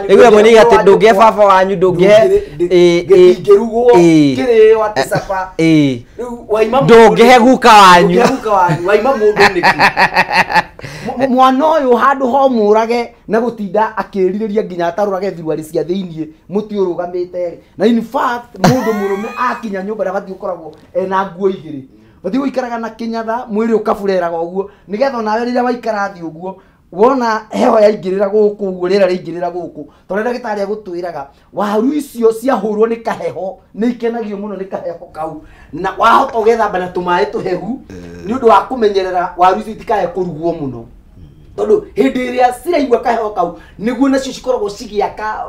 Ĩguo mwene atĩ ndũngĩhe baba wanyu, ndũngĩhe gĩtingĩrugwo kĩrĩo atĩ caba. Rĩu waima ndũngĩhe guka wanyu. Ndũngĩhe guka wanyu, waima mũndũ nĩkĩ? Mwana ũyũ handũ ho mũrage na gũtinda akĩrirĩria nginya atarũrage thuruarĩ cia thĩiniĩ mũtĩ ũrũgamĩte rĩ. Na in fact mũndũ mũrũme akinya nyũmba ndabatiĩ gũkoragwo ena nguo igĩrĩ. Batiĩ gũikaraga na kĩnyatha mwĩrĩ ũkabureraga ũguo nĩgetha onawe rĩrĩa waikara thĩ ũguo wona heho yaingĩrĩra gũkũ ũguo rĩera rĩaingĩrĩra gũkũ, tondũ ndagĩtarĩ agũtwĩraga waru icio ciahũrwo nĩ kaheho nĩ ikenagio mũno nĩ kaheho kau, na wahota ũgethamba na tũmaĩ tũhehu nĩ ũndũ wa kũmenyerera waru icio itikae kũrugwo mũno, tondũ hĩndĩ ĩrĩa ciraigua kaheho kau nĩguo nacio cikoragwo cigĩaka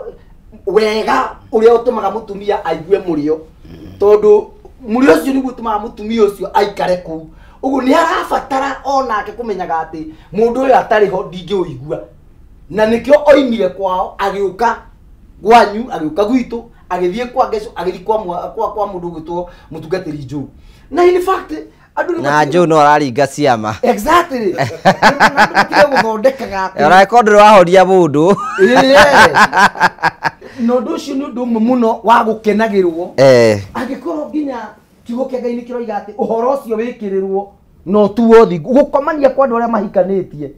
wega ũrĩa ũtũmaga mũtumia aigue mũrĩo, tondũ mũrĩo ũcio nĩguo ũtũmaga mũtumia ũcio aikare kũu. Ũguo nĩ arabatara onake kũmenyaga atĩ mũndũ ũyũ atarĩ ho ndingĩũigua, na nĩkĩo oimire kwao agĩũka gwanyu agĩũka gwitũ Agĩthiĩ kwa Ngecu, agĩthiĩ kwa mũndũ ũgwĩtwo mũtungatĩri Joe. Na in fact andũ na Joe no araringa ciama. Exactly. Andũ gũthondekaga atĩ Ũrakorwo ndũrĩ wahoria mũndũ. Na ũndũ ũcio nĩ ũndũ ũmwe mũno wa gũkenagĩrwo. Angĩkorwo nginya kiugo kĩa Ngai nĩ kĩroiga atĩ ũhoro ũcio wĩkĩrĩrwo na ũtuo thingu. Gũkomania kwa andũ arĩa mahikanĩtie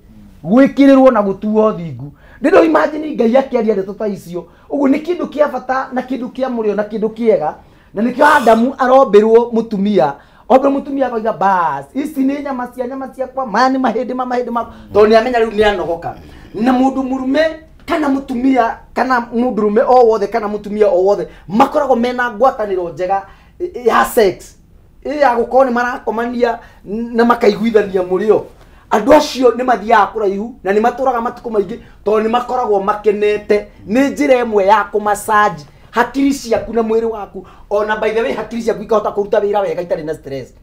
gwĩkĩrĩrwo na gũtuo thingu. Ndĩro imagine Ngai akĩaria ndeto ta icio. Ũguo nĩ kĩndũ kĩa bata na kĩndũ kĩa mũrĩo na kĩndũ kĩega. Na nĩkĩo Adamu arombĩrwo mũtumia. Ombĩrwo mũtumia akoiga bas, ici nĩ nyama cia nyama ciakwa, maya nĩ mahĩndĩ ma mahĩndĩ makwa. Tondũ nĩamenya rĩu nĩanogoka. Na mũndũ mũrume kana mũtumia kana mũndũrũme o wothe kana mũtumia o wothe makoragwo mena ngwatanĩro njega ya sex. Ya gũkorwo nĩ marakomania na makaiguithania mũrĩo. Andũ acio nĩ mathiaga kũraihu na nĩ matũraga matukũ maingĩ tondũ nĩ makoragwo makenete. Nĩ njĩra ĩmwe ya kũmassage hakiri ciaku na mwĩrĩ waku. Ona by the way hakiri ciaku ikahota kũruta wĩra wega itarĩ na stress.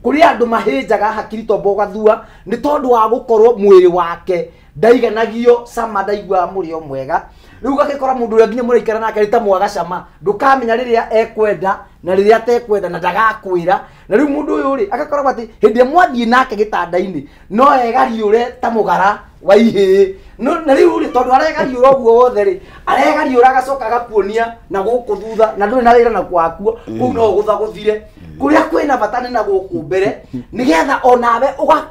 Kũrĩ andũ mahĩnjaga hakiri tombo ũgathua nĩ tondũ wa gũkorwo mwĩrĩ wake ndaiganagio cama, ndaiguaga mũrĩo mwega. Rĩu ũgagĩkora mũndũ ũrĩa nginya mũraikara nake nĩ ta mwaga cama, ndũkamenya rĩrĩa ekwenda na rĩrĩa atekwenda na ndagakwĩra. Na rĩu mũndũ ũyũ rĩ agakoragwo atĩ hĩndĩ ĩrĩa mwathiĩ nake gĩtanda-inĩ no egariũre ta mũgara wa ihĩĩ. Na rĩu rĩ tondũ aregariũra ũguo wothe rĩ, aregariũra agacoka agakuonia na gũkũ thutha na ndũrĩ na wĩra na kwakuo, kũu no ũgũthagũthire. Kũrĩa kwĩna bata nĩ na gũkũ mbere nĩgetha onawe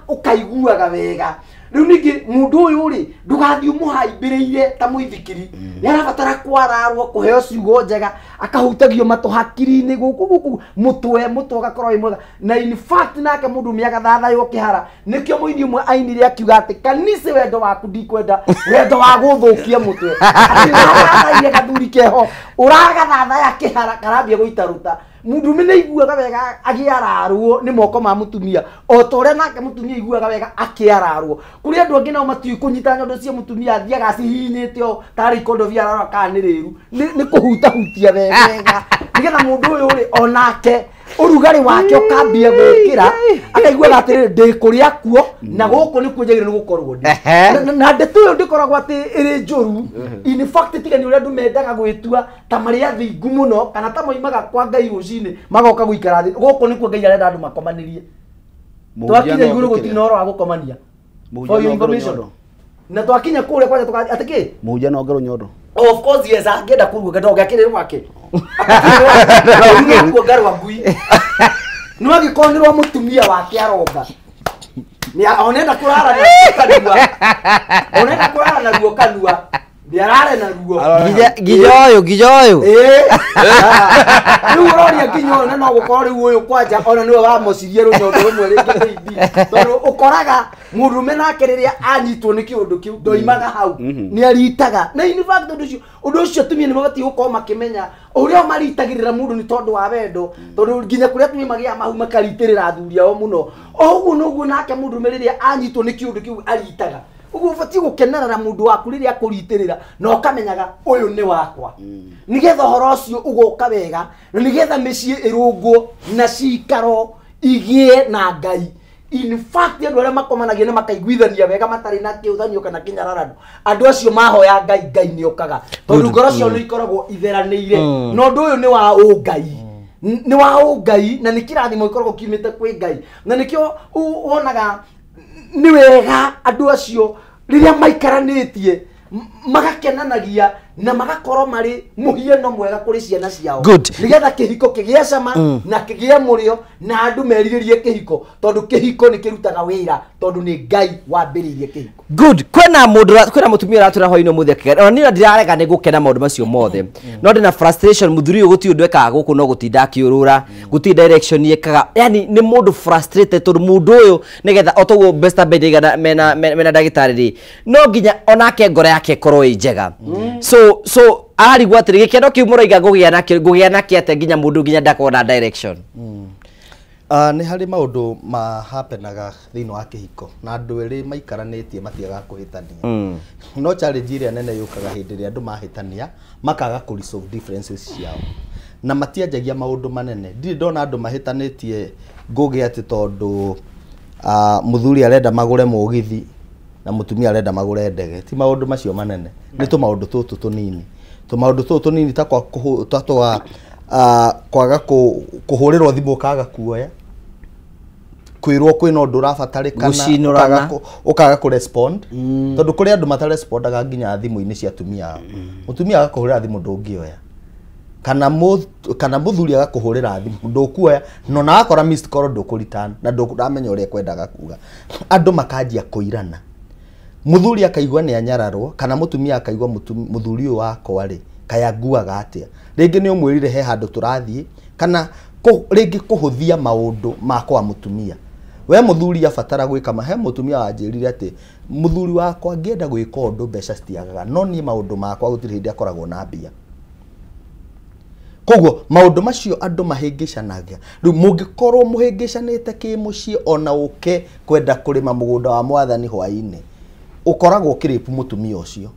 ũkaiguaga wega. Rĩu ningĩ mũndũ ũyũ rĩ ndũgathiĩ ũmũhaimbĩrĩire ta mũithikiri. Nĩ arabatara kwararwo, kũheo ciugo njega, akahutagio matũ hakiri-inĩ gũkũ gũkũ mũtwe ũgakorwo wĩ mwega. Na in fact nake mũndũ ũmwe agathathaywo kĩhara. Nĩkĩo mũini ũmwe ainire akiuga atĩ kanitha wendo waku ndikwenda, wendo wa gũthũkia mũtwe. Atĩ ũrathathaire gathuri keho, ũragathathaya kĩhara karambia gũitaruta. Mũndũrũme nĩ aiguaga wega akĩararwo nĩ moko ma mũtumia o ta ũrĩa nake mũtumia aiguaga wega akĩararwo. Kũrĩ andũ angĩ nao matiũĩ kũnyita nyondo cia mũtumia, athiaga acihihinyĩte o tarĩ ikondobia ararora kana nĩ rĩru, nĩ kũhutahutia wega nĩgetha mũndũ ũyũ rĩ onake ũrugarĩ wake ũkambia gũkĩra, akaiguaga atĩrĩrĩ ndĩ kũrĩa kuo na gũkũ nĩkuo njagĩrĩirwo nĩ gũkorwo ndĩ. Na ndeto ĩyo ndĩkoragwo atĩ ĩrĩ njũru. In fact tiga nĩ ũrĩa andũ mendaga gwĩtua ta marĩ athingu mũno kana ta moimaga kwa Ngai rũcinĩ magoka gũikara thĩ. Gũkũ nĩkuo Ngai arenda andũ makomanĩrie. Twakinya igũrũ gũtirĩ na ũhoro wa gũkomania. For your information. Na twakinya kũrĩa kwanja tũgathiĩ atĩ kĩ? Mũhunjia no ongerwo nyondo. Of course yes, angĩenda kũruga ndoge akĩrĩ rwake. Kuonga rwa ngui. No angĩkorwo nĩ rwa mũtumia wake aronga. Nĩ onenda kũrara naruo kanua. Onenda kũrara naruo kanua. Nĩ arare naruo. Nginya ũyũ, nginya ũyũ. Rĩu ũroria nginya ũyũ na no gũkorwo rĩu ũyũ kwanja ona nĩwe wamocirie rũnyondo rũmwe rĩngĩ maybe. Tondũ ũkoraga mũndũrũme nake rĩrĩa anyitwo nĩ kĩũndũ kĩu ndoimaga hau, nĩ aritaga. Na in fact ũndũ ũcio atumia nĩ mabatiĩ gũkorwo makĩmenya ũrĩa maritagĩrĩra mũndũ nĩ tondũ wa wendo, tondũ nginya kũrĩa atumia magĩaga mahu makaritĩrĩra athuri ao mũno. O ũguo noguo nake mũndũrũme rĩrĩa anyitwo nĩ kĩũndũ kĩu aritaga. Ũguo ũbatiĩ gũkenerera mũndũ waku rĩrĩa akũritĩrĩra na ũkamenyaga ũyũ nĩ wakwa, nĩgetha ũhoro ũcio ũgoka wega na nĩgetha mĩciĩ ĩrũngwo na cikaro igĩe na Ngai. In fact andũ arĩa makomanagia na makaiguithania wega matarĩ na kĩũthanio kana kĩnyararano, andũ acio mahoya Ngai, Ngai nĩ okaga, tondũ ngoro ciao nĩ ikoragwo itheranĩire. Na ũndũ ũyũ nĩ wa ũngai, nĩ wa ũngai na nĩ kĩrathimo gĩkoragwo kiumĩte kwĩ Ngai. Na nĩkĩo wonaga nĩ wega andũ acio rĩrĩa maikaranĩtie magakenanagia na magakorwo marĩ mũhiano mwega kũrĩ ciana ciao, nĩgetha kĩhiko kĩgĩe cama na kĩgĩe mũrĩo na andũ merirĩrie kĩhiko, tondũ kĩhiko nĩ kĩrutaga wĩra, tondũ nĩ Ngai wambĩrĩirie kĩhiko. Good. Kwĩna mũndũ, kwĩna mũtumia ũratwĩra hwaĩ-inĩ ũmũthĩ akĩgera. Ona niĩ ndirarega nĩ gũkena maũndũ macio mothe, no ndĩna frustration. Mũthuri ũyũ gũtirĩ ũndũ ekaga gũkũ no gũtinda akĩũrũra, gũtirĩ direction ekaga, yani nĩ mũndũ frustrated tondũ mũndũ ũyũ nĩgetha o toguo best bed igana mena ndagĩtarĩ rĩ, no nginya onake ngoro yake ĩkorwo ĩ njega. So ararigwo atĩrĩ, gĩkeno kĩu mũraiga ngũgĩa nakĩo, ngũgĩa nakĩo atĩa nginya mũndũ nginya ndakona direction? Nĩ harĩ maũndũ mahapenaga thĩinĩ wa kĩhiko na andũ erĩ maikaranĩtie matiagaga kũhĩtania. No challenge ĩrĩa nene yũkaga hĩndĩ ĩrĩa andũ mahĩtania makaga kũ resolve differences ciao na matianjagia maũndũ manene. Ndirĩ ndona andũ mahĩtanĩtie ngũgĩ atĩ tondũ mũthuri arenda magũre mũgithi na mũtumia arenda magũre ndege. Ti maũndũ macio manene, nĩ tũmaũndũ tũtũ tũnini. Tũmaũndũ tũtũ tũnini ta kwaga kũhũrĩrwo thimũ ũkaga kuoya, kwĩrwo kwĩna ũndũ ũrabatarĩkana ũkaga kũ-respond, tondũ kũrĩ andũ matarespondaga nginya thimũ-inĩ cia atumia ao. Mũtumia agakũhũrĩra thimũ ndũngĩoya, kana mũthuri agakũhũrĩra thimũ ndũkuoya, no na wakora missed call ndũkũ-return na ndũramenya ũrĩa ekwendaga kuga. Andũ makanjia kũirana, mũthuri akaigua nĩ anyararwo, kana mũtumia akaigua mũthuri ũyũ wakwa rĩ kaya nguaga atĩa. Rĩngĩ nĩ ũmwĩrire he handũ tũrathiĩ, kana rĩngĩ kũhũthia maũndũ ma kwa mũtumia. We mũthuri abatara gwĩka, he mũtumia wanjĩrire atĩ mũthuri wakwa ngĩenda gwĩka ũndũ mbeca citiagaga, no niĩ maũndũ makwa gũtirĩ hĩndĩ akoragwo na mbia. Koguo maũndũ macio andũ mahĩngĩcanagia. Rĩu mũngĩkorwo mũhĩngĩcanĩte kĩmũciĩ ona ũke kwenda kũrĩma mũgũnda wa mwathani hwaĩ-inĩ, ũkoragwo ũkĩrĩpu mũtumia ũcio.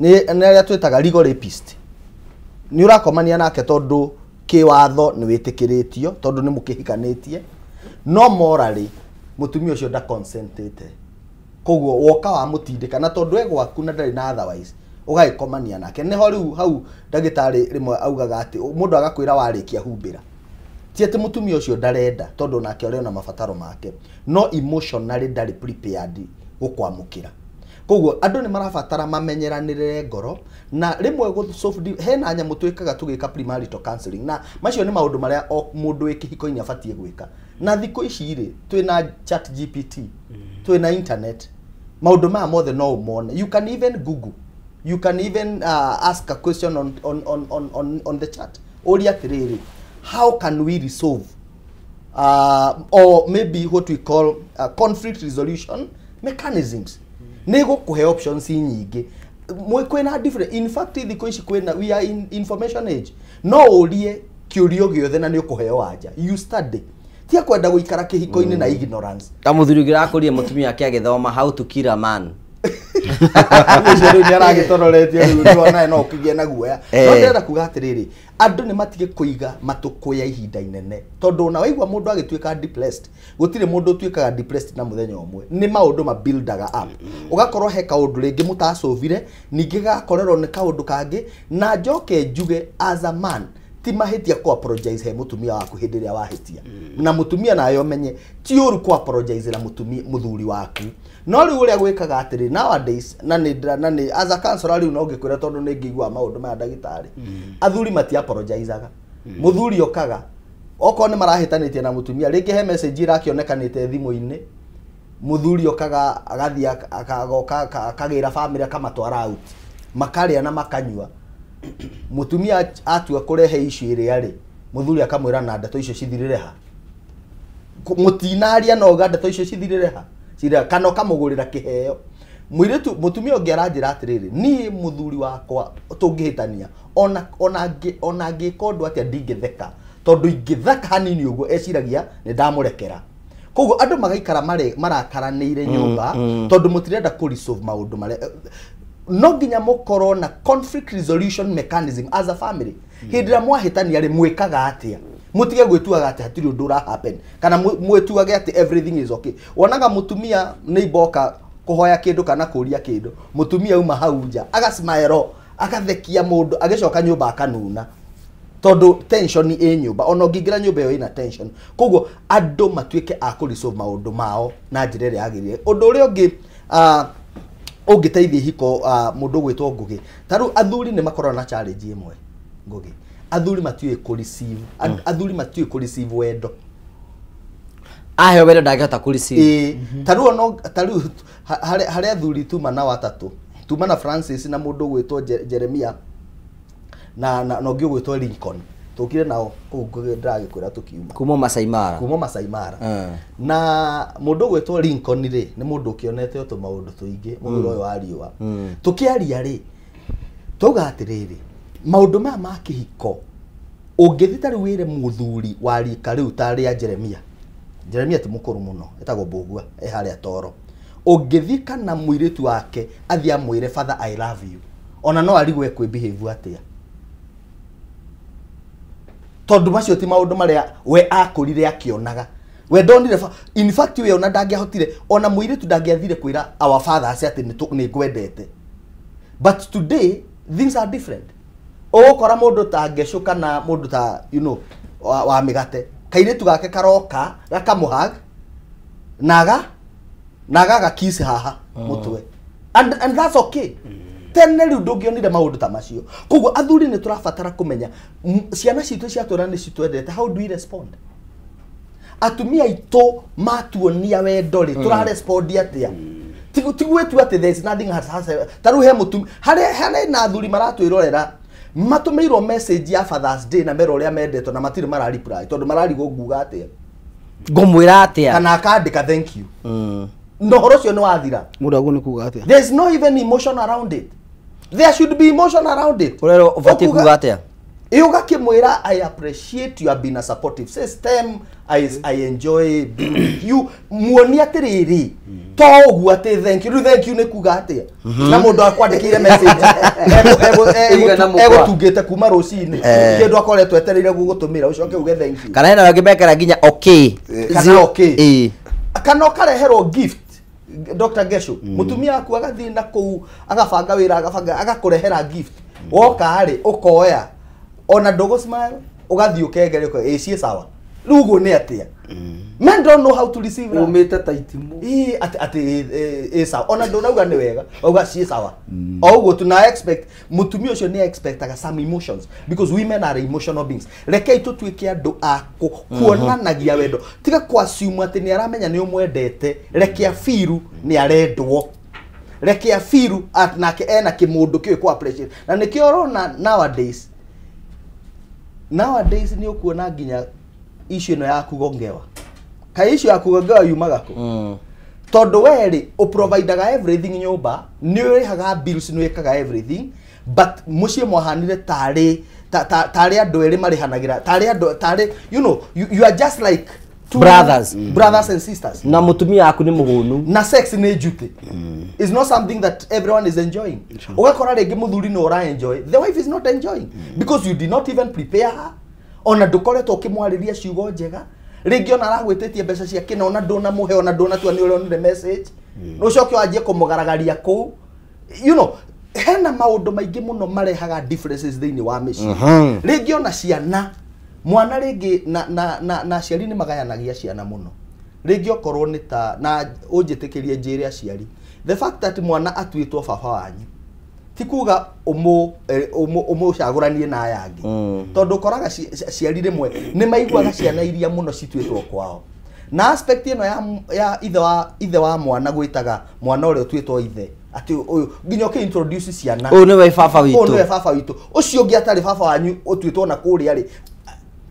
Nĩ arĩa twĩtaga legal rapist. Nĩ ũrakomania nake tondũ kĩwatho nĩ wĩtĩkĩrĩtio, tondũ nĩ mũkĩhikanĩtie, no morally mũtumia ũcio ndaconsentĩte. Koguo woka wamũtindĩka, na tondũ e gwaku na ndarĩ na otherwise, ũgagĩkomania nake. Nĩho rĩu hau ndagĩtarĩ rĩmwe augaga atĩ mũndũ agakwĩra warĩkia humbĩra, ti atĩ mũtumia ũcio ndarenda, tondũ nake arĩ ona mabataro make, no emotionally ndarĩ prepared gũkwamũkĩra. Koguo andũ nĩ marabatara mamenyeranĩre ngoro, na rĩmwe hena nyamũ twĩkaga tũgĩka premarital counseling, na macio nĩ maũndũ marĩa o mũndũ wĩ kĩhiko-inĩ abatiĩ gwĩka. Na thikũ ici rĩ, twĩna Chat GPT, twĩna internet, maũndũ maya mothe no ũmone. You can even Google, you can even ask a question on the chat. Ũria atĩrĩrĩ, how can we resolve or maybe what we call conflict resolution mechanisms. Nĩ gũkũhe options nyingĩ. Kwĩna different, in fact thikũ ici kwĩna, we are in information age. No ũrie kĩũrio gĩothe na nĩ ũkũheo anja. You study. Tia kwenda gũikara kĩhiko-inĩ na ignorance. Ta mũthuri ũngĩ ũrakũrire mũtumia ake agĩthoma how to kill a man. Ũcio rĩu nĩ aragĩtororetie rĩu nĩwona no ũkĩgĩe na guoya. No ndĩrenda kuga atĩrĩrĩ, andũ nĩ matige kũiga matũkũya ihinda inene, tondũ ona waigua mũndũ agĩtuĩka depressed, gũtirĩ mũndũ ũtuĩkaga depressed na mũthenya ũmwe. Nĩ maũndũ ma buildaga up. Ũgakorwo he kaũndũ rĩngĩ mũtacũvire, ningĩ gakorerwo nĩ kaũndũ kangĩ. Na njoke njuge as a man, ti mahĩtia kũ apologize he mũtumia waku hĩndĩ ĩrĩa wahĩtia. Na mũtumia nawe ũmenye ti ũru kũ apologize na mũtumia mũthuri waku. No rĩu ũrĩa gwĩkaga atĩrĩ nowadays, na nĩ as a counselor rĩu no ngĩkwĩra, tondũ nĩ ngĩigua maũndũ maya ndagĩtarĩ, athuri mati apologizaga. Mũthuri okaga okorwo nĩ marahĩtanĩtie na mũtumia, rĩngĩ he message irakĩonekanĩte thimũ-inĩ, mũthuri okaga agathiĩ akagoka akagĩra family akamatwara out, makarĩa na makanyua. Mũtumia atua kũrehe issue ĩrĩa rĩ, mũthuri akamwĩra na ndeto icio cithirĩre ha. Mũtinaria no uga ndeto icio cithirĩre ha, kana ũkamũgũrĩra kĩheo. Mũirĩtu mũtumia ũngĩ aranjĩra atĩrĩrĩ, niĩ mũthuri wakwa tũngĩhĩtania ona angĩka ũndũ atĩa ndingĩtheka, tondũ ingĩtheka hanini ũguo eciragia nĩ ndamũrekera. Koguo andũ magaikara marakaranĩire nyũmba, tondũ mũtirenda kũ resolve maũndũ marĩa. No nginya mũkorwo na conflict resolution mechanism as a family. Hĩndĩ ĩrĩa mwahĩtania rĩ, mwĩkaga atĩa? Mũtige gwĩtuaga atĩ hatirĩ ũndũ ũra happen, kana mwĩtuage atĩ everything is okay. Wonaga mũtumia nĩ iboka kũhoya kĩndũ kana kũria kĩndũ, mũtumia uma hau nja agasmile, agathekia mũndũ, agĩcoka nyũmba akanuna, tondũ tension ĩ nyũmba. Ona ũngĩingĩra nyũmba ĩyo ĩna tension. Koguo andũ matuĩke a kũ resolve maũndũ mao na njĩra ĩrĩa yagĩrĩire. Ũndũ ũrĩa ũngĩ ũngĩteithia ihiko, mũndũ ũgwĩtwo Ngũgĩ, ta rĩu athuri nĩ makoragwo na challenge ĩmwe Ngũgĩ. Athuri matiũĩ kũ receive, athuri matiũĩ kũ receive wendo. Aheo wendo ndangĩhota kũ receive. Ta rĩu ono, ta rĩu harĩ athuri tuma na watatũ, tuma na Francis na mũndũ ũgwĩtwo Jeremia na ũngĩ ũgwĩtwo Lincoln. Tũkire nao kũu Ngũgĩ ndĩragĩkwĩra tũkiuma. Kuma Masai Mara. Kuma Masai Mara. Na mũndũ ũgwĩtwo Lincoln rĩ, nĩ mũndũ ũkĩonete o tũmaũndũ tũingĩ mũhuro ũyũ wa riũa. Tũkĩaria rĩ, twauga atĩrĩrĩ, maũndũ maya ma kĩhiko ũngĩthiĩ ta rĩu wĩre mũthuri wa rika rĩu ta rĩa Jeremia. Jeremia ti mũkũrũ mũno, etagwo Mbũgua, e harĩa Toro. Ũngĩthiĩ kana mũirĩtu wake athiĩ amwĩre father I love you, ona no arigwo ekwĩ behave atĩa, tondũ macio ti maũndũ marĩa we akũrire akĩonaga. We ndonire, in fact we ona ndangĩahotire, ona mũirĩtu ndangĩathire kwĩra our fathers atĩ nĩ ngwendete. But today Things are different. Ũgũkora mũndũ ta Ngesũ kana mũndũ ta you know wa mĩgate kairĩtu gake karoka gakamũhag naga gakisi haha mũtwe and that's okay. Tene rĩu ndũngĩonire maũndũ ta macio. Koguo athuri nĩ tũrabatara kũmenya ciana citũ ciatwĩra nĩ citwendete, how do we respond? Atumia aitũ matuonia wendo rĩ, tũrarespond atĩa? Tiguĩtu atĩ there is nothing has ta rĩu he mũtumia harĩ na athuri maratwĩrorera matũmĩirwo message ya Father's Day na mero ũrĩa mendetwo na matirĩ mara reply tondũ mararigwo nguga atĩa, ngũmwĩra atĩa, kana akandĩka thank you. No horo ũcio nĩ wathira. Mũndũ aguo nĩ kuga atĩa? There is no even emotion around it. There should be emotion around it. Ũrerwo ũbatiĩ kuga atĩa? Ĩ ũgakĩmwĩra I appreciate you have been a supportive system, I enjoy being with you. Muonie atĩrĩrĩ, to ũguo atĩ thank you. Rĩu thank you nĩ kuga atĩa? Na mũndũ akwandĩkĩire message egũtungĩte kuma rũcinĩ kĩndũ akoretwo etereire gũgũtũmĩra ũcoke uge thank you. Kana hena angĩ mekĩra nginya okay. Kana okay. Kana ũkareherwo gift Dr. Gesho, mutumia aku agathiĩ na kũu agabanga wĩra agabanga agakũrehera gift. Woka rĩ ũkoya ona ndũgũ smile ũgathiĩ ũkengere ũkoya ĩ ciĩ sawa. Rĩu ũguo nĩ atĩa? Men don't know how to receive love. Umĩte ta itimũ. Ĩ atĩ ĩ sawa. Ona ndũrauga nĩ wega, wauga ciĩ sawa. O ũguo tuna expect mutumia ũcio nĩ expectaga some emotions because women are emotional beings. Rekei tũtuĩke andũ a kuonanagia wendo. Tiga ku assume atĩ nĩ aramenya nĩ ũmwendete, reke afiru nĩ arendwo. Reke afiru at nake ena kĩmũndũ kĩu ku appreciate. Na nĩkĩo ũrona nowadays nĩ ũkuona nginya issue ĩno ya kugongewa. Kai issue ya kugongewa yumaga kũ? Tondũ we rĩ ũprovidaga everything nyũmba, nĩ ũrĩhaga bills, nĩ wĩkaga everything, but mũciĩ mwahanire tarĩ tarĩ andũ erĩ marĩhanagĩra, tarĩ andũ tarĩ you know you are just like two brothers and sisters. Na mũtumia waku nĩ mũhũnu. Na sex nĩ duty. It's not something that everyone is enjoying. Ũgakora rĩngĩ mũthuri nĩ ũra enjoy, the wife is not enjoying because you did not even prepare her. Ona ndũkoretwo ũkĩmwarĩria ciugo njega. Rĩngĩ ona aragwĩtĩtie mbeca ciake na ona ndũnamũhe ona ndũnatua nĩ ũronire message. Ũcoke wanjie kũmũgaragaria kũu. You know, hena maũndũ maingĩ mũno marehaga differences thĩinĩ wa mĩciĩ. Rĩngĩ ona ciana, mwana rĩngĩ na aciari nĩ magayanagia ciana mũno. Rĩngĩ okorwo nĩ ta na ũnjĩtĩkĩrie njĩre aciari. The fact that mwana atuĩtwo baba wanyu ti kuga ũmũcagũranie na aya angĩ. Tondũ ũkoraga aciari rĩmwe nĩ maiguaga ciana iria mũno cituĩtwo kwao. Na aspect ĩno ya ithe wa mwana gwĩtaga mwana ũrĩa ũtuĩtwo ithe atĩ ũyũ nginya ũkĩ introduce ciana, ũyũ nĩwe baba witũ, ũyũ nĩwe baba witũ, ũcio ũngĩ atarĩ baba wanyu ũtuĩtwo na kũrĩa rĩ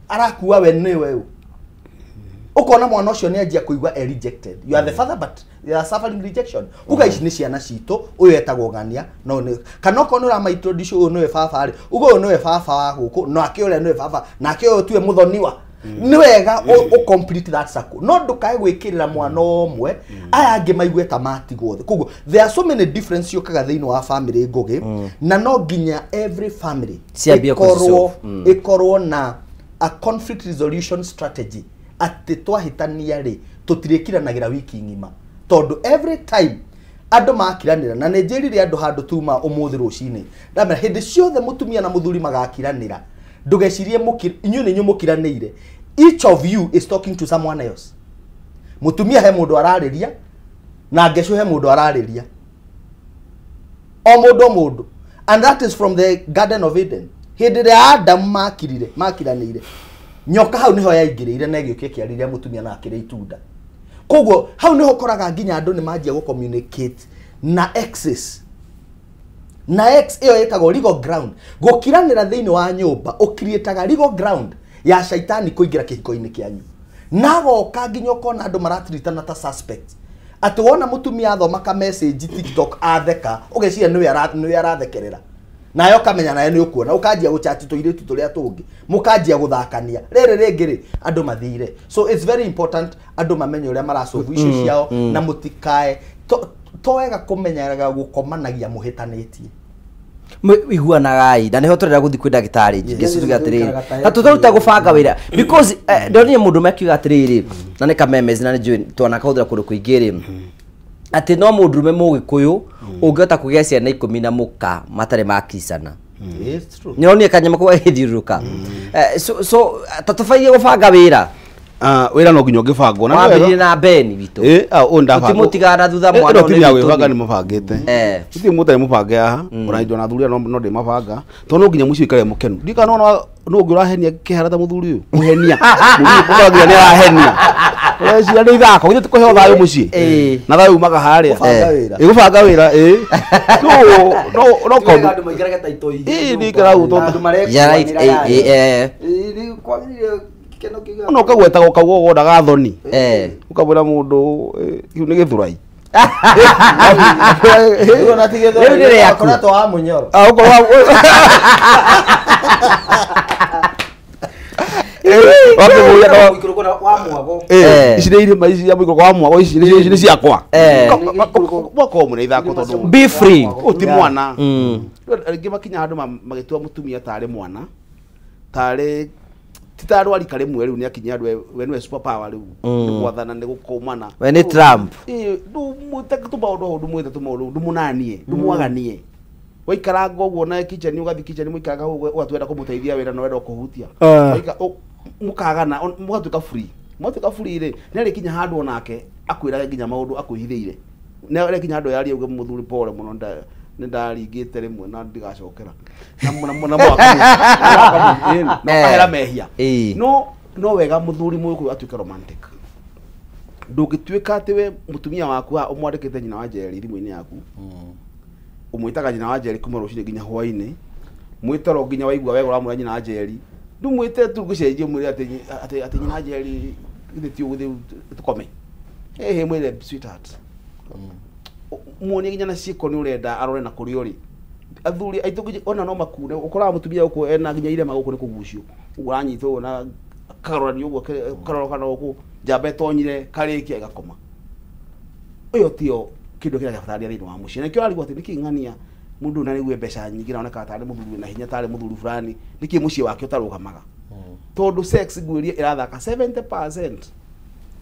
arakua we nĩwe ũ. Ũkona mwana ũcio nĩ anjia kũigua e rejected. You are the father but you are suffering rejection. Uga ici nĩ ciana citũ, ũyũ etagwo ng'ania, no nĩ kana okorwo nĩ ũrama introduce ũyũ nĩwe baba rĩ, uga ũyũ nĩwe baba wa gũkũ, nake ũrĩa nĩwe baba, nake ũyũ tuwe mũthoniwa. Nĩ wega ũ complete that circle. No ndũkae gwĩkĩrĩra mwana ũmwe, aya angĩ maigue ta matigwo thĩ. Koguo there are so many differences ciũkaga thĩinĩ wa family Ngũgĩ, na no nginya every family ĩkorwo na a conflict resolution strategy. Atĩ twahĩtania rĩ tũtirĩkiranagĩra wiki ng'ima tondũ every time andũ makiranĩra, na nĩ njĩrire andũ handũ tuma ũmũthĩ rũcinĩ ndamera hĩndĩ ciothe mũtumia na mũthuri magakiranĩra ndũgecirie inyuĩ nĩ inyuĩ mũkiranĩire. Each of you is talking to someone else. Mũtumia he mũndũ ararĩria na Ngesũ he mũndũ ararĩria, o mũndũ o mũndũ, and that is from the Garden of Eden. Hĩndĩ ĩrĩa Adam makiranĩire nyoka hau niho yaingĩrĩire na ĩgĩũka ĩkĩarĩria mũtumia na akĩrĩa itunda. Koguo hau niho ũkoraga nginya andũ nĩ manjia gũ communicate na exes. Na ex ĩyo ĩtagwo legal ground. Gũkiranĩra thĩinĩ wa nyũmba ũkiriĩtaga legal ground ya shaitani kũingĩra kĩhiko-inĩ kĩanyu. Na goka nginya ũkona andũ maratritana ta suspect. Atĩ wona mũtumia athoma ka message TikTok atheka, ũgeciria nĩwe arathekerera. Nayo kamenya nayo nĩ ũkuona ũkanjia gũchat tũirĩtu tũrĩa tũngĩ mũkanjia gũthakania rĩrĩ rĩngĩ rĩ andũ mathire. So it's very important andũ mamenye ũrĩa marasolve issue ciao na mũtikae to wega kũmenyeraga gũkomanagia mũhĩtanĩtie. Iguanagai na niho tũrenda gũthiĩ kwĩ ndagĩtarĩ Ngecu tuge atĩrĩrĩ na tũtaruta gũbanga wĩra because ndonire mũndũ mekiuga atĩrĩrĩ na nĩ kamemezi na nĩ njũĩ twanakahũthĩra kũndũ kũingĩ rĩ atĩ no mũndũrũme mũgĩkũyũ Ũngĩhota kũgĩa ciana 10 na mũka matarĩ makicana. Nĩronire kanyama kau gagĩthiũrũrũka. So tatũbairie gũbanga wĩra. Wĩra no nginya ũngĩbangwo na wambĩrĩrie na Beni witũ. Tũtimũtigana thutha mwana ũyũ nĩ wĩbanga nĩ mũbangĩte. Gũtirĩ mũndũ ũtarĩ mũbange haha ona indo na athuri no ndĩ mabanga tondũ no nginya mũciĩ ũikare mũkenu. Ndiũĩ kana no ũngĩ ũrahenia kĩhara ta mũthuri ũyũ kũhenia mũthuri ũkoragira nĩ arahenia ũreciria nĩ ithako githĩ ti kũheo thayũ mũciĩ na thayũ umaga harĩa gũbanga wĩra no kaũndũ andũ maikarage ta itoi nĩ ikara ũguo andũ marekũanĩra no ũkagwetaga ũkauga ũguo ndagathoni ũkamwĩra mũndũ kĩu nĩ gĩthurai rĩu nĩ rĩaku wa mũnyoro ici nĩ irĩma ici cia mũikũrũko wa mwago ici nĩ ciakwa mwakorwo mwĩna ithako tondũ be free ũyũ ti mwana. Rĩngĩ makinya handũ magĩtua mũtumia tarĩ mwana tarĩ ti ta andũ a rika rĩmwe rĩu nĩ akinyia andũ we nĩwe super power rĩu nĩ gwathana nĩ gũkũmana we nĩ Trump ndũmwĩte tũmaũndũ hau ndũmwĩte tũmaũndũ ndũmũnanie ndũmwaganie waikaranga ũguo na kitchen ũgathiĩ kitchen mũikaranga hau ũgatuenda kũmũteithia wĩra na wenda kũhutia mũkagana mũgatuĩka free mwatuĩka free rĩ nĩ arĩkinya handũ onake akwĩrage nginya maũndũ akwĩhithĩire nĩ arĩkinya handũ yaria uge mũthuri pole mũno nĩ ndaringĩte rĩmwe na ndigacokera na ũkahera mehia no wega mũthuri mũgĩkũyũ atuĩke romantic. Ndũngĩtuĩka atĩ we mũtumia waku ũmwandĩkĩte nyina wa Njeri thimũ-inĩ yaku ũmwĩtaga nyina wa Njeri kuma rũcinĩ nginya hwaĩ-inĩ mwĩtoro nginya waigua wega ũramwĩra nyina wa Njeri ndũmwĩte tu gũcenjia ũmwĩre atĩ nyina wa Njeri githĩ ti ũgũthiĩ tũkome ĩhĩ mwĩre sweetheart muonie nginya na ciĩko nĩ ũrenda arore na kũrĩa ũrĩ athuri aitũ ona no makune ũkoraga mũtumia gũkũ ena nginya irema gũkũ nĩ kũgucio ũguo aranyita ũguo na karorania ũguo karorokana gũkũ njamba ĩtonyire karĩkia ĩgakoma ĩyo tiyo kĩndũ kĩrĩa gĩabatarania thĩinĩ wa mũciĩ na nĩkĩo ararigwo atĩ nĩkĩ ng'ania mũndũ ũyũ na nĩgue mbeca nyingĩ na onekaga tarĩ mũthuri wĩna hinya tarĩ mũthuri fulani nĩkĩ mũciĩ wake ũtarũgamaga tondũ sex ngwĩrie ĩrathaka 70%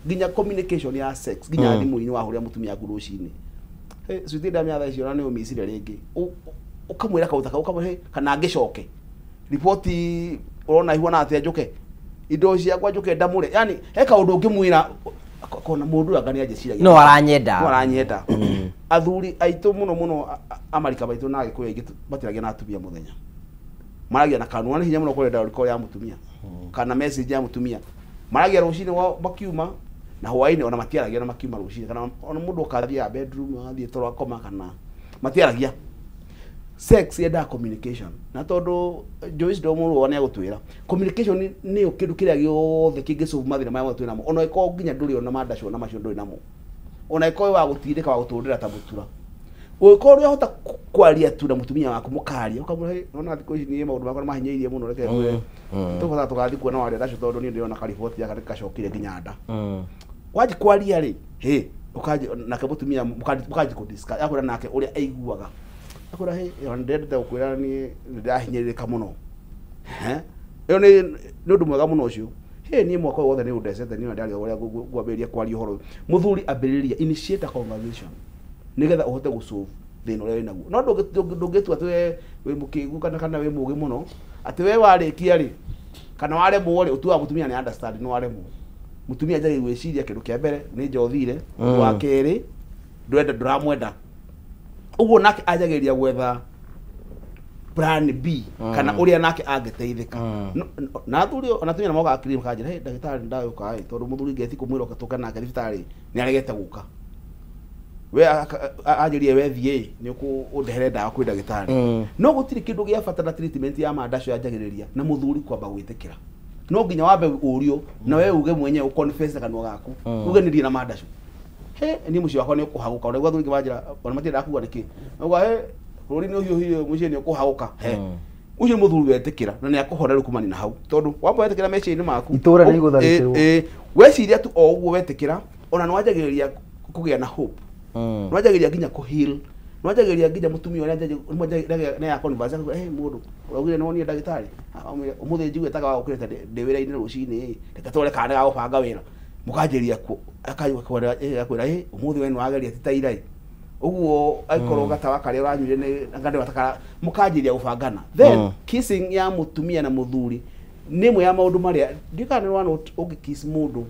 nginya communication ya sex nginya thimũ-inĩ wahũrĩra mũtumia waku rũcinĩ sweetie ndamia thaa icio na nĩ ũmicire rĩngĩ ũkamwĩra kaũndũ ta kau ũkamwĩra kana ngĩcoke riboti ũrona ihuana atĩa njũke indo ciakwa njũke ndamũre yani he kaũndũ ũngĩmwĩra kona mũndũ ũyũ anga nĩ anjĩciragia no aranyenda no aranyenda athuri aitũ mũno mũno amarika maitũ na agĩkũyũ aingĩ matiragia na atumia mũthenya maragia na kanua nĩ hinya mũno kũrenda riko ya mũtumia kana message ya mũtumia maragia rũcinĩ makiuma na hwaĩ-inĩ ona matiaragia na makiuma rũcinĩ kana ona mũndũ ũkathiĩ bedroom agathiĩ toro akoma kana matiaragia sex yendaga communication na tondũ Joyce Ndomũrũa nĩ agũtwĩra communication nĩyo kĩndũ kĩrĩa gĩothe kĩngĩsolve mathĩna marĩa mothe twĩ namo ona ĩkorwo nginya ndũrĩ ona mandacũ ona macio ndũrĩ namo ona ĩkorwo wa gũtindĩka wa gũtũndĩra ta mũtura ũngĩkorwo ndũrahota kwaria tu na mũtumia waku mũkaria ũkamwĩra ona thikũ ici niĩ maũndũ makwa nĩmahinyĩrĩirie mũno reke ngwĩre tũbatara tũgathiĩ kuona waria ndacio tondũ niĩ ndĩrona kariboti gaka nĩgacokire nginya nda wanji kwaria rĩ hĩ ũkanji nake mũtumia mũkanji kũ discuss akwĩra nake ũrĩa aiguaga akwĩra hĩ ndĩrendete gũkwĩra niĩ nĩndĩrahinyĩrĩrĩka mũno ĩyo nĩ ũndũ mwega mũno ũcio hĩ niĩ mwaka ũyũ wothe nĩ ũndecete niĩ ndarĩ ũrĩa ngwambĩrĩria kwaria ũhoro ũyũ mũthuri ambĩrĩria initiate a conversation nĩgetha ũhote gũsolve thĩna ũrĩa wĩnaguo no ndũngĩtua atĩ we wĩ mũkĩgu kana wĩ mũũgĩ mũno atĩ we warĩkia rĩ kana waremwo rĩ ũtuaga mũtumia nĩ understand nĩ waremwo mũtumia anjagia gwĩciria kĩndũ kĩa mbere nĩ njothire wa kerĩ ndwenda ndũramwenda ũguo nake anjagĩrĩria gwetha plan B kana ũrĩa nake angĩteithĩka na athuri ona atumia mokaga clinic makanjĩra hey ndagĩtarĩ ndagũka ĩ tondũ mũthuri ngeti kũmwĩra ũka tũke nake thibitarĩ nĩ aregete gũka we anjĩrie we thiĩ nĩ ũkũndehere ndawa kwĩ ndagĩtarĩ no gũtirĩ kĩndũ gĩa bata na treatment ya mandacio yanjagĩrĩria na mũthuri kwamba gwĩtĩkĩra no nginya wambe ũrio na we uge mwenyewe ũconfess na kanua gaku uge nĩ ndirĩ na mandacio he niĩ mũciĩ wakwa nĩ ũkũhagũka ona athuri manjĩra ona matiendaga kuga nĩkĩ auga he bũrũri nĩ ũhiũhire mũciĩ nĩ ũkũhagũka he ũcio nĩ mũthuri wetĩkĩra na nĩ akũhona rĩu kumania na hau tondũ wamba wetĩkĩra meciria-inĩ maku itũra nĩ igũtharĩkĩrwo weciria tu o ũguo wetĩkĩra ona nĩ wanjagĩrĩria kũgĩa na hope nĩ wanjagĩrĩria nginya kũ heal nĩ wanjagĩrĩria nginya mũtumia ũrĩa nĩ ya converse hey mũndũ ũraugire nĩ wonire ndagĩtarĩ ũmũthĩ njigue ta gagũkĩrĩte ndĩ wĩra-inĩ rũcinĩ reke tũrore kana nĩ gagũbanga wĩra mũkanjĩrĩria akwĩra ĩ ũmũthĩ we nĩ wageria ti ta ira ĩ Uguo aikorwo gatawa karia uranyuire ni ngande watakara mukanjiria gubangana. Then kissing ya mutumia na muthuri ni mwe ya maundu maria ndikana nĩ ũngĩkiss mũndũ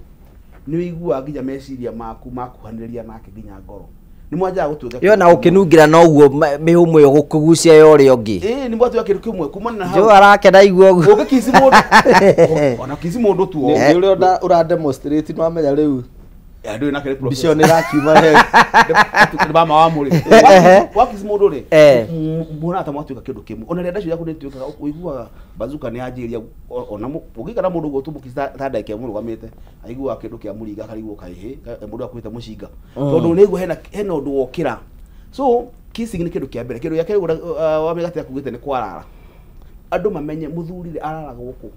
nĩ ũiguaga nginya meciria maku makuhanĩrĩria nake nginya ngoro. Nĩ mwanjaga gũtuĩka yo na ũkĩnungira noguo mĩhũmũ ĩyo gũkũgucia ya ũrĩa ũngĩ. Ĩĩ nĩ mwatuĩka kĩndũ kĩmwe kumana na hau. Jo arakena igua ũguo. Ũngĩkiss mũndũ ona kiss mũndũ tu nĩ ũrĩa ũra demonstrate no amenya rĩu andũ nake nĩ professor. Mbica nĩ ĩrakiuma he nĩ mama wa mũrĩ. Wakiss mũndũ rĩ muona ta mwatuĩka kĩndũ kĩmwe. Ona rĩrĩa ndacio yaku nĩ ĩtuĩkaga ũiguaga bazuka nĩ yanjĩrĩria ona ũngĩikara mũndũ ũguo tũmũkiss ta ndagĩka ĩmwe mũrũgamĩte aiguaga kĩndũ kĩa mũringa akarigwo kaĩhĩ mũndũ akuĩte mũcinga tondũ nĩ aigua hena ũndũ wokĩra. So kissing nĩ kĩndũ kĩa mbere. Kĩndũ gĩa kerĩ wa mĩgate akugĩte nĩ kwarara. Andũ mamenye mũthuri rĩ araraga gũkũ.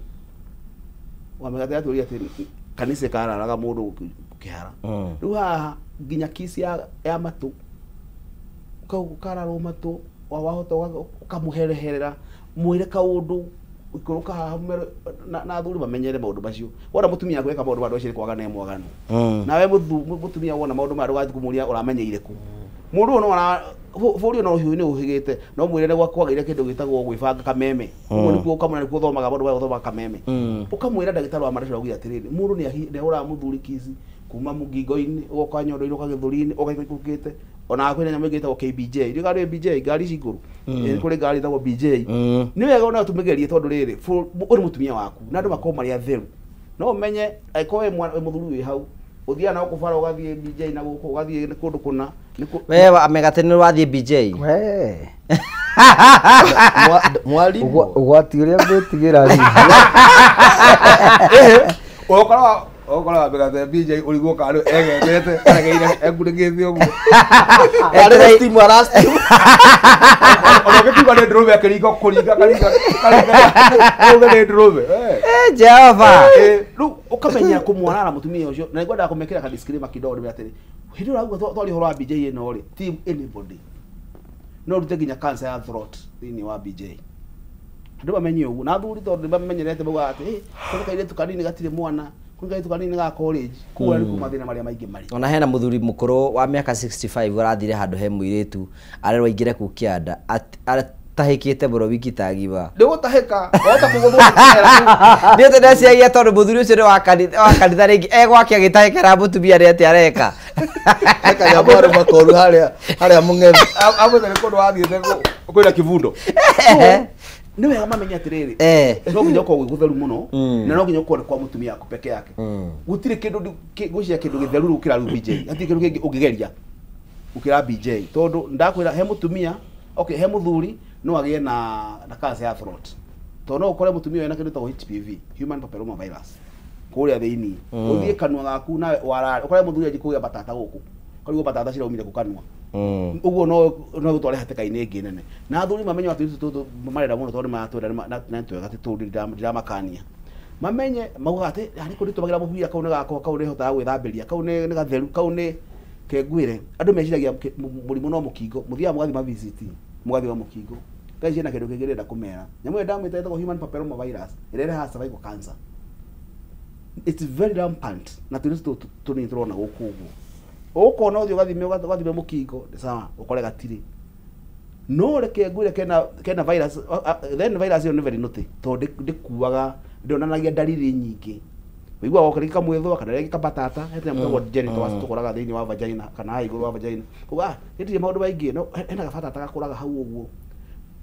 Wa mĩgate atũria atĩ kanitha kararaga mũndũ kĩhara. Rĩu haha nginya kiss ya matũ ũkararwo matũ wahota ũkamũhereherera mwĩre kaũndũ ikũrũka haha na athuri mamenyere maũndũ macio. Wona mũtumia akwĩka maũndũ ma andũ kwaga nĩ mwaganu. Nawe mũtumia wona maũndũ maya ndũgathiĩ kũmũria ũramenyeire kũ. Mũndũ ũyũ no bũrũri ũyũ no ũhiũ nĩ ũhĩgĩte no mwĩre nĩ kwagĩire kĩndũ gĩtagwo gwĩbanga kameme. Ũguo nĩkuo ũkamwĩra nĩkuo ũthomaga maũndũ maya ũthomaga kameme. Ũkamwĩra ndagĩtarĩ wa maracio augire atĩrĩrĩ mũndũ nĩ ahũraga mũthuri kiss kuma mũgingo-inĩ ũgoka nyondo-inĩ ũgoka gĩthũri-inĩ ũgaikũrũkĩte ona kwĩna nyamũ ĩngĩ ĩtagwo KBJ. Ndiũĩ kana nĩ BJ ngari ici ngũrũ. Nĩ kũrĩ ngari ĩtagwo BJ. Nĩ wega ona tũmĩgerie tondũ rĩrĩ ũrĩ mũtumia waku na andũ makorwo marĩ atheru. No ũmenye angĩkorwo wĩ mũthuri wĩ hau ũthiaga na gũkũ bara ũgathiĩ BJ na gũkũ ũgathiĩ kũndũ kũna. We amegate nĩ wathiĩ BJ. We mwalimu ũgwati ũrĩa ngwĩtigĩra rĩ. Ũkora ũkora mĩgate BJ ũrigwo kana rĩu egendete aregeire ekunĩkĩte ũguo. Arĩ steam ara steam. Ona ũngĩkiuga nĩ ndũrũme akĩringa kũringa karinga uge nĩ ndũrũme. Jehova. Rĩu ũkamenya kũmwarara mũtumia ũcio na nĩngwendaga kũmekĩra ka disclaimer kidogo ndĩmwĩre atĩrĩ hĩndĩ ĩrĩa ũraigua twaria ũhoro wa BJ ĩno rĩ ti anybody no ũrute nginya cancer ya throat thĩinĩ wa BJ. Andũ mamenye ũguo na athuri tondũ nĩmamenyerete maugaga atĩ kũrĩ kairĩtu kanini gatirĩ mwana kũrĩ kairĩtu kanini ga college kũu nĩkuo mathĩna marĩa maingĩ marĩ. Ona hena mũthuri mũkũrũ wa mĩaka 65 ũrathire handũ he mũirĩtu arerwo aingĩre kũu kĩanda atahĩkĩte mũno wiki ta ng'ima. Ndĩgũtahĩka wahota kũgũthwo nĩ kĩera. Niĩ ndĩreciria tondũ mũthuri ũcio nĩ wa kanitha rĩngĩ egwake agĩtahĩkĩra mũtumia nĩ atĩa areka. Kanyamũ arĩ makoru harĩa mũng'ethe. Amwethe nĩ kũndũ wathiĩte kwĩna kĩbundo. Nĩ wega mamenye atĩrĩrĩ no nginya ũkorwo gwĩ gũtheru mũno na no nginya ũkorwo nĩ kwa mũtumia waku peke yake. Gũtirĩ kĩndũ ngwĩciria kĩndũ gĩtheru gũkĩra rĩu BJ. Hatirĩ kĩndũ kĩngĩ ũngĩgeria gũkĩra BJ tondũ ndakwĩra he mũtumia okay he mũthuri no agĩe na cancer ya throat tondũ no ũkore mũtumia wĩna kĩndũ gĩtagwo HPV human papilloma virus kũrĩa thĩinĩ ũthiĩ kanua gaku nawe warare ũkore mũthuri anjie kũgĩa batata gũkũ ũkarigwo batata ciraumire kũ kanua ũguo no gũtware hatĩka-inĩ ĩngĩ nene. Na athuri mamenye atĩ tũtũ marenda mũno tondũ nĩmaratwenda na nĩ twega ti tũũru ndiramakania mamenye maugaga atĩ harĩ kũndũ tũmagĩra mũbira kau nĩ gakwa kau nĩhotaga gwĩthambĩria kau nĩ gatheru kau nĩ kengwĩre. Andũ meciragia mũrimũ no mũkingo mũthiaga mũgathima VCT mũgathima mũkingo ngai ciĩna kĩndũ kĩngĩ ndĩrenda kũmera nyamũ ĩyo ndamwĩta ĩtagwo human papilloma virus ĩrĩa ĩrehaga cervical cancer. It's very rampant na tũirĩtu tũtũ tũnini tũrona gũkũ ũguo ũkona ũthiĩ ũgathime mũkingo sawa ũkore gatirĩ no reke ngwĩre kena virus then virus ĩyo nĩ very naughty tondũ ndĩkuaga ndĩonanagia dalili nyingĩ ũiguaga okorwo rĩngĩ kamwĩthũa kana rĩngĩ kabatata he tũnyamũ twĩtagwo genitals tũkũraga thĩinĩ wa vagina kana haha igũrũ wa vagina uga gĩtirĩ maũndũ maingĩ no hena gabatata gakũraga hau ũguo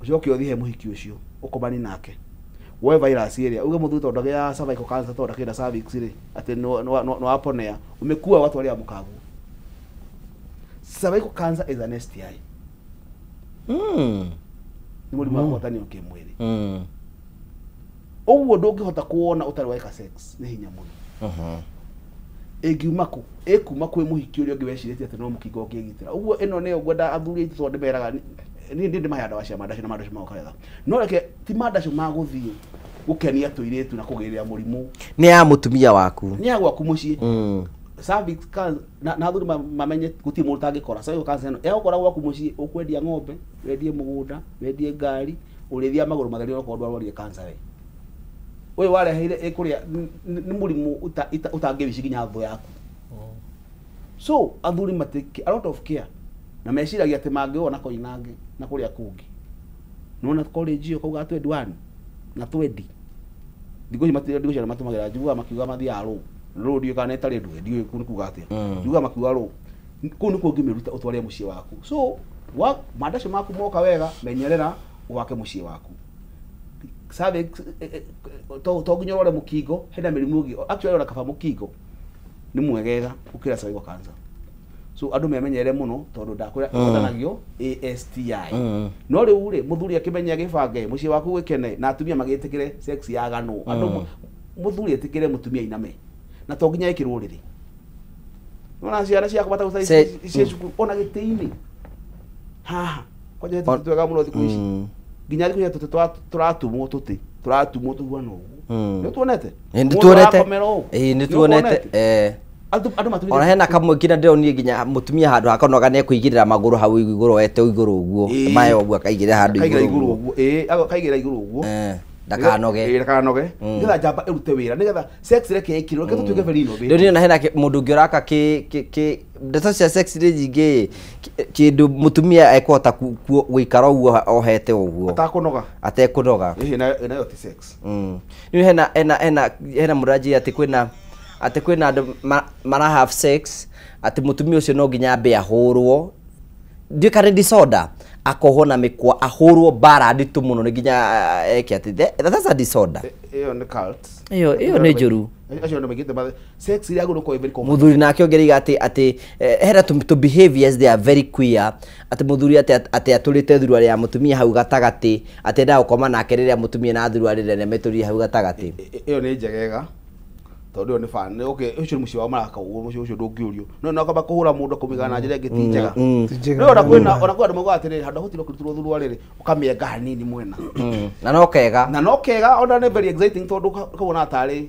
ũcoke ũthiĩ he mũhiki ũcio ũkomani nake woe virus ĩrĩa uge mũthuri tondũ ndagĩa cervical cancer tondũ ndakĩenda cervix rĩ atĩ nĩ waponea ũmĩkua ũgatwarĩra mũkaguo. Cervical cancer is an STI. Nĩ mũrimũ wa kũgwatanio kĩmwĩrĩ. Ũguo ndũngĩhota kuona ũtarĩ weka sex nĩ hinya mũno. Ĩngiuma kũ? Ĩkuma kwĩ mũhiki ũrĩa ũngĩ wecirĩtie atĩ no mũkingo ũngĩgitĩra. Ũguo ĩno nĩyo ngwenda athuri aitũ tondũ ndĩmeraga niĩ ndĩmaheaga ndawa cia mandacio na mandacio magoka wega. No reke ti mandacio ma gũthiĩ gũkenia tũirĩtu na kũgĩrĩra mũrimũ. Nĩ ya mũtumia waku. Nĩ ya gwaku mũciĩ. Cervix cancer na athuri mamenye gũtirĩ mũndũ ũtangĩkora cervical cancer ĩno ĩgũkora gwaku mũciĩ ũkwendia ng'ombe wendie mũgũnda wendie ngari ũrĩthia magũrũ matheri okorwo ndwarwarire cancer we. Ũyũ wareheire ĩkũrĩa nĩ mũrimũ ũtangĩwici nginya thũ yaku. So athuri matake a lot of care Na meciragia atĩ mangĩona Koinange na kũrĩa kũngĩ. Nĩwona college ĩyo kauga 21 na 20. Thikũ ici matirĩ matũmagĩra njiguaga makiuga mathiaga rũ. Rũ ndiũĩ kana ĩtarĩ ndũĩ ndiũĩ kũu nĩ kuga atĩa. Njiguaga makiuga rũ. Kũu nĩkuo ũngĩmĩruta ũtware mũciĩ waku. So mandacio maku moka wega menyerera wake mũciĩ waku. Cervix to nginya ũrore mũkingo hena mĩrimũ ĩngĩ actually ona kaba mũkingo nĩ mwegega gũkĩra cervical cancer. So andũ memenyere mũno tondũ ndakwĩra ĩgwatanagio ASTI. No rĩu rĩ mũthuri akĩmenya gĩbange mũciĩ waku gĩkene na atumia magĩtĩkĩre sex yaganwo. Andũ mũthuri etĩkĩre mũtumia iname na to nginya ĩkĩrwo rĩrĩ. Nona ciana ciaku batagũca ciĩ cukuru ona gĩtĩ-inĩ haha kwanja tũtĩ twega mũno thikũ ici nginya thikũ ici tũtĩ tũratumwo tũtĩ tũratumwo tũhuana ũguo. Nĩ tuonete? Nĩ tuonete. Ĩĩ nĩ tuonete. Andũ matumire ona hena kamwe nginya ndĩronire nginya mũtumia handũ hakonoga nĩ ekũigĩrĩra magũrũ hau igũrũ ete igũrũ ũguo mayo ũguo akaigĩrĩra handũ igũrũ ũguo. Ĩĩ akaigĩrĩra igũrũ ũguo ndakanoge. Ĩĩ ndakanoge nĩgetha njamba ĩrute wĩra nĩgetha sex reke ĩkirwo reke tũtuĩke very innovative. Rĩu na hena mũndũ ũngĩ ũraka kĩ ndeto cia sex rĩ nyingĩ kĩndũ mũtumia ekũhota gũikara ũguo ohete ũguo atekũnoga. Ĩĩ nayo ti sex. Rĩu hena mũranjia atĩ kwĩna andũ mara have sex atĩ mũtumia ũcio no nginya ambe ahũrwo ndiũĩ kana disorder akohwo na mĩkwa ahũrwo mbara nditũ mũno nĩ nginya eke atĩ that's a disorder. Ĩyo nĩ cult. Ĩyo nĩ njũru. Acio nĩ maigĩte sex iria gũrũ very common. Mũthuri nake ongereire atĩ hena to behaviors they are very queer atĩ mũthuri atĩ atũrĩte thuruarĩ ya mũtumia hau gatagatĩ atĩ endaga gũkoma nake rĩrĩa mũtumia na thuruarĩ nene metũrire hau gatagatĩ. Ĩyo nĩ njegega tondũ ĩyo nĩ fan. Okay ũcio nĩ mũciĩ wao maraka ũguo mũciĩ ũcio ndũngĩũrio. No kaba kũhũra mũndũ akũmĩgana na njĩra ĩngĩ ti njega. No ona kwĩna ona kwĩ andũ maugaga atĩrĩrĩ handũ hagũtinda ũkĩrutĩrwo thuruarĩ rĩ ũkamĩenga hanini mwena. Na no kega. Na no kega ona nĩ very exciting tondũ ũkawona tarĩ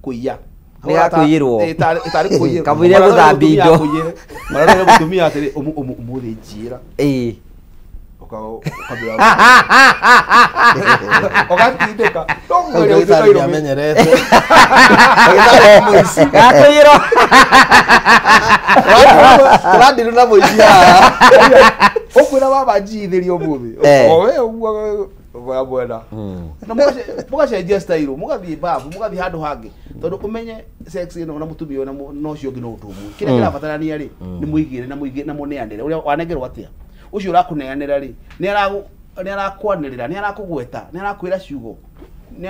kũiya. Nĩ gakũiyĩrwo. Tarĩ kũiyĩrwo. Kamũira gũthambia indo. Mararora mũtumia atĩrĩ ũmũthĩ njĩra. Ĩĩ. Ũkamĩra. Ũgatindĩka. Ndagĩtarĩ nĩamenyerete. Gakũiyĩrwo. Tũrandirwo na mũici haha. Ũkwĩra baba njiyithĩrie ũmũthĩ. O we ũguo oya mwena. Na mũgacenjia style mũgathiĩ babu mũgathiĩ handũ hangĩ tondũ ũmenye sex ĩno na mũtumia ũyũ na ũcio ũngĩ no ũndũ ũmwe. Kĩrĩa kĩrabatarania rĩ nĩ mũigĩre na mũigĩre na mũneanĩre ũrĩa wanengerwo atĩa ũcio ũrakũneanĩra rĩ nĩ arakwanĩrĩra nĩ arakũgweta nĩ arakwĩra ciugo nĩ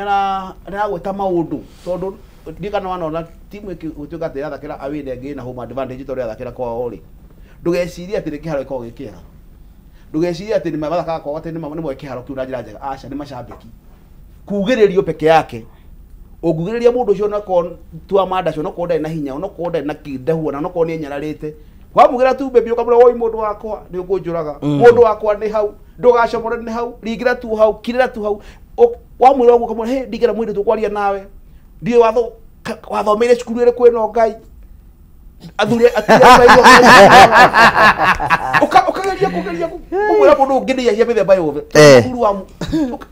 aragweta maũndũ tondũ ndiĩ kana wanona timu ĩgĩtuĩka atĩ ĩrathakĩra away na ĩngĩ ĩna home advantage tondũ ĩrathakĩra kwao rĩ ndũgecirie atĩ nĩ kĩharo gĩkoragwo gĩ kĩega. Ndũgecirie atĩ nĩ mathakaga kwao atĩ nĩ moe kĩharo kĩu na njĩra njega. Aca nĩ macambĩki kugĩrĩrio peke yake ũngugĩrĩria mũndũ ũcio onakorwo tua manda cio onakorwo ndarĩ na hinya onakorwo ndarĩ na kĩndahuo na onakorwo nĩ enyararĩte wamugĩra tu baby ũkamwĩra oi mũndũ wakwa nĩ ũkũnjũraga mũndũ wakwa nĩ hau ndũgacomore nĩ hau ringĩra tu hau kirĩra tu hau wamwĩra ũguo ũkamwĩra hey ndingĩra mwĩrĩ tũkwaria nawe ndiũĩ watho wathomeire cukuru ĩrĩkũ ĩno Ngai athuri ũkageria kũgeria kũmwĩra mũndũ ũngĩ nĩ cia mĩthemba yothe cukuru wa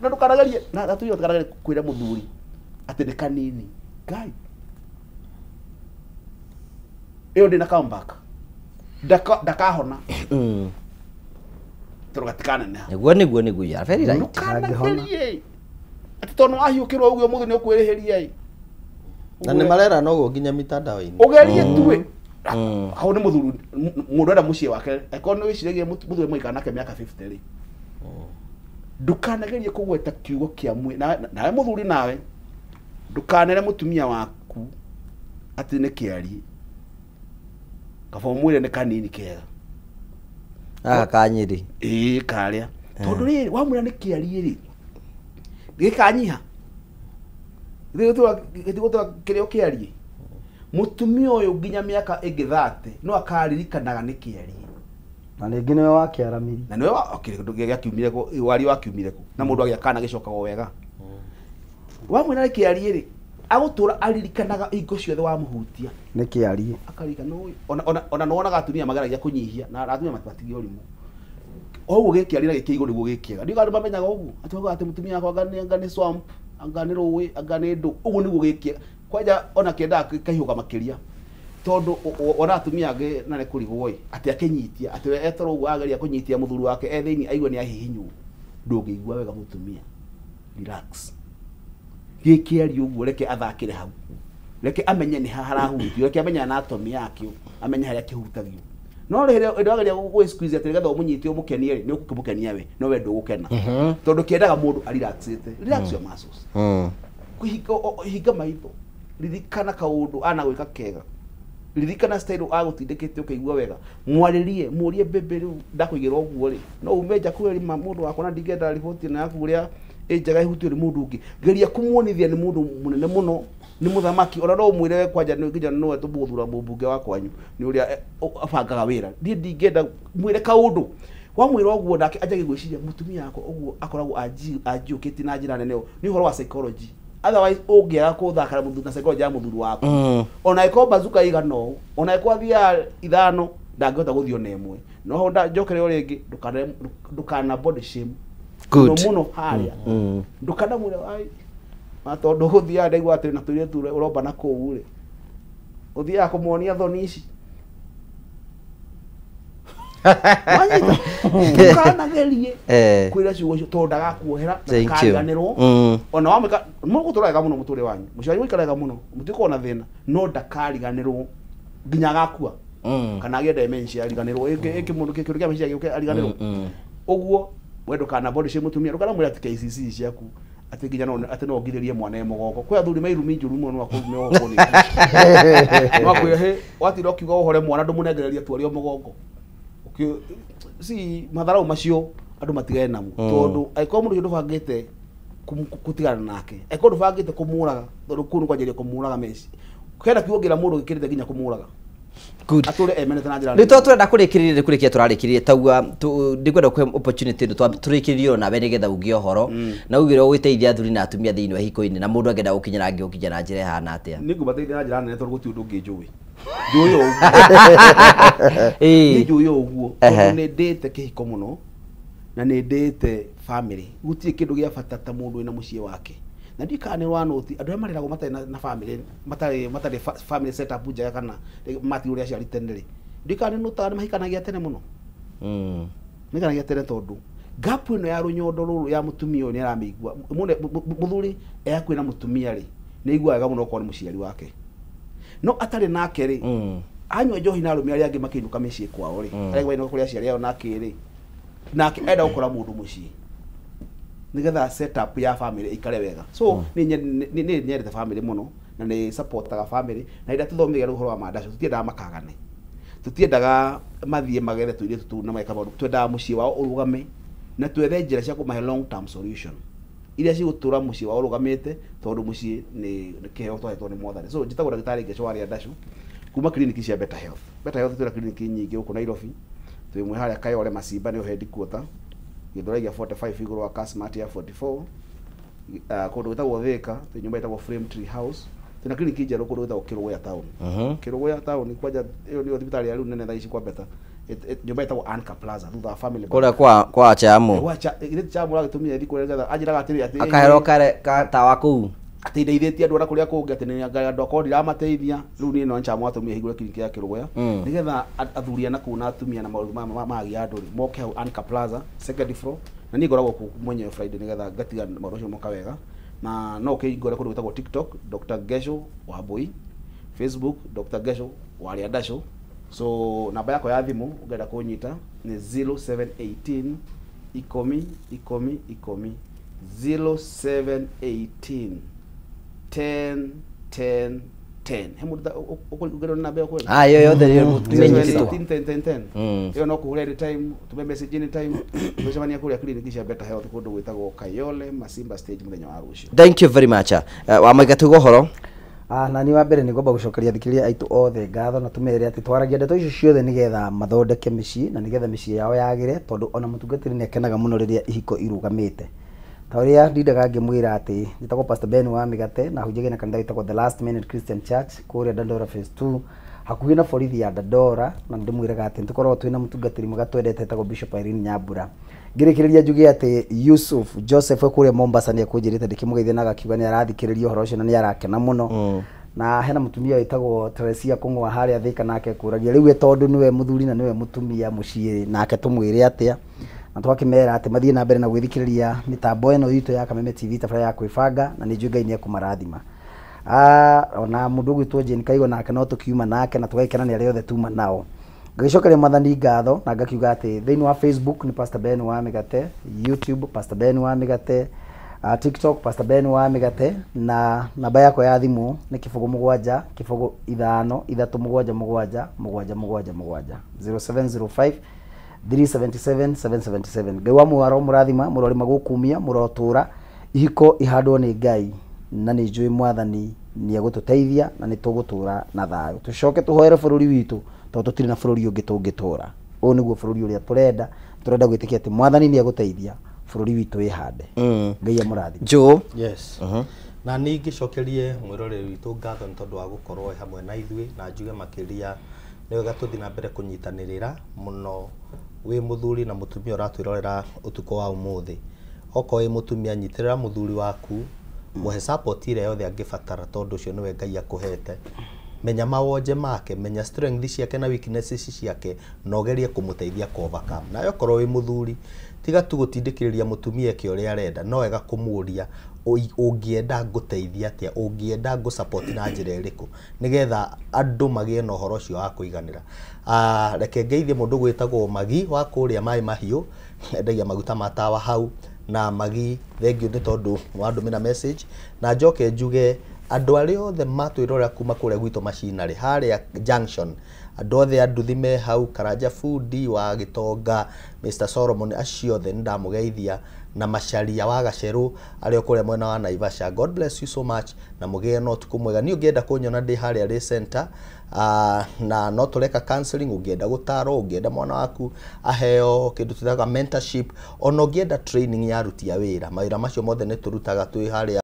na ndũkanagerie na atumia matikanagerie kwĩra mũthuri atĩ nĩ kanini Ngai ĩyo ndĩna comeback ndakahona tondũ gatikaneneha. Nĩguo you are very right. Ndũkanagerie atĩ tondũ wahiũkĩrwo ũguo ũmũthĩ nĩ ũkwĩrĩhĩria ĩ. Na nĩ marera noguo nginya mitandao-inĩ. Ũgerie tu hau nĩ mũthuri mũndũ enda mũciĩ wake angĩkorwo nĩ wĩciragia mũthuri mũikara nake mĩaka 50 rĩ ndũkanagerie kũgweta kiugo kĩa mwĩ nawe mũthuri nawe ndũkanere mũtumia waku atĩ nĩ kĩarie kaba ũmwĩre nĩ kanini kega Gaka ka Nyĩrĩ. Ĩĩ karĩa tondũ rĩrĩ wamwĩra nĩ kĩarie rĩ gĩkanyiha gĩtigũtũra kĩrĩa ũkĩarie mũtumia ũyũ nginya mĩaka ĩngĩ 30 no akaririkanaga nĩ kĩarie na rĩngĩ nĩwe wakĩaramiri na nĩwe kĩndũ gĩakiumire kũ warie wakiumire kũ na mũndũ agĩa kana gĩcokagwo wega wamwĩra nĩ kĩarie rĩ agũtũra aririkanaga hingo ciothe wamũhutia nĩ kĩarie akaririkana ũyũ ona nĩwonaga atumia mageragia kũnyihia na atumia matigie ũrimũ o ũguo gĩkĩarie na gĩkĩigũ nĩguo gĩkĩega ndiũĩ andũ mamenyaga ũguo atĩ maugaga atĩ mũtumia wakwa anga nĩ swamp anga nĩ rũĩ anga nĩ ndũ ũguo nĩguo gĩkĩega kwanja ona kĩendaga kahiũka makĩria Tondu ona atumia angĩ na nĩ kũrigwo ĩ atĩ akĩnyitia atĩ we etoro ũguo ageria kũnyitia mũthuri wake e thĩinĩ aigue nĩ ahihinywo ndũngĩigua wega mũtumia. Relax. Gĩkĩario ũguo reke athakĩre hau. Reke amenye nĩ ha harahutio, reke amenye anatomy yakĩo, amenye harĩa kĩhutagio. No rĩrĩa ũrageria gũ squeeze atĩ nĩgetha ũmũnyite ũmũkenie rĩ, nĩ ũkũmũkenia we, no we ndũgũkena. Tondũ kĩendaga mũndũ arelaxĩte. Relax your muscles. Kũhinga maitho. Ririkana kaũndũ anagwĩka kega. Ririkana style agũtindĩkĩte ũkaigua wega. Mwarĩrie, mũrie bebe rĩu ndakũigĩra ũguo rĩ. No ume nja kwĩrĩ mũndũ wakwa na ndingĩenda riboti ĩno yaku ũrĩa ĩ njega ĩhutio nĩ mũndũ ũngĩ. Geria kũmuonithia nĩ mũndũ mũnene mũno, nĩ mũthamaki ona no ũmwĩre we kwanja nĩ nginya nowe tũmũthura mũmbunge wa kwanyu nĩ ũrĩa abangaga wĩra. Niĩ ndingĩenda mwĩre kaũndũ. Wamwĩra ũguo nake anjagie gwĩciria mũtumia wakwa ũguo akoragwo anjiũkĩtie na njĩra nene ũũ. Nĩ ũhoro wa psychology. Otherwise ũngĩaga kũthakara mũthuri na psychology ya mũthuri waku. Ona ĩkorwo bazuka igana ũũ, ona ĩkorwo athiaga ithano ndangĩhota gũthiĩ ona ĩmwe. No ho njokere o rĩngĩ ndũkana body shame. Good. Mũno harĩa. Ndũkanamwĩre ai na tondũ ũthiaga ndaigua atĩ na tũirĩtu ũromba na kũu rĩ. Ũthiaga kũmuonia thoni ici. Wanyita. Ndũkanagerie kwĩra ciugo icio tondũ ndagakuohera na ndakariganĩrwo. Ona wamwĩka mũgũtũra wega mũno mũtũrĩre wanyu. Mũciĩ wanyu ũikare wega mũno. Mũtikorwo na thĩna no ndakariganĩrwo nginya agakua. Kana agĩe dementia ariganĩrwo. Ĩngĩ mũndũ kĩndũ kĩa meciria gĩũke ariganĩrwo. Ũguo we ndũkana body shame mũtumia, ndũkanamwĩre atĩ KCC ciaku atĩ nginya no atĩ no ngirĩrie mwana e mũgongo. Kwĩ athuri mairumi njũru mũno no akũrume ũguo nĩ. No akwĩre hĩ watinda ũkiuga ũhore mwana ndũmũnengererie tu arĩ o mũgongo. Si matharau macio andũ matigane namo tondũ angĩkorwo mũndũ ũcio ndũbangĩte kũtigana nake, angĩkorwo ndũbangĩte kũmũraga tondũ kũu nĩ kwanjĩrĩria kũmũraga meci. Kenda kiugo ngĩra mũndũ gĩkĩrĩte nginya kũmũraga. Good. Atũre emenete na njĩra nĩ to tũrenda kũrĩkĩrĩria kũrĩkia tũrarĩkĩrĩria tauga ndĩkwenda kũhe opportunity ndũ tũrĩkĩrĩrie ona we nĩgetha ũgĩe ũhoro na ugire ũgĩteithia athuri na atumia thĩinĩ wa hiko-inĩ na mũndũ angĩenda gũkinyĩra angĩgũkinya na njĩra ĩhana atĩa. Nĩ ngũmateithia na njĩra nene tondũ gũtirĩ ũndũ ũngĩ njũĩ. Njũĩ o ũguo. Nĩ njũĩ o ũguo tondũ nĩ ndĩte kĩhiko mũno na nĩ ndĩte family. Gũtirĩ kĩndũ gĩa bata ta mũndũ wĩna mũciĩ wake. Na ndiũĩ kana nĩ wanũti andũ arĩa mareragwo matarĩ na family matarĩ family setup njega kana matirĩ ũrĩa aciari tene rĩ. Ndiũĩ kana nĩ nũtaga nĩ mahikanagia tene mũno. Mahikanagia tene tondũ gap ĩno ya rũnyondo rũrũ ya mũtumia ũyũ nĩ aramĩigua. Mũthuri e hakuhĩ na mũtumia rĩ nĩ aiguaga wega mũno okorwo nĩ mũciari wake. No atarĩ nake rĩ anyua njohi na arũme arĩa angĩ makĩinũka mĩciĩ kwao rĩ arĩa mainũka kũrĩ aciari ao nake rĩ nake enda gũkora mũndũ mũciĩ nĩgetha setup ya family ikare wega. So nĩ nyendete family mũno na nĩ supportaga family na ida tũthomithagia ũhoro wa mandacio tũtiendaga makagane. Tũtiendaga mathiĩ magethe tũirĩtu tũu na meka maũndũ. Twendaga mũciĩ wao ũrũgame na twethe njĩra cia kũmahe long term solution iria cigũtũra mũciĩ wao ũrũgamĩte tondũ mũciĩ nĩ kĩheo twahetwo nĩ Mwathani. So njĩtagwo ndagĩtarĩ Ngeco wa Rĩandacu kuma kiriniki cia Better Health. Better Health twĩna kiriniki nyingĩ gũkũ Nairobi. Twĩ ĩmwe harĩa Kayole Masimba nĩyo headquarter. Gĩthũrai gĩa 45 igũrũ wa Kasmart ya 44. Kũndũ gwĩtagwo Thika, twĩ nyũmba ĩtagwo Frame Tree House. Twĩna kiriniki njerũ kũndũ gwĩtagwo Kĩrũgũya Town. Kĩrũgũya Town kwanja ĩyo nĩyo thibitarĩ ya rĩu nene thaa ici kwa Better. Nyũmba ĩtagwo Anchor Plaza thutha wa Family Bank. Kũrĩa kwa Chamu. Kwa ithe Chamu agĩtũmire thiĩ kũrĩa nĩgetha anjĩraga atĩrĩrĩ atĩ akahero kare tawa kũu. Atĩ ndeithĩtie andũ ona kũrĩa kũngĩ atĩ nĩ andũ akorwo ndiramateithia rĩu niĩ no Chamu atũmire hingũre kiriniki ya Kĩrũgũya nĩgetha athuri a nakũu na atumia na maũndũ maya magia andũ rĩ moke hau Anchor Plaza second floor na niĩ ngoragwo kũu mwenyewe Friday nĩgetha ngatiga maũndũ macio moka wega. Na no ũkĩhingũre kũndũ gwĩtagwo TikTok Dr. Ngeco wa Mbui, Facebook Dr. Ngeco wa Rĩandacu. So namba yakwa ya thimũ ũngĩenda kũnyita nĩ 0718 10 10 10 0718 10 10 10. He mũndũ ũkũrigĩrwo nĩ namba ĩyo kweli? Ah, ĩyo yothe nĩ tũmenyitĩtwo. 10 10 10 10. Ĩyo no kũhũra anytime, tũme message anytime. Tũcemania kũrĩa kiriniki cia Better Health kũndũ gwĩtagwo Kayole Masimba stage mũthenya wa rũciũ. Thank you very much. Wa Maiga tuga ũhoro. Na ni wa mbere nĩ ngomba gũcokeria thikĩrĩria aitũ othe ngatho na tũmere atĩ twaragia ndeto icio ciothe nĩgetha mathondeke mĩciĩ na nĩgetha mĩciĩ yao yagĩre tondũ ona mũtungatĩri nĩ akenaga mũno rĩrĩa ihiko irũgamĩte. Ta ũrĩa ndindaga ngĩmwĩra atĩ njĩtagwo Pastor Ben wa Mĩgate na hunjagia na kanitha wĩtagwo The Last Minute Christian Church kũrĩa Dandora Phase 2 hakuhĩ na borithi ya Dandora na ndĩmwĩraga atĩ nĩtũkoragwo twĩna mũtungatĩri mwega twendete etagwo Bishop Irene Nyambura. Ngĩrĩkĩrĩria njuge atĩ Yusuf Joseph kũrĩa Mombasa nĩ akũnjĩrĩte ndĩkĩmũgeithia na agakiuga nĩ arathikĩrĩria ũhoro ũcio na nĩ arakena mũno. Na hena mutumia witagwo Teresia Kung'wa haria Thika nake kuragia riu we tondu niwe muthuri na niwe mutumia mucii nake tumwire atia. Na twakimera ati mathie na mbere na gwithikiriria mitambo ino itu ya Kameme TV tabara ya kwibanga na nĩ njũĩ Ngai nĩ ekũmarathima. Ona mũndũ ũgwĩtwo Jane Kaigo nake no tũkiuma nake na tũgagĩkena nĩ arĩa othe tuma nao. Ngagĩcokeria Mwathani ngatho na ngakiuga atĩ thĩinĩ wa Facebook nĩ Pastor Ben wa Mĩgate, YouTube Pastor Ben wa Mĩgate, TikTok Pastor Ben wa Mĩgate, na namba yakwa ya thimũ nĩ 07 0 5 3 7 7 7 7 0705 377 777. Ngai wa mwaro mũrathima mũrorima gũkumia mũrotũra ihiko ihandwo nĩ Ngai na nĩ njũĩ Mwathani nĩ egũtũteithia na nĩ tũgũtũra na thayũ. Tũcoke tũhoere bũrũri witũ tondũ tũtirĩ na bũrũri ũngĩ tũngĩtũra. Ũyũ nĩguo bũrũri ũrĩa tũrenda, tũrenda gwĩtĩkia atĩ Mwathani nĩ egũteithia bũrũri witũ wĩhande. Ngai amũrathime. Joe. Yes. Na niĩ ngĩcokerie mwĩroreri witũ ngatho nĩ tondũ wa gũkorwo hamwe na ithuĩ, na njuge makĩria nĩ wega tũthiĩ na mbere kũnyitanĩrĩra mũno wĩ mũthuri na mũtumia ũratwĩrorera ũtukũ wa ũmũthĩ. Okorwo wĩ mũtumia nyitĩrĩra mũthuri waku, mũhe support ĩrĩa yothe angĩbatara tondũ ũcio nĩwe Ngai akũhete. Menya mawonje make, menya strength ciake na weaknesses ciake, na ũgerie kũmũteithia kũ overcome. Nawe okorwo wĩ mũthuri, tiga tu gũtindĩkĩrĩria mũtumia eke ũrĩa arenda, no wega kũmũũria ũngĩenda ngũteithia atĩa, ũngĩenda ngũ support na njĩra ĩrĩkũ, nĩgetha andũ magĩe na ũhoro ũcio wa kũiganĩra. Reke ngeithie mũndũ gwĩtagwo Magi wa kũrĩa Maĩ Mahiũ, endagia maguta ma tawa hau. Na Magi, thank you nĩ tondũ wandũmĩra message. Na njoke njuge andũ arĩa othe matwĩrorera kuma kũrĩa gwitũ macinarĩ harĩa junction, andũ othe a nduthi me hau, Karanja Bundi wa Gĩtonga, Mr Solomon, acio othe nĩ ndamũgeithia, na Macharia wa Gacerũ arĩa kũrĩa mwena wa Naivasha. God bless you so much na mũgĩe na ũtukũ mwega. Niĩ ũngĩenda kũnyona ndĩ harĩa Ray Center, na no tũreka counseling, ũngĩenda gũtarwo, ũngĩenda mwana waku aheo kĩndũ twĩtaga mentorship, ona ũngĩenda training ya aruti a wĩra, mawĩra macio mothe nĩ tũrutaga twĩ harĩa